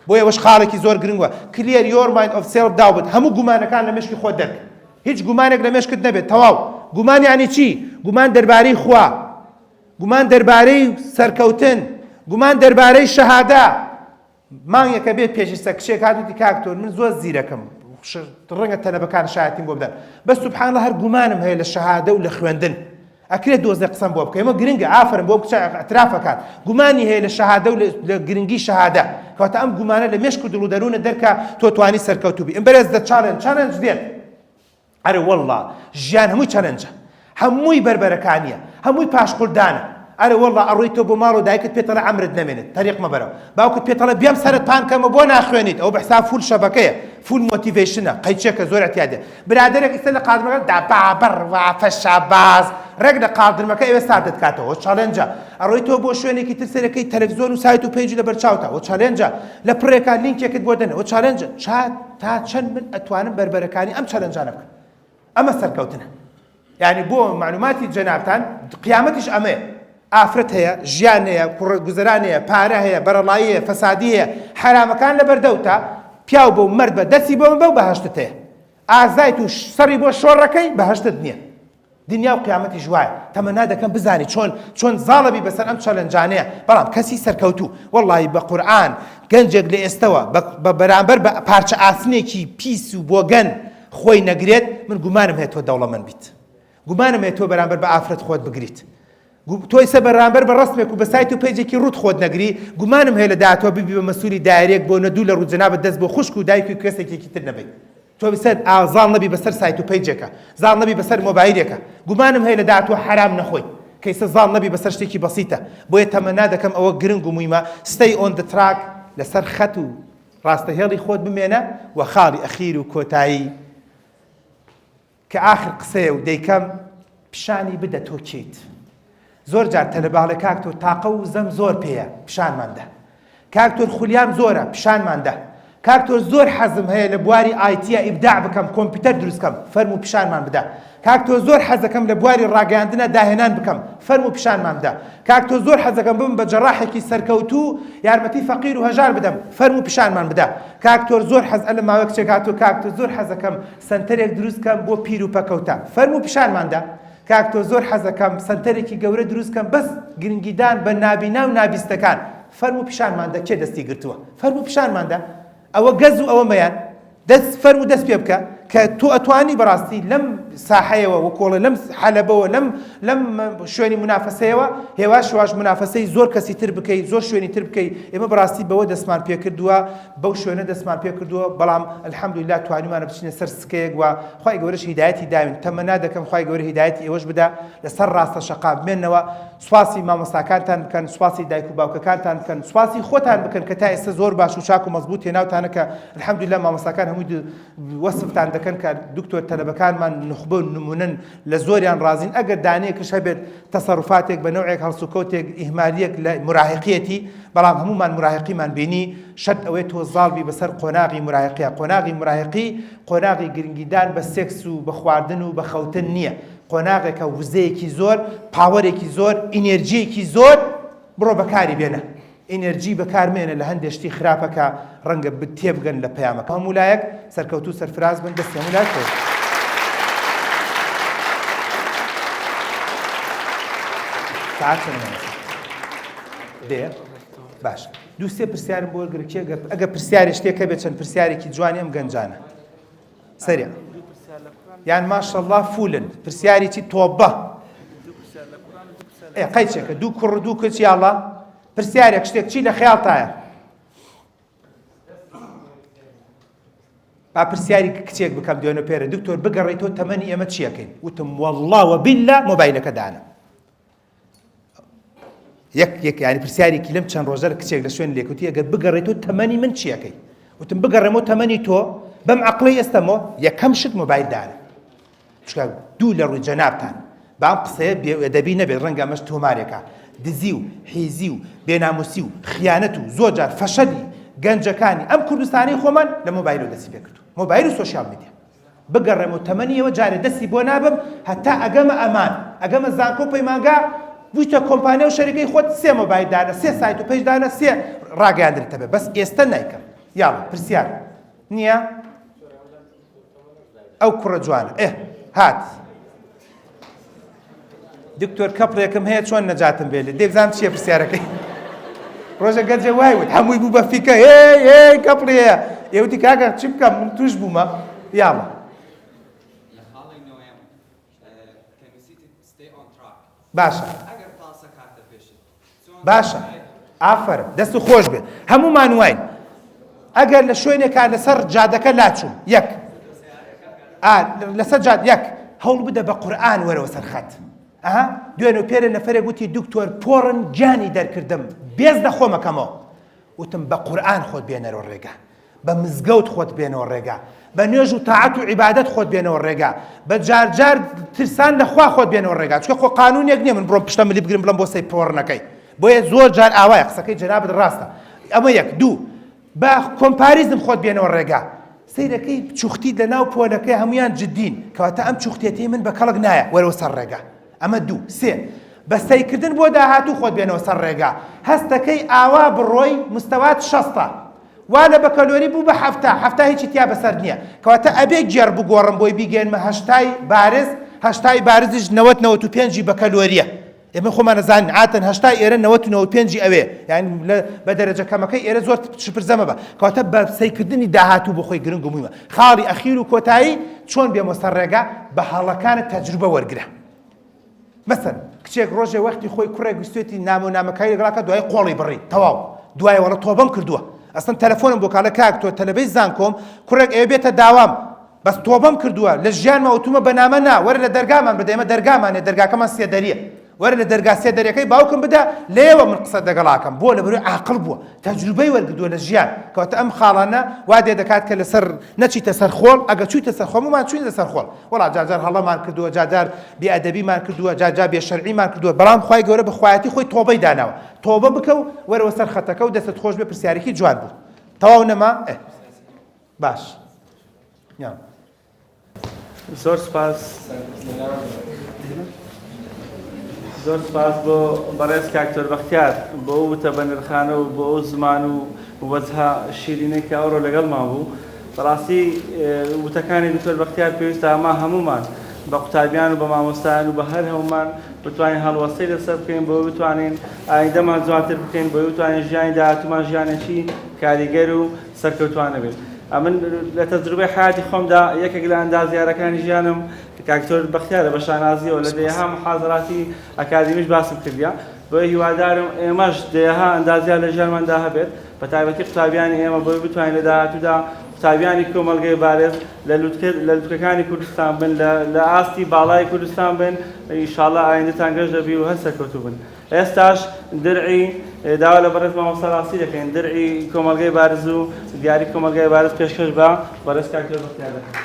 بۆیە ئەوەش خاڵێکی زۆر گرنگە، clear your mind of self doubt، هەموو گومانەکان لە مێشکی خۆت دەرکە. هیچ گومانێک لە مێشکت نەبێت، تەواو. گومان یانی چی؟ گومان دەربارەی خوا، گومان دەربارەی سەرکەوتن، گومان دەربارەی شەهادە. مانگێکە بێت پێش ئیستا کچێک هات وتی کاک تۆر من زۆر زیرەکم، ڕەنگە تەلەبەکان شایەتیم بۆ بدەن، بەس سبحان اللە هەر گومانم هەیە لە شەهادە و لە خوێندن. ئەکرێت دۆزێ قسەم بۆ بکەی ئەمە گرنگە ئافەرم بۆ کچە اعتراف ئەکات گومانی هەیە لە شەهادە و لە گرنگی شەهادە کەواتە ئەم گومانە لە مێشک و دڵ و دەروونت دەرکە تۆ توانی سەرکەوتوو بی embrace the challenge challenge دێت ئەرێ واللە ژیان هەمووی challenge ە هەمووی بەربەرەکانیە هەمووی پاشقولدانە ئەرێ واللە ئەڕۆی تۆ بۆ ماڵ و دایکت پێتەڵێ عەمرت نەمێنێت تەریق مەبەرەوە باوکت پێتەڵێ بێم سەرت پان کەمە بۆ ناخوێنیت ئەوە بە حساب full شەبەکەیە full motivation ە قەیچێکە زۆر اعتیادە برادەرێک ئیستا لە قادرمەکە دا بابە ڕوافە شاباز ڕێک لە قاڵدرمەکە ئەوێ ساردت کاتەوە challenge ە ئەڕۆی تۆ بۆ شوێنێکی تر سەرەکەی تەلەفزیۆن و سایت و page لەبەر چاوتە ئەوە challenge ە لە پڕێکا لینکێکت بۆ دەنێ ئەوە challenge ە چا تا چەند من ئەتوانم بەربەرەکانی ئەم challenge انە بکەم ئەمە سەرکەوتنە یعنی بۆ معلوماتی جەنابتان قیامەتیش ئەمەیە ئافرەت هەیە ژیان هەیە کوڕ گوزەران هەیە پارە هەیە بەرەڵایی هەیە فەسادی هەیە حەرامەکان لەبەردەوتە پیاو بۆ مەرد بە دەستی بۆ بەو بەهەشتت هەیە ئازایت و سەری بۆ شۆڕەکەی بەهەشتت نییە دنیا و قیامەتیش وایە تەمەنا دەکەم بزانی چۆن چۆن زاڵەبی بەسەر ئەم challenge انەیە بەڵام کەسی سەرکەوتوو وەڵی بە قورئان گەنجێک لە ئێستەوە بە بەرامبەر بە پارچە ئاسنێکی پیس و بۆگەن خۆی نەگرێت من گومانم هەیە تۆ دەوڵەمەند بیت گومانم هەیە تۆ بەرامبەر بە ئافرەت خۆت بگریت تۆ ئیسە بەرامبەر بە ڕەسمێک و بە سایت و page ێکی ڕووت خۆت نەگری گومانم هەیە لە داهاتوە ببی بە مەسولی دایرێک بۆ نە دوو لە ڕوو جەنابت دەست بۆ خوشک و دایک و کەسێکێکی تر نەبەیت تۆ بسەر زاڵ نەبی بەسەر سایت و page ێکە زاڵ نەبی بەسەر مۆبایلێکە گومانم هەیە لە داهاتوە حەرام نەخۆی کەیسە زاڵ نەبی بەسەر شتێکی بەسیتە بۆیە تەمەنا دەکەم ئەوە گرنگ و مویمە stay on the track لەسەر خەت و ڕاستە هێڵی خۆت بمێنە و خاڵی ئەخیر و کۆتایی کە ئاخر قسەیە و دەیکەم پیشانی بدە تۆ کێیت زۆر جار تەلەبە ئەڵێ کاک تۆ تاقە و وزەم زۆر پێیە پیشانمان دە کاک تۆر خولیام زۆرە پیشانمان دە کاک تۆر زۆر حەزم هەیە لە بواری IT ە ئیبداع بکەم کۆمپیوتەر دروست کەم فەرموو پیشانمان بدە کاک تۆ زۆر حەزەکەم لە بواری ڕاگەیاندنە داهێنان بکەم فەرموو پیشانمان بدە کاک تۆ زۆر حەزەکەم ببم بە جەڕاحێکی سەرکەوتوو یارمەتی فەقیر و هەژار بدەم فەرموو پیشانمان بدە کاک تۆر زۆر حەز ئەلە ماوەی کچێک هاتووە کاک تۆ زۆر حەزەکەم سەنتەرێک دروست کەم بۆ پیر و پەکەوتە فەرموو پیشانمان دە کاک تۆ زۆر حەزەکەم سەنتەرێکی گەورە دروست کەم بەس گرنگیدان بە نابینا و نابیستەکان فەرموو پیشانمان دە کێ دەستی گرتووە فەرموو پیشانمان دە ئەوە گەز و ئەوە مەیان دەست فەرموو دەست پێ بکە کە تۆ ئەتوانی بەڕاستی لەم ساحەیەوە وکۆڵێ لەم حەلەبەوە لەم لەم شوێنی منافەسەیەوە هێواش هێواش منافەسەی زۆر کەسی تر بکەی زۆر شوێنی تر بکەی ئێمە بەڕاستی بەوە دەستمان پێکردووە بەو شوێنە دەستمان پێکردووە بەڵام الحمدللە توانیومانە بچینە سەر سکەیەک و خوای گەورەش هیدایەتی داوین تەمەنا دەکەم خوای گەورە هیدایەتی ئێوەش بدا لەسەر ڕاستە شەقام بمێنەوە سوپاسی مامۆستاکانتان بکەن سوپاسی دایک و باوکەکانتان بکەن سوپاسی خۆتان بکەن کە تا ئێستا زۆر باش و چاک و مەزبوط هێناوتانە کە الحمدللە مامۆستاکان هەمووی وەسفتان دەکەن کە دکتۆر تەلەبەکانمان نوخبە و نمونەن لە زۆریان ڕازین ئەگەر دانەیەکش هەبێت تەسەروفاتێک بە نەوعێک هەڵسوکەوتێک ئیهمالیەک لە مراهقیەتی بەڵام هەموومان مراهقیمان بینی شەرت ئەوەیە تۆ زاڵ بی بەسەر قۆناغی مراهقیە قۆناغی مراهقی قۆناغی گرنگیدان بە سێکس و بە خواردن و بە خەوتن نییە قۆناغێکە وزەیەکی زۆر power ێکی زۆر ئینێرجیەکی زۆر بڕۆ بەکاری بێنە ئینێرجی بەکار مێنە لە هەندێ شتی خراپە کە ڕەنگە تێبگەن لە پەیامەکە. هەموو لایەک سەرکەوتوو سەرفراز بن دەستی هەموو لایەک خۆش بێت. سەعات چەندە مامۆستا؟ دەیە؟ باش دوو سێ پرسیارم بۆ وەرگرە کێ ئەگەر پرسیارێ شتێک هەبێت چەند پرسیارێکی جوانی ئەم گەنجانە سەریع یان ماشەڵڵا فولن پرسیاری چی تۆبە ئێ قەیچێکە دوو کوڕ دوو کچ یاڵا پرسیارێک شتێک چی لە خەیاڵتایە با پرسیاری کچێک بکەم دوێنە پێرە دکتۆر بگەڕێیتەوە تەمەنی ئێمە چیەکەین وتم والله وبالله مۆبایلەکە دانە یەک یەک یانی پرسیارێکی لەم چەند ڕۆژە کچێک لە شوێن لێکوتی ئەگەر بگەڕێتەوە تەمەنی من چیەکەی وتم بگەڕێمەوە تەمەنی تۆ بەم عقلی ئێستەمەوە یەکەم شت مۆبایل دانە چونکە دوو لە ڕووی جەنابتان بام قسەیە بێئەدەبی نەبێت ڕەنگە ئەمەش تۆمارێکە دزی و حیزی و بێناموسی و خیانەت و زۆر جار فەشەلی گەنجەکانی ئەم کوردستانی خۆمان لە مۆبایلەوە دەستی پێکردو مۆبایل و social media بگەڕێم و تەمەنی ئێوە جارێ دەستی بۆ نابەم هەتا ئەگەمە ئەمان ئەگەمە زانکۆ و پەیمانگا بویتە کۆمپانیا و شەریکەی خۆت سێ مۆبایل دانە سێ سایت و page دانە سێ ڕاگەیاندنت هەبێ بەس ئێستە نایکەم. یاڵا پرسیار نییە؟ ئەو کوڕە جوانە ئێ هات دکتۆر کەپڵێکم هەیە چۆن نەجاتم بێ لێ دەبزانام چییە پرسیارەکەی ڕۆژە گەنجێ وای وت هەمووی بوو بە فیکە هێ هێ کەپڵی هەیە ئێوتی کاکە چی بکەم من توش بوومە یاڵا باشە باشە ئافەرم دەست خۆش بێ هەمومان واین ئەگەر لە شوێنێکا لەسەر جادەکە لاچوم یەک لەسەر جاد یەک هەوڵ بدە بە قورئان وەرەوە سەر خەت ئەها دوێن و پێرە نەفرێک وتی دکتۆر پۆڕن گیانی دەرکردم بێز لە خۆمەکەمەوە وتم بە قورئان خۆت بێنەرەوە ڕێگا بە مزگەوت خۆت بێنەوە ڕێگا، بە نوێژ و تاعەت و عیبادەت خۆت بێنەوە ڕێگا، بە جار جار ترسان لە خوا خۆت بێنەوە ڕێگا، چونکە خۆ قانونێک نییە من بڕۆم پشتە ملی بگرم بڵێم بۆ سەی پۆڕنەکەی، بۆیە زۆر جار ئاوایە قسەکەی جەنابت ڕاستە، ئەمە یەک، دوو بە comparison خۆت بێنەوە ڕێگا، سەیرەکەی چوختیت لە ناو پۆلەکەی هەموویان جدین، کەواتە ئەم چوختێتەی من بە کەڵک نایە، وەرەوە سەر ڕێگا. ئەمە دوو. سێ، بە سەیرکردن بۆ داهاتوو خۆت بێنەوە سەر ڕێگا، هەستەکەی ئاوا بڕۆی مستەوات شەستە، وا لە بەکەلۆری بوو بە 70، 70 هیچی تیا بەسەر نییە، کەواتە ئەبێ گێڕ بگۆڕم بۆی بیگەیەنمە هەشتای بارز، هەشتای بارزیش نەوەد نەوەت و پێنجی بەکەلۆرییە. ئێمە خۆمان ئەزانین عادەتەن هەشتای ئێرە نەوەت و نەوەت و پێنجی ئەوێ، یانی لە بە دەرەجە کەمەکەی ئێرە زۆر شپرزە مەبە. کەواتە بە سەیرکردنی داهاتوو بۆ خۆی گرنگ و موهیمە. خاڵی ئەخیر و کۆتایی چۆن بێمە سەر ڕێگا؟ بە هەڵەکانت تەجروبە وەرگرە. مەسەن کچێک ڕۆژێ وەختی خۆی کوڕێک ویستێتی نامە و نامەکاری لەگەڵا کە دوای قۆڵی بڕی تەواو دوای وەڵە تۆبەم کردووە ئەسڵەن تەلەفۆنم بۆ کاڵێ کاک تۆ تەلەبەی زانکۆم کوڕێک ئەوێ بێتە داوام بەس تۆبەم کردووە لە ژیانما وتومە بە نامە نا وەرە لە دەرگامان بدە ئێمە دەرگامان هەیە دەرگاکەمان سێدەریە وەرە لە دەرگا سێدەریەکەی باوکم بدە لێوە من قسە دەگەڵاکەم بۆ لەبەرەوەی عاقڵ بووە تەجروبەی وەرگردووە لە ژیان کەواتە ئەم خاڵانە وا دێ دەکات کە لەسەر نەچیتە سەر خۆڵ ئەگە چوویتە سەر خۆممان چووینە سەر خۆڵ وەڵا جارجار هەڵەمان کردووە جارجار بێئەدەبیمان کردووە جارجار بێشەرعیمان کردووە بەڵام خوای گەورە بە خوایەتی خۆی تۆبەی داناوە تۆبە بکە و وەرەوە سەر خەتەکە و دەستت خۆش بێ پرسیارێکی جوان بوو تەواو نەما ئێ باش یان
زۆر سپاس زۆر سپاس بۆ بەڕێز کاک تۆر بەختیار بۆ ئەو وتە بەنرخانە و بۆ ئەو زمان و وەجهە شیرینەی کە ئەوڕۆ لەگەڵمان بوو. بەڕاستی وتەکانی دکتۆر بەختیار پێویستە ئەمە هەموومان بە قوتابیان و بە مامۆستایان و بە هەر هەموومان بتوانین هەڵوەستەی لەسەر بکەین بۆی بتوانین ئایندەمان جوانتر بکەین بۆی بتوانین ژیانی داهاتوومان ژیانێکی کاریگەر و سەرکەوتوانە بێت. ئەمن لە تەجروبەی حەیاتی خۆمدا یەکێک لە ئەندازیارەکانی ژیانم کاک دکتۆر بەختیارە بە شانازیەوە لە دەیەها محازەراتی ئەکادیمیش باسم کردیە بۆیە هیوادارم ئێمەش دەیەها ئەندازیار لە ژیانماندا هەبێت بە تایبەتی قوتابیانی ئێمە بۆی بتوانین لە داهاتوودا قوتابیانی کۆمەڵگەی بارێز لە لوتکە لە لوتکەکانی کوردستان بن لە لە ئاستی باڵای کوردستان بن ئیشاڵا ئایندەتان گەش دەبی و هەر سەرکەوتوو بن. ئێستاش درعی داوا لە بەڕێز مامۆستا ڕاستی دەکەین درعی کۆمەڵگەی بارز و دیاری کۆمەڵگای بارز پێشکەش بە بەڕێز کاک تۆر بەختیار دەکەین.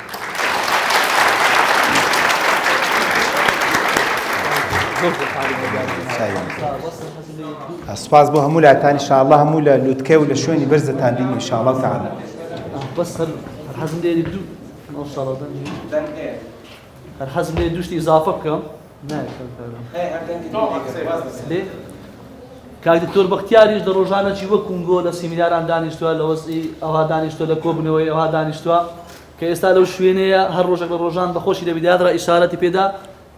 سپاس بۆ هەموو لاتان ئینشاءاللە هەموو لە لوتکە و لە شوێنی بەرزتان بین ئینشاءاللە تعالی.
بەس هەر حەزم لێ دوو هەر حەزم لێ دوو شتی ئیزافە بکەم کاک دکتۆر بەختیاریش لە ڕۆژانەکی وەک کونگۆ لە سیمیناران دانیشتووە لە وەزعی ئەوها دانیشتووە لە کۆبوونەوەی ئەوها دانیشتووە کە ئێستا لەو شوێنەیە هەر ڕۆژێک لە ڕۆژان بەخۆشی لە بیدایەتڕا ئیشارەتی پێدا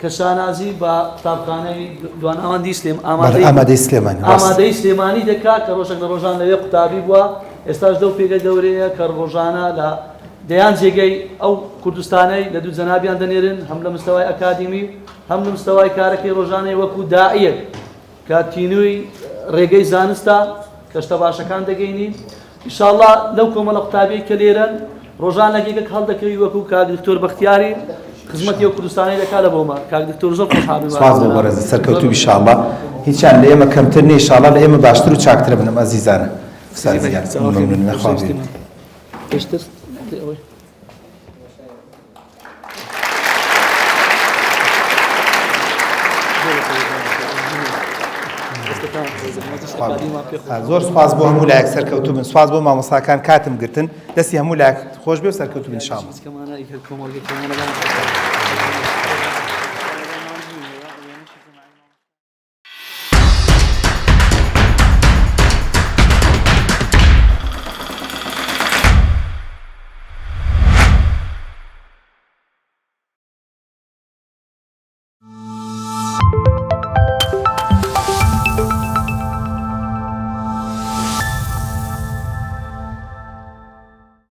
کە شانازی بە قوتابخانەی دواناوەندی سلێم
ئامادەی ئامادەی سلێمانی
ڕاست. ئامادەی سلێمانی دەکا کە ڕۆژێک لە ڕۆژان لەوێ قوتابی بووە ئێستاش لەو پێگە گەورەیە کە ڕۆژانە لە دەیان جێگەی ئەو کوردستانەی لە دوو جەنابیان دەنێرن هەم لە مستەوای ئەکادیمی و هەم لە مستەوای کارەکەی ڕۆژانەی وەکو داعیەک کە تینووی ڕێگەی زانستە کە شتە باشەکان دەگەینی ئیشاڵڵا لەو کۆمەڵە قوتابیەی کە لێرەن ڕۆژان لە گێگەک هەڵدەکەوی وەکو کاک دکتۆر بەختیاری خزمەتی ئەو کوردستانەی دەکا لە بۆما کاک دکتۆر زۆر خۆشحاڵ
سپاس بۆ بەڕێزت سەرکەوتوو بی ئیشاڵڵا هیچیان لە ئێمە کەمتر نیە ئیشاڵڵا لە ئێمە باشتر و چاکترە بن ئەم ئەزیزانە سازیان مەمنونم خوا بێت.
پێشتر ئەوەی
زۆر سپاس بۆ هەموو لایەک سەرکەوتوو بن سپاس بۆ مامۆستاکان کاتم گرتن دەستی هەموو لایەک خۆش بێ و سەرکەوتوو بن ان شاء الله.